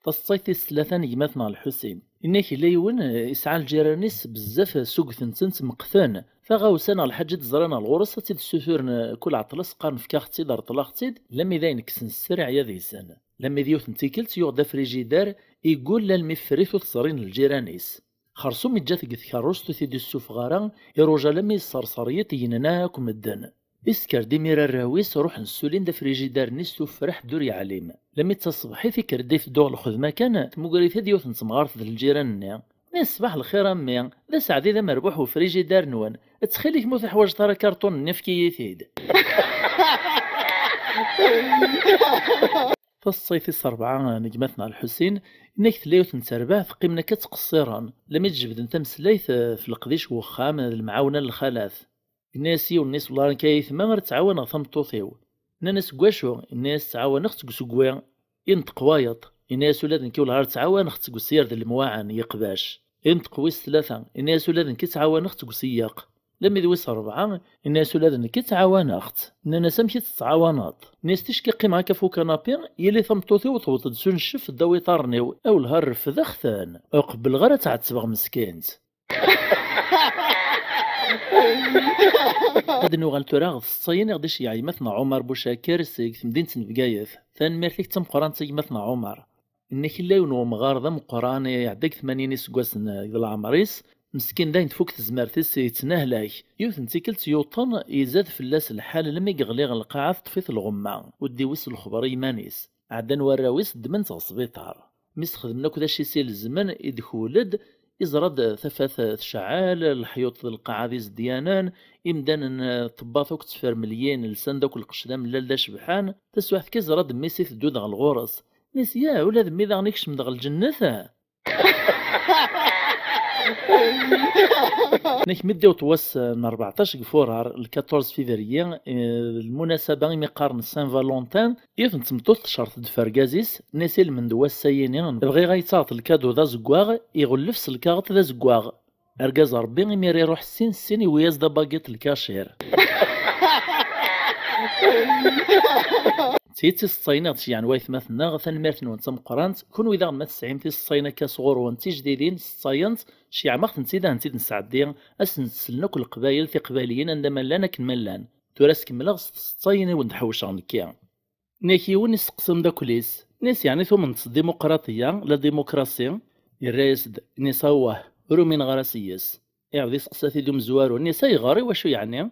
Taseḍsayt tis tlata n gma-tneɣ Lḥusin. Inna-k yella yiwen, eh, isɛa lǧiran-is bezzaf, eh, sugten-ten ttmeqten. Taɣawsa neɣ lḥaǧa i d-ẓran ɣer ɣur-s ad tt-id-ssuturen, eh, kul ɛeṭṭel-as qqaren fk-aɣ-tt-id, reṭṭel-aɣ-tt-id, lammi d ayen kksen ssriɛ ya deg-sen. Lammi d yiwet n tikkelt yuɣ-d afrijider, iggull almi ffer-it ur t-ẓrin lǧiran-is. Xersum iǧǧa-t deg tkerrust ur t-id-issufeɣ ara, iruja alammi yesserser yiṭ, gnen akk medden. Isker-d imir arraw-is, ruḥen ssulin-d afrijider-nni s tuffra ḥedd ur yeɛlim. Lammi d taṣebḥit, ikker-d iteddu ɣer lxedma kan, tmuger-it-id yiwet n temɣart d lǧiran-nni. Inna-yas ṣbaḥ lxir a mmi, d aseɛdi d amerbuḥ wefrijider-nwen. Ttxil-k ma ur teḥwaǧeḍ ara karṭun-nni efk-iyi-t-id. Taseḍsayt tis rebɛa n gma-tneɣ Lḥusin, inna-k tella yiwet n terbaɛt qqimen akka ttqeṣṣiren, lammi d-jebden tameslayt, eh, f leqdic n wexxam d lemɛawna n lxalat. Inna-yas yiwen-nni s wellah nekk a yetma ara ttɛawaneɣ tameṭṭut-iw. Nnan-as deg wacu? Inna-yas ttɛawaneɣ-tt deg usegwi. Inṭeq wayeḍ, inna-yas ula d nekk wellah ara ttɛawaneɣ-tt deg usiyer d lemwaɛen, yeqbac. Inṭeq wis tlata, inna-yas ula d nekk ttɛawaneɣ-tt deg useyyeq. Lammi d wis rebɛa, inna-yas ula d nekk ttɛawaneɣ-tt. Nnan-as amek i tt-tettɛawaneḍ? Inna-yas ticki qqimeɣ akka f ukanapi, yili tameṭṭut-iw tewweḍ-d s uneccef ddaw iṭarren-iw, a wellah refdeɣ-ten. Ur qebbleɣ ara ad tt-ɛettbeɣ meskint. Ad nuɣal tura ɣer tseṭṭayin i ɣ-d-iceyyeɛ gma-tneɣ Ɛumar Bucakir seg temdint n Bgayet. Tanemmirt-ik d tameqqrant a gma-tneɣ Ɛumar. Nnek illa yiwen wemɣar d ameqqran iɛedda deg tmanyin iseggasen deg leɛmer-is, meskin dayen tfuk tezmert-is yettnahlak. Yiwet n tikkelt yuṭen, izad fell-as lḥal almi yeɣli ɣer lqaɛa teṭṭef-it lɣemma, ur d-iwis lexber i yiman-is. Ɛeddan warraw-is ddmen-t ɣer sbiṭar. Mi s-xedmen akk d acu i s-ilezmen, idkul-d, iẓra-d tafat tceɛɛel, leḥyuṭ d lqaɛa d izedyanen, imdanen, eh, ṭṭebbat akk ttfermelyin, lsan-d akk lqecc d amellal d acebḥan. Taswiɛt kan iẓra-d mmi-s iteddu-d ɣer ɣur-s. Nni-s, yah, ula d mmi daɣen ikcem-d ɣer lǧennet? Nek mi d-iwweḍ wass n rbeɛṭac deg furar, le quatorze février, eh, lmunasaba imi qqaren Saint Valentin, yiwet n tmeṭṭut tcerṭ-d f argaz-is, nni-s ilmend wass-ayini, bɣiɣ ad yi-taɣeḍ lkadu d azeggaɣ, iɣellef s lkaɣeḍ d azeggaɣ. Argaz Ṛebbi imir iruḥ ssin ssin iwi-yas-d abagiṭ lkacir. D tidet iseṭṭayen i ɣ-d-ceyyɛen waytmaten-nneɣ, tanemmirt-nwen d tameqqrant. Kunwi daɣen ma tesɛim tiseṭṭayen akka sɣur-wen d tijdidin, seṭṭayent, ceyyɛem-aɣ-tent-id ad tent-id-nesɛeddi, ad sent-slen akk Leqbayel, Tiqbayliyin anda ma llan akken ma llan. Tura ad s-kemmleɣ s tseṭṭayen i wen-d-ḥewceɣ nekki. Nni-ak yiwen isteqsa ameddakel-is, nni-as, yeɛni tumneḍ s dimuqraṭiyya, la démocratie? Yerra-yas-d, nni-as, awah, ur umineɣ ara s-yes. Iɛawed isteqsa-t-id umezwaru, nni-as, ayɣer, i wacu yeɛni?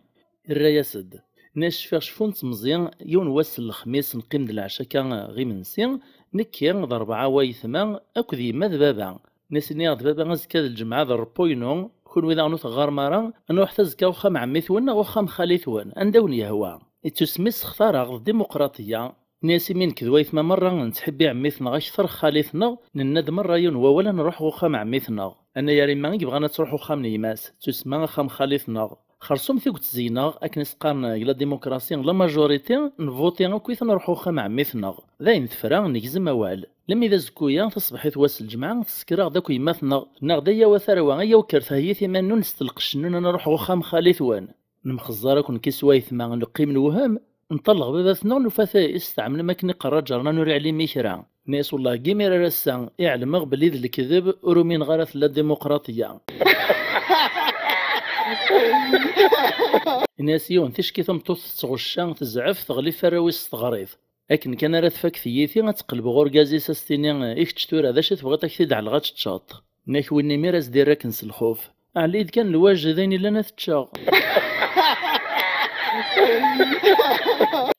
Irra-yas-d, nni-as, cfiɣ cfu n temẓi, yiwen wass n lexmis neqqim-d leɛca akka ɣ imensi, nekki d rebɛa wayetma akked yemma d baba. Nni-as, nniɣ-d baba azekka d lǧemɛa d repos-inu, kunwi daɣen ur teɣɣarem ara, ad nruḥet azekka uxxam n ɛemmi-twen neɣ uxxam n xali-twen, anda wen-yehwa. Ittusmi ssextareɣ d dimuqraṭiyya. Nni-as, imi nekk d wayetma merra nettḥibbi ɛemmi-tneɣ akter xali-tneɣ, nenna-d merra yiwen wawal ad nruḥ ɣer uxxam n ɛemmi-tneɣ. Anayer imma i yebɣan ad truḥ uxxam n gma-s, ttusemma axxam n xali-tneɣ. Xersum tiget zegneɣ, akken i s-qqaren deg la démocratie, la majorité, nvuṭi akkit ad nruḥ uxxam n ɛemmi-tneɣ. D ayen tefra, negzem awal. Lemmi d azekku-ya, taṣebḥit wass n lǧemɛa, tessekr-aɣ-d akk yemma-tneɣ, tenna-ɣ-d, ay awat arwa, ay awker theyyit iman-nwen s telqec-nwen ad nruḥ ɣer uxxam n xali-twen. Nemxeẓẓer akk nekk s wayetma, neqqim newhem, nṭalleɣ baba-tneɣ, nufa-t isteɛmel am akken iqerra ǧernan ur iɛlim i kra. Nni-as, wellah, deg imir ar ass-a i ɛelmeɣ belli d lekdeb, ur umineɣ ara tella dimuqraṭiyya. Nni-as, yiwen ticki tameṭṭut tettɣecca, tezɛef, teɣlif arraw-is s teɣrit. Akken kan ara tfak teyyiti, ad teqleb ɣer urgaz-is, ad s-tini, i kečč tura, d acu i tebɣiḍ ad k-t-id-ɛelleɣ ad teččeḍ? Nni-ak win imir ad s-d-irr akken s lxuf. Ɛli-d kan lwajed ayen illan ad t-ččeɣ.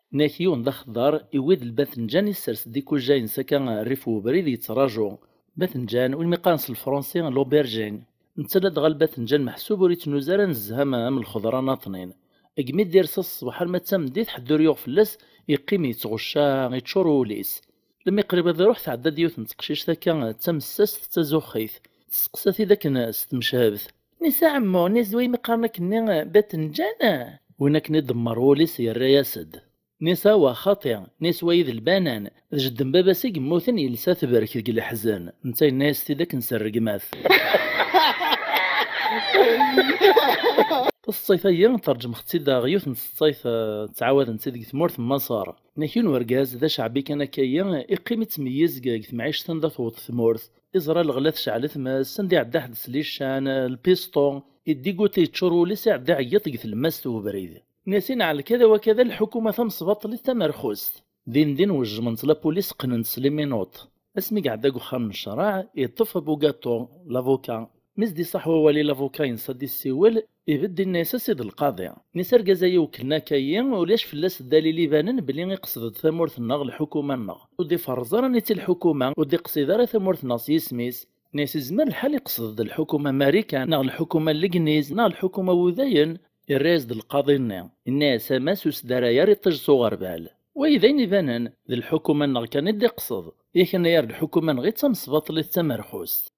Nni-ak yiwen d axeddar, iwwi-d lbatenǧan, issers-d ikujjay-ines akka rrif n ubrid, yettraǧu. Batenǧan, win mi qqaren s lefransi l'aubergine. Netta ladɣa lbatenǧan meḥsub ur ittnuz ara nezzeh am, am lxeḍra naṭnin. Deg mi d-irsa s ṣṣbeḥ arma d tameddit, ḥedd ur yuɣ fell-as, yeqqim yettɣecca, yeččur wul-is. Lemmi qrib ad iruḥ, tɛedda-d yiwet n teqcict akka d tamessast d tazuxxit. Testeqsa-t-id akken s tmecḥebt. Nni-as, a ɛemmu, nni-as, d waymi qqaren akkenni batenǧan? Win akken idemmer wul-is yerra-yas-d. Nni-as, awa, xaṭi, nni-as, wayi d lbanan, d jeddi n baba-s i yemmuten yelsa tebrek deg leḥzen, netta yenna-yas-t-id akken s rregmat. Taseṭṭayt-agi, terǧmeɣ-tt-id ɣer yiwet n tseṭṭayt, eh, ttɛawaden-tt-id deg tmurt n Maṣer. Nni-ak yiwen wergaz, d aceɛbi kan akka-yi, iqqim ittmeyyiz deg, deg temɛict anda tewweḍ tmurt. Iẓra leɣla tecɛel tmes, anda iɛedda ḥedd s lican, lpisto, idiguti yeččur wul-is, iɛedda iɛeyyeḍ deg tlemmast n ubrid. Nni-as, inɛel kada wa kada, lḥukuma tamesbaṭlit tamerxust. Din din wejjmen-tt lapulis, qqnen-tt s liminuṭ. Asmi iɛedda deg uxxam n ccreɛ, iṭṭef abugaṭu, lavoka. Mi s-d-iṣaḥ wawal i lavoka-ines ad d-issiwel, ibedd inna-yas a sidi lqaḍi. Nni-as argaz-ayi wekklen akka-yi, ulac fell-as ddalil ibanen belli iqsed-d tamurt-nneɣ, lḥukuma-nneɣ. Ur d-iferreẓ ara niti lḥukuma, ur d-iqsid ara tamurt-nneɣ s yisem-is. Nni-as izmer lḥal iqsed-d lḥukuma n Marikan, neɣ lḥukuma n Legniz, neɣ lḥukuma n Wudayen. Irra-yas-d lqaḍi-nni, inna-yas a Mass ur sdaray ara iṭij s uɣerbal. Wayi d ayen ibanen, d lḥukuma-nneɣ kan i d-iqsed. Yak anayer lḥukuma-nneɣ i d tamesbaṭlit d tamerxust.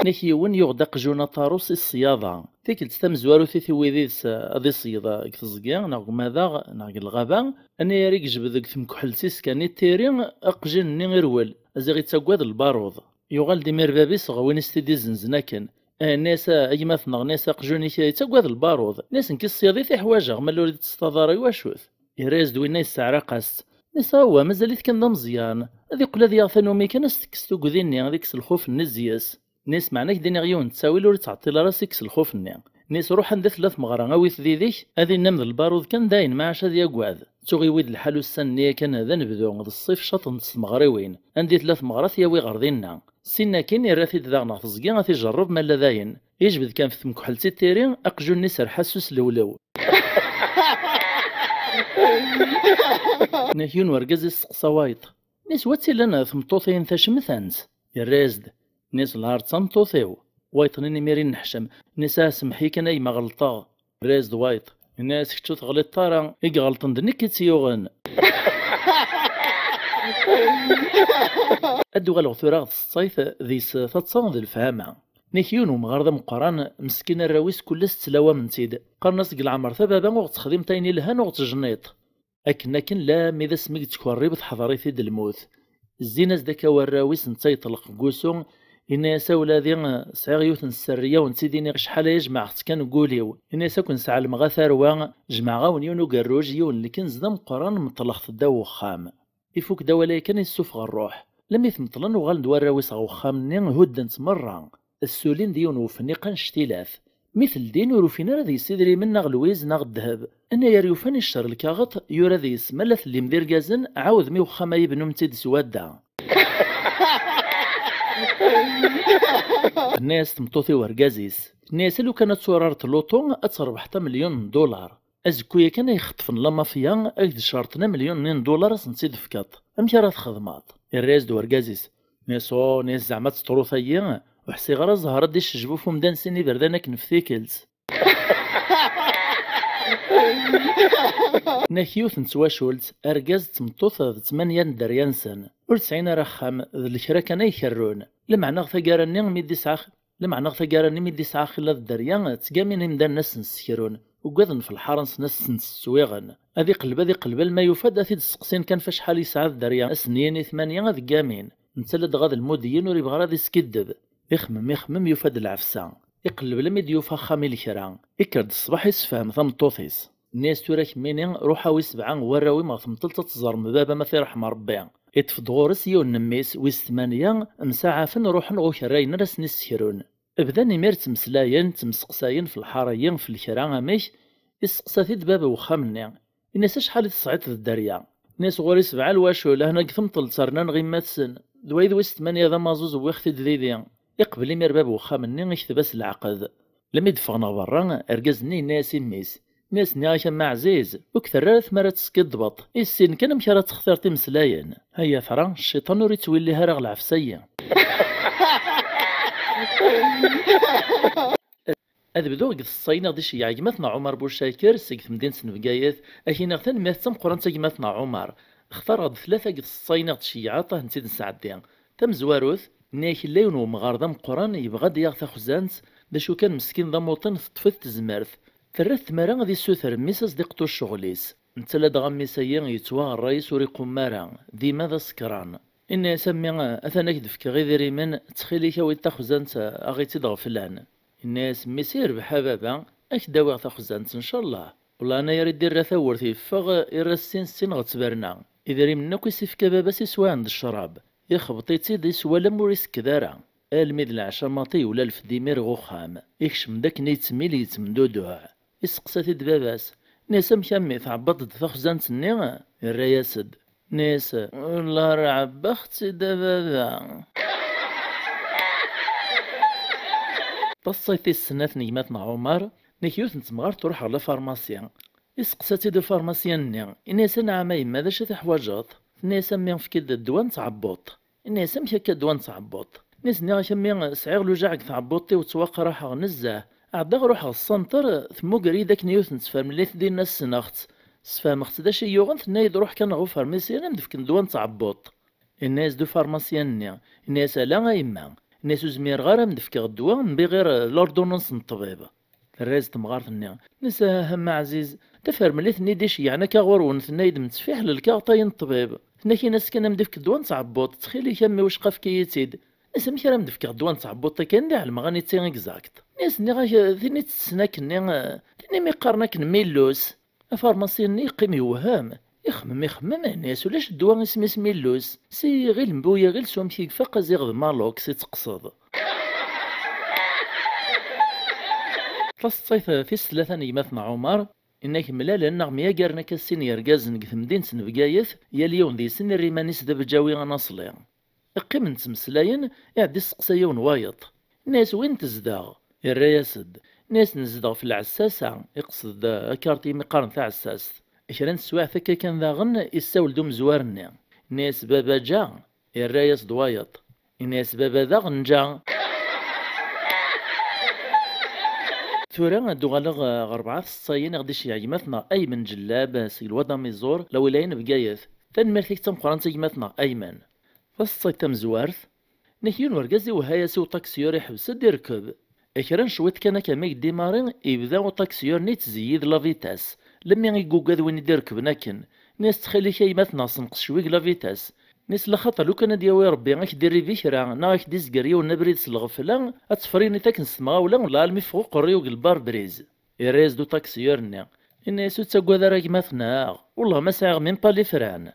Nek yiwen yuɣ-d aqjun aṭarus i ṣṣyada. Tikkelt tamezwarut i tiwi did-s ad iṣeyyed deg teẓgi, neɣ deg umadaɣ, neɣ deg lɣaba, anayer i yejbed deg temkuḥelt-is kan i tiri, aqjun-nni irwel, ziɣ ittagad lbaruḍ. Yuɣal-d imir bab-is ɣer win i s-t-id-izenzen akken. Eh, nni-as, a gma-tneɣ, nni-as, aqjun-ik yettagad lbaruḍ. Nni-as, nekk i ṣṣyad i t-iḥwajeɣ, ma ur i d-teṣṭaḍ ara, i wacu-t? Yerra-yas-d winna yesseɛraq-as-tt. Nni-as, awah, mazal-it kan d ameẓyan. Ad iqqel ad yaɣ tanumi kan, ad s-tekkes tugdi-nni, ad ikkes lxuf-nni zzeg-s. Nni-as: "Meɛna ak-d-iniɣ yiwen n ttawil ur ittɛeṭṭil ara seg-s lxuf-nni." Nni-as: "Ruḥ anda tella tmeɣra, awi-t did-k, ad inna amdan lbarud kan, dayen maɛac ad yagad. Ttuɣ iwid lḥal ussan-nni yakan d anebdu, d ṣṣif caṭent s tmeɣriwin. Anda i tella tmeɣra, t-yawi ɣer dinna. Sin akin, irra-t-id daɣen ɣer teẓgi, ad t-ijerreb ma la dayen. Ijbed kan f tmekḥelt i tiri, aqjun-nni serḥ-as s uslewlew." Nni-as yiwen urgaz isteqsa wayeṭ. Nni-as: "Wa tt-ilan tmeṭṭut-ihin tacemtant?" Yerra-yas-d. Nni-as: "Lhar d tameṭṭut-iw." Wayeṭ-nni imir inneḥcam. Nni-as: "Ah, semmeḥ-iyi kan a yemma, ɣelṭeɣ." Yerra-yas-d wayeṭ. Nni-as: "Kečč ur teɣliṭeɣ ara, i iɣelṭen d nekk i tt-yuɣen." Ad d-uɣaleɣ tura ɣer tseṭṭayt deg-s taḍsa d lefhama. Nni-ak yiwen umɣar d ameqqran, meskin arraw-is kul ass ttlawam-tent-id. Qqaren-as deg leɛmer-t a baba ur ɣ-texdimeḍ ayen ilhan ur ɣ-tejniḍ. Akken akken lammi d asmi i yettkerrib teḥḍer-it-id lmut. Zzin-as-d akka warraw-is netta yeṭleq deg wusu, yenna-yas: "A wladi, sɛiɣ yiwet n sserriya ur tt-id-iniɣ acḥal aya jemɛeɣ-tt kan deg wul-iw." Yenna-yas: "Ad ken-sɛelmeɣ a tarwa, jemɛeɣ-awen yiwen ugerruj, yiwen n lkenz d ameqqran meṭleɣ-t ddaw uxxam." Ifuk-d awal-a kan, issufeɣ rruḥ. Lammi t-meṭlen, uɣalen-d warraw-is ɣer uxxam-nni, hudden-t merra. Ssulin-d yiwen wefniq annect-ilat. Mi t-ldin, ur ufin ara deg-s idrimen neɣ lwiz neɣ ddheb. Anayer yufan iccer lkaɣeṭ, yura deg-s: "Ma la tellim d irgazen, ɛawdem i uxxam-a yebnum-tt-id s wadda." Tenna-yas tmeṭṭut i urgaz-is, tenna-yas: "A lukan ad turareḍ luṭu, ad terbeḥ tamelyun n ddular. Azekku yakan ay xeṭṭfen la mafya, ad k-d-cerṭen amelyun-nni n ddular ad sen-tt-id-tefkeḍ. Amek ara txedmeḍ?" Irra-yas-d urgaz-is, nni-as: "Oh," nni-as, "zeɛma d teṭrut-ayi? Ur ḥsiɣ ara zzher ad d-icejbuf umdan sin iberdan akken f tikkelt." Nnak yiwet n twacult, argaz d tmeṭṭut d tmanya n dderya-nsen. Ur sɛin ara axxam, d lekra kan ay kerrun. Lameɛna ɣer taggara-nni mi d-isɛa Lameɛna ɣer taggara-nni mi d-isɛa axila d dderya, ttgamin imdanen ad sen-ssekrun. Ugaden f lḥara-nsen ad sen-sswiɣen. Ad iqelleb, ad iqelleb, alma yufa-d, ad t-id-sseqsin kan f acḥal yesɛa d dderya, ad sen-yini tmanya ad ggamin. Netta ladɣa d lmudiyen, ur ibɣi ara ad iskiddeb. Ixemmem, ixemmem, yufa-d lɛefsa. Iqelleb almi d-yufa axxam i lekra. Ikker-d ṣṣbeḥ, issefhem tameṭṭut-is. Nni-as: "Tura kemmini, ruḥ awi sebɛa n warraw-im ɣer temṭelt ad teẓrem baba-m ad t-iṛḥem Ṛebbi." Iṭṭef-d ɣur-s yiwen n mmi-s, wis tmanya, msaɛafen, ruḥen ɣer ukerray-nni ara sen-issekrun. Bdan imir ttmeslayen, ttemseqsayen f lḥara-yi, f lekra, amek. Isteqsa-t-id bab n wexxam-nni. Ini-as: "Acḥal i tesɛiḍ d dderya?" Ini-as: "Ɣur-i sebɛa lwacul, ahna deg temṭelt, rnan ɣimmat-sen. D wayeḍ wis tmanya d amaẓuẓ, wwiɣ-t-id didi." Iqbel imir bab n wexxam-nni, ikteb-as leɛqed. Lmi d-ffɣen ɣer berra, argaz-nni yenna-yas i mmi-s, nni-as: "Nniɣ-ak a mmi ɛziz, ur k-terri ara tmara ad teskiddbeḍ. Issin kan amek ara textireḍ imeslayen. Aya tara, cciṭan ur ittwillih ara ɣer lɛefsa-yi." Ad bduɣ deg tseḍsa-inu i ɣ-d-iceyyeɛ gma-tneɣ Ɛumar Bucakir seg temdint n Bgayet, ad k-iniɣ tanemmirt d tameqqrant a gma-tneɣ Ɛumar. Xtareɣ-d tlata deg tseḍsa-inu i ɣ-d-tceyyeɛ, ad tent-id-nesɛeddi. Tamezwarut, nni-ak yella yiwen wemɣar d ameqqran yebɣa ad d-yaɣ taxzant, d acu kan meskin d amuṭin teṭṭef-it tezmert. Terra-t tmara ad issuter mmi-s ad s-d-iqḍu ccɣel-is. Netta ladɣa mmi-s-ayi yettwaɣ ṛṛay-is ur iqum ara, dima d asekran. Inna-yas: "A mmi, atan ad k-d-fkeɣ idrimen, ttxil-ik awi-d taxzant a ɣ-itt-id-ɣeflan." Inna-yas mmi-s: "Irbeḥ a baba, ad k-d-awiɣ taxzant ncallah." Wellah anayer i d-irra tawwurt yeffeɣ, irra ssin ssin ɣer ttberna. Idrimen akk i s-ifka baba-s iswa-hen d ccrab. Ixbeṭ-itt-id, iswa alamma ur isekked ara. Almi d leɛca maḍi, yewla lfed imir ɣer uxxam. Ikcem-d akken yettmil yettemduduɛ. Isteqsa-t-id baba-s. Nni-as: "Amek a mmi, tɛebbaḍ-d taxzant-nni?" Irra-yas-d. Nni-as: "Wellah ar ɛebbaɣ-tt-id a baba." Taṣṣayt tis snat n gma-tneɣ Ɛumar, nni-ak yiwet n temɣart truḥ ɣer lafarmasi. Isteqsa-tt-id ufarmasyan-nni, inna-yas: "Anɛam a yemma, d acu i teḥwaǧeḍ?" Tenna-yas: "A mmi, efk-d ddwa n tɛebbuḍt." Inna-yas: "Amek akka ddwa n tɛebbuḍt?" Inna-yas: "Nniɣ-ak a mmi, sɛiɣ lujaɛ deg tɛebbuḍt-iw, ttwaqraḥeɣ nezzeh. Ɛeddaɣ ruḥeɣ s ṣṣanter, temmuger-iyi-d akken yiwet n tfermlit dinna ssneɣ-tt. Sfehmeɣ-tt d acu i yuɣen, tenna-yi-d ruḥ kan ɣer ufarmasyan ad m-d-fken ddwa n tɛebbuḍt." Inna-yas-d ufarmasyan-nni, inna-yas: "Ala a yemma." Inna-yas: "Ur zmireɣ ara ad m-d-fkeɣ ddwa, mbiɣir l'ordonnance n ṭṭbib." Terra-yas temɣart-nni, nni-as: "Ah, a mmi ɛziz, tafermlit-nni i d-iceyyɛen akka ɣur-wen tenna-yi-d mteffiḥ lkaɣeṭ-ayi n ṭṭbib. Tenna-k in-as kan ad m-d-ifk ddwa n tɛebbuḍt, ttxil-ik a mmi wicqa efk-iyi-tt-id." Nni-as: "Amek ara m-d-fkeɣ ddwa n tɛebbuḍt akken d ɛelmeɣ anita exact?" Nni-as: "Nniɣ-ak, tin i ttessen akken-nni, tin imi qqaren akken Millus." Afarmasi-nni yeqqim yewhem. Ixemmem, ixemmem, nni-as: "Ulac ddwa isem-is Millus. Si iɣil n bu yiɣil s wamek i ifaq aziɣ d Malox i teqseḍ." Taseḍsayt tis tlata n gma-tneɣ Ɛumar, inna-k mlalen neɣ myagaren akka sin yergazen deg temdint n Bgayet, yal yiwen deg-sen irra iman-is d abeǧawi anaṣli. Qqimen ttmeslayen, iɛedda isteqsa yiwen wayeḍ. Inna-yas: "Win tezdeɣ?" Irra-yas-d. Inna-yas: "Nezdeɣ f Lɛessasa", iqsed akerti imi qqaren taɛessast. Kra n teswiɛt akka kan daɣen, issawel-d umezwar-nni. Inna-yas: "Baba ǧa." Irra-yas-d wayeḍ. Inna-yas: "Baba daɣen ǧa." Tura ad d-uɣaleɣ, eh, ɣer rebɛa tseḍsayin i ɣ-d-iceyyeɛ gma-tneɣ Aymen Ǧellab, eh, seg Lwad Amiẓur, lawilaya n Bgayet. Tanemmirt-ik d tameqqrant a gma-tneɣ Aymen. Taseḍsayt tamezwart, nek yiwen urgaz iwehha-yas i uṭaksiyur, iḥbes-d irekb. Kra n cwiṭ kan akka mi yeddimari, yebda uṭaksiyur-nni yettzeyyid la vitesse, lemmi i yugad win i d-irekben akken. Nni-as: "Ttxil-k a gma-tneɣ, senqes cwi deg la vitesse." Nni-as: "Laxaṭer lukan ad d-yawi Rebbi ad k-d-irribi kra, neɣ ad k-d-izger yiwen abrid s lɣefla, ad tefrineḍ akken s temɣawla, wala almi yeffeɣ uqerri-w deg lbar-briz." Irra-yas-d uṭaksiyur-nni. Inna-yas: "Ur ttaggad ara a gma-tneɣ, wellah ma sɛiɣ même pas les freins."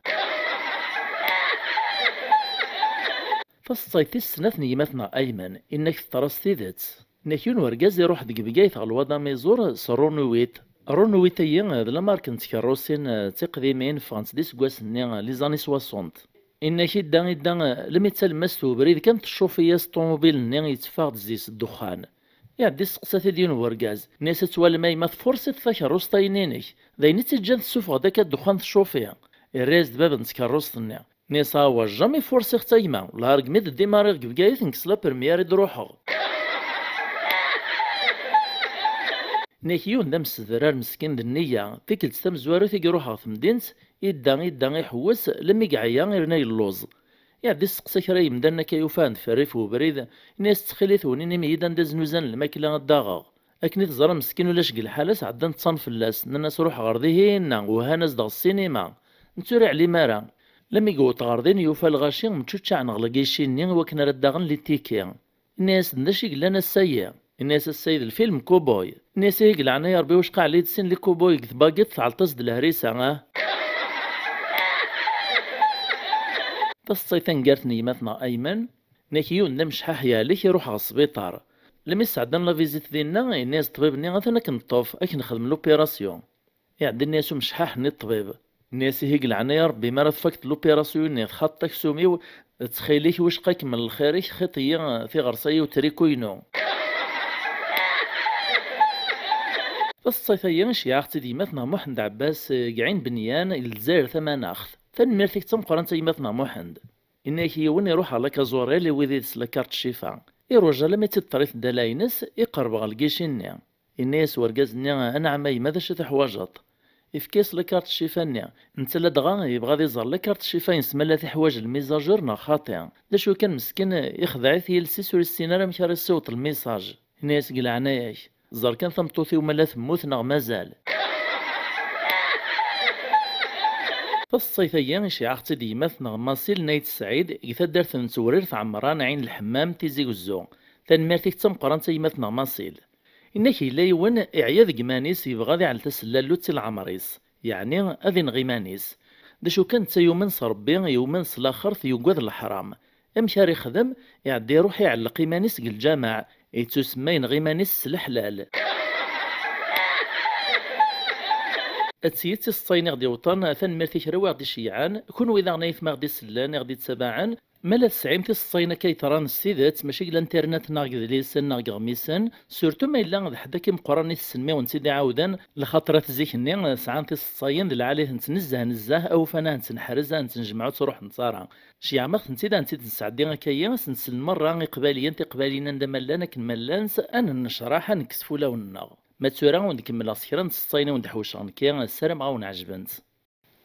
Taseḍsayt tis snat n gma-tneɣ Aymen, inna-k teḍra s tidet. Inna-k yiwen urgaz iruḥ deg Bgayet ɣer Lwad Amiẓur s Renault huit. Renault huit-agi d lamark n tkerrusin, eh, d tiqdimin, ffɣent-d iseggasen-nni, eh, les années soixante. Inna-k idda, idda, eh, lmi d talemmast ubrid kan teccufi-yas ṭumubil-nni, yetteffeɣ-d zzi-s ddexxan. Iɛedda isteqsa-t-id yiwen n urgaz, inna-yas: "Ad twalem a yemma, tfursiḍ takerrust-a-inek, d ayen i tt-iǧǧan tessufeɣ-d akka ddexxan teccufi." Irra-yas-d bab n tkerrust-nni. Nni-as: "Awa, jamais fursiɣ-tt a gma, wellah argmi d-ddimariɣ deg Bgayet, nekk s la première i d-ruḥeɣ." Nni-ak yiwen d amsedrar meskin d nniya, tikkelt tamezwarut i iruḥ ɣer temdint, idda, idda iḥewwes, lemmi yeɛya irna yelluẓ. Iɛedda isteqsa kra n yimdanen akka yufa-n deffir rrif n ubrid, nni-as: "Ttxil-wen, inim-iyi-d anda znuzan lmakla ad d-aɣeɣ." Akken i teẓra meskin ulac deg lḥala, sɛeddan ṭṭsan fell-as, nnan-as: "Ruḥ ɣer dihin-a", wehhan-as-d ɣer ssinima. Netta ur iɛlim ara. Lemmi yewweḍ ɣer din, yufa lɣaci mčuččaɛen ɣer lgici-nni i wakken ara d-aɣen litiki. Inna-yasen: "D acu i yellan ass-ayi?" Inna-yas: "Ass-ayi d lfilm cowboy." Inna-yas: "Ihi deg leɛnaya Ṛebbi, wacqa ɛli d sin li cowboy deg tbagiṭ tɛelṭ-as-d lehris-a, ah?" Taseḍsayt taneggart n gma-tneɣ Ayman, nni-ak yiwen d amecḥaḥ yehlek, iruḥ ɣer sbiṭar. Lemmi sɛeddan la visite dinna, inna-yas ṭṭbib-nni: "Atan ad k-neṭṭef, ad k-nexdem l'opération." Iɛedda inna-yas umecḥaḥ-nni i ṭṭbib. Inna-yas: "Ihi deg leɛnaya Ṛebbi, mi ara tfakeḍ l'opération-nni, txaḍeḍ aksum-iw, ttxil-k, wicqa kemmel lxir-ik, xiṭ-iyi tiɣersa-iw, triko-inu." Taseḍsayt-agi iceyyeɛ-aɣ-tt-id gma-tneɣ Muḥend Ɛebbas, eh, deg Ɛin Benyan, deg Lezzayer Tamanaɣt. Tanemmirt-ik d tameqqrant a gma-tneɣ Muḥend. Inna-yak yiwen iruḥ ɣer la Case Oreille i wid i des la carte Cifa. Iruja alammi d tiṭ-, ṭṭrit ddala-ines, iqerreb ɣer lgici-nni. Inna-yas wergaz-nni: "Anɛam a gma, d acu i teḥwajeḍ?" Ifka-yas la carte Cifa-nni. Netta ladɣa yebɣa ad iẓer la carte Cifa-ines ma la teḥwaǧ lmizajur neɣ xaṭi. D acu kan, meskin, ixdeɛ-it yiles-is, ur issin ara amek ara issiweḍ lmisaj. Inna-yas: "Deg leɛnaya-k, ẓer kan tameṭṭut-iw ma la temmut neɣ mazal." Taseḍsayt-agi iceyyeɛ-aɣ-tt-id gma-tneɣ Masil n Ayt Sɛid, deg taddart n Tewrirt Ɛemran, Ɛin Lḥemmam, Tizi Wezzu. Tanemmirt-ik d tameqqrant a gma-tneɣ Masil. Inna-k yella yiwen iɛya deg iman-is, yebɣa ad iɛell tasellallut i leɛmer-is, yeɛni ad ineɣ iman-is. D acu kan, netta yumen s Ṛebbi, yumen s laxert, yugad leḥram. Amek ara ixdem? Iɛedda iruḥ iɛelleq iman-is deg lǧameɛ, yettusemma yenɣ iman-is s leḥlal. Ad tiyit tiseḍsayin i ɣ-d-iwṭan, tanemmirt i kra wi ɣ-d-iceyyɛen, kunwi daɣen ayetma ɣ-d-isellen, i ɣ-d-ittabaɛen, ma la tesɛim tiseḍsayin akka yeḍran s tidet, mačči deg l'internet neɣ deg idlisen neɣ deg iɣmisen, surtout ma yella d ḥedd akka imeqqran i tessen mi wen-tt-id-iɛawden, lxaṭer at zik-nni sɛan tiseḍsayin d lɛali-tent nezzeh nezzeh, awufan ad tent-neḥrez, ad tent-nejmeɛ ur ttruḥent ara. Ceyyɛem-aɣ-tent-id, ad tent-id-nesɛeddi akka-yi, ad s-nsel merra iqbayliyen tiqbayliyin anda ma llan, akken ma llant, ad nennecraḥ, ad nekkes f ulawen-nneɣ. Ma d tura ad wen-d-kemmleɣ s kra n tseḍsayin i wen-d-ḥewceɣ nekki, ssarameɣ ad wen-ɛejbent.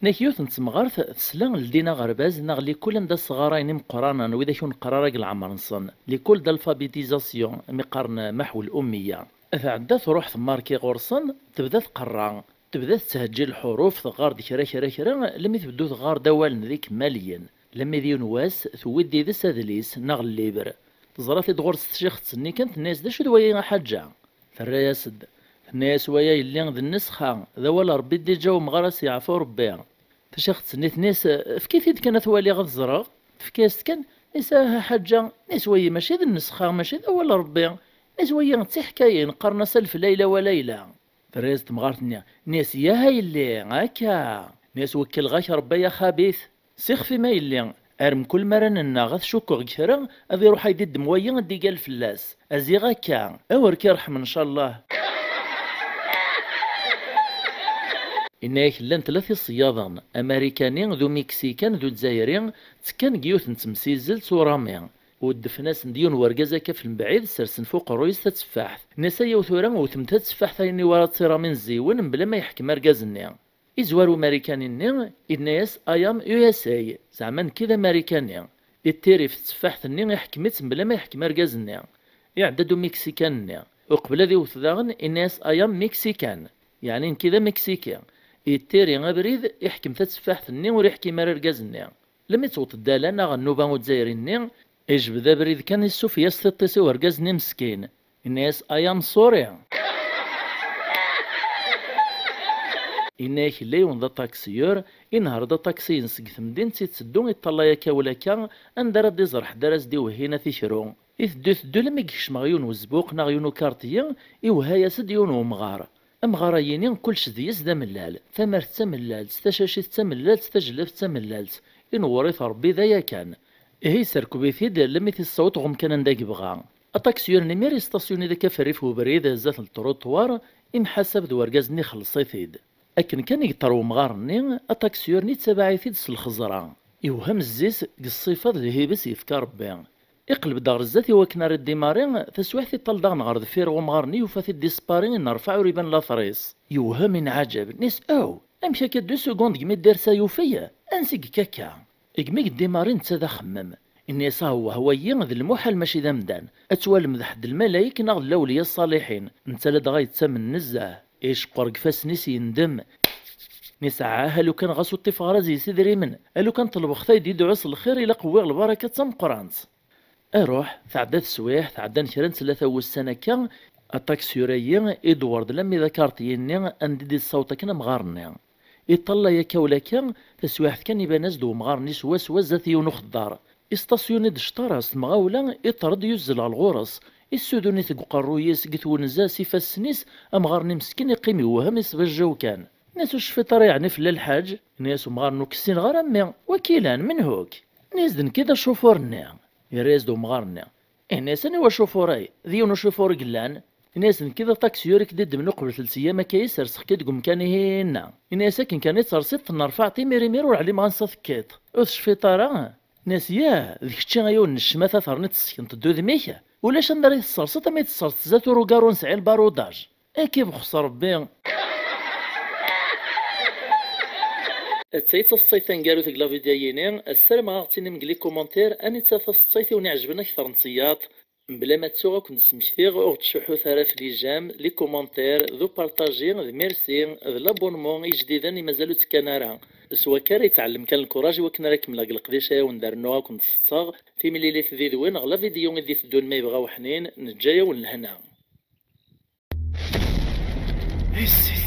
Nek yiwet n temɣart tesla ldin aɣerbaz neɣ likul anda sɣarayen imeqqranen, widak ur neqqar ara deg leɛmer-nsen, l'école d'alphabétisation, mi qqaren maḥw l'ummiya. Tɛedda truḥ temmarki ɣur-sen, tebda tqerra, tebda tetthejji lḥuruf, teɣɣar-d kra kra kra, lemmi tbeddu teɣɣar-d awalen d ikemmaliyen. Lemmi d yiwen wass, tewwi-d yid-s adlis neɣ lliber. Teẓra-t-id ɣur-s tcixt-nni kan, tenna-yas: "D acu d waya a Ḥaǧa?" Terra-yas-d. Tenna-yas: "Waya yelli d nnesxa, d awal Ṛebbi, diǧa umɣar ad s-yeɛfu Ṛebbi." Tacixt-nni tenna-yas: "Efk-it-id kan ad t-waliɣ ad ẓreɣ." Tefka-yas-t kan, tenna-yas: "Aha a Ḥaǧa", tenna-yas, "wayi mačči d nnesxa, mačči d awal Ṛebbi." Nna-yas wagi d tiḥkayin, qqaren-as alef Layla wa Layla. Terra-yas temɣart-nni, nna-yas yaha yelli, akka. Nna-yas wekkelɣ-ak Rebbi ay axabit. Sixef-im a yelli, ar mkul mi ara nennaɣ ad t-cukkeɣ deg kra, ad iruḥ ad d-iddem wayi ad d-igal fell-as. Aziɣ akka, awer k-irḥem ncallah. Inna-yak llan tlata iṣeyyaḍen, amarikani d umiksikan d uzzayri, ttekkan deg yiwet n temsizzelt urami. Uddfen-asen-d yiwen wergaz akka f lmebɛid, sersen f uqerruy-is tatteffaḥt. Nna-yas ayaw tura wtem tatteffaḥt ayen iwara d tiramin zziwen mebla ma yeḥkem argaz-nni. Izwar umarikani-nni, inna-yas I am U S A, zeɛma nekk d amarikani. Ittir f tteffaḥt-nni iḥkem-itt mebla ma yeḥkem argaz-nni. Iɛedda-d umiksikan-nni. Uqbel ad iwet daɣen, inna-yas I am Mexican, yeɛni nekk d amiksiki. Ittir abrid, iḥkem tatteffaḥt-nni ur iḥkim ara argaz-nni. Lmi tewweḍ ddala neɣ nnuba uzzayri-nni, ijbed abrid kan, issuf-yas tiṭ-is i urgaz-nni meskin. Inna-yas I am sorry. Inna-yak yella yiwen d aṭaksiyur, inehher-d aṭaksi-ines seg temdint itteddu, iṭṭalay akka u lakka, anda ara d-iẓer ḥedd ara s-d-iwehhin a tikru. Iteddu iteddu lammi yekcem ɣer yiwen uzbuq neɣ yiwen ukarṭiyi, iwehha-yas-d yiwen wemɣar. Amɣar-ayini kullec deg-s d amellal, tamart d tamellalt, tacacit d tamellalt, tajellalt d tamellalt, inewwer-it Rebbi d aya kan. Ihi iserkeb-it-id lammi t-issaweḍ ɣer umkan anda yebɣa. Aṭaksiyur-nni imir yesṭasyuni-d akka f rrif n ubrid zdat n lṭruṭwar, imḥasab d urgaz-nni ixelleṣ-it-id. Akken kan i yeṭṭer wemɣar-nni, aṭaksiyur-nni yettabaɛ-it-id s lxeẓra. Iwhem zzi-s deg ṣṣifa d lhiba i s-yefka Rebbi. Iqleb-d ɣer zdat i wakken ara iddimari, taswiɛt iṭṭal daɣen ɣer deffir wemɣar-nni, yufa-t-id dispari, inerfaɛ ur iban later-is. Yewhem inɛajab, nna-yas aw, amek akka deux secondes deg mi d-irsa yufa-yi? Ansi i yekka akka? Deg mi yeddimari netta d axemmem. Inna-yas awah, wayi d lmuḥal mačči d amdan. Ad twalem d ḥedd lmalayek neɣ d lawliya ṣṣaliḥin. Netta ladɣa yettamen nezzeh. Iceqqer deg ifassen-is yendem. Nna-yas ah, a lukan ɣas ur ṭṭifeɣ ara zzi-s idrimen, a lukan ṭelbeɣ-t ad yi-d-idɛu s lxir, ilaq wwiɣ lbaraka d tameqqrant. Iruḥ, tɛedda teswiɛt, ɛeddan kra n tlata wussan akka, aṭaksiyur-ayi idewwer-d lammi d akarṭiyi-nni anda i d-issaweḍ akken amɣar-nni. Iṭṭalay akka u lakka, taswiɛt kan iban-as-d wemɣar-nni swaswa zdat yiwen uxeddar. Isṭasyuni-d cṭar s temɣawla, iṭṭer-d yuzzel ɣer ɣur-s, issudun-it deg uqerruy-is, deg twenza, s ifassen-is, amɣar-nni meskin iqqim iwhem isbajjaw kan. Nna-yas ur tecfiḍ ara yeɛni fell-i lḥaǧ? Nna-yas umɣar-nni ur k-ssineɣ ara a mmi, wakilan, menhu-k? Nna-yas d nekk i d acufur-nni. Yerra-yas-d umɣar-nni. Ih, nna-yas aniwa acufur-ay? D yiwen ucufur i yellan. Nna-yas d nekk i d aṭaksiyur i k-d-iddmen uqbel telt eyyam akka, i serseɣ-k-id deg umkan ihi-inna. Nna-yas akken kan i tersiḍ tennerfaɛeḍ imir imir ur ɛlimeɣ ansa tekkiḍ. Ur tecfiḍ ara? Nna-yas yah, d kečči a yiwen n ccmata terniḍ tessekneḍ-d udem-ik? Ulac anda ara yi-tesserseḍ am i tesserseḍ zdat urugaru n Sɛil Barudac. Ad k-ibxes Rebbi. Atta i d taseḍsayt taneggarut deg la vidéo-yini, ssarameɣ ad aɣ-d-tinim deg les commentaires anita taseḍsayt i wen-iɛejben akter n tiyaḍ. Mebla ma ttuɣ ad ken-d-smektiɣ, ur ɣ-ttcuḥḥut ara f les j'aime, les commentaires, d upartaji, d merci, d l'abonnement i ijdiden i mazal ur ttekkan ara. S wakka ara yettɛellem kan lkuraj i wakken ara kemmleɣ deg leqdic ay awen-d-rennuɣ ad ken-d-seḍseɣ. Timlilit did-wen ɣer la vidéo i d-iteddun ma yebɣa uḥnin, neǧǧa-yawen lehna. Isis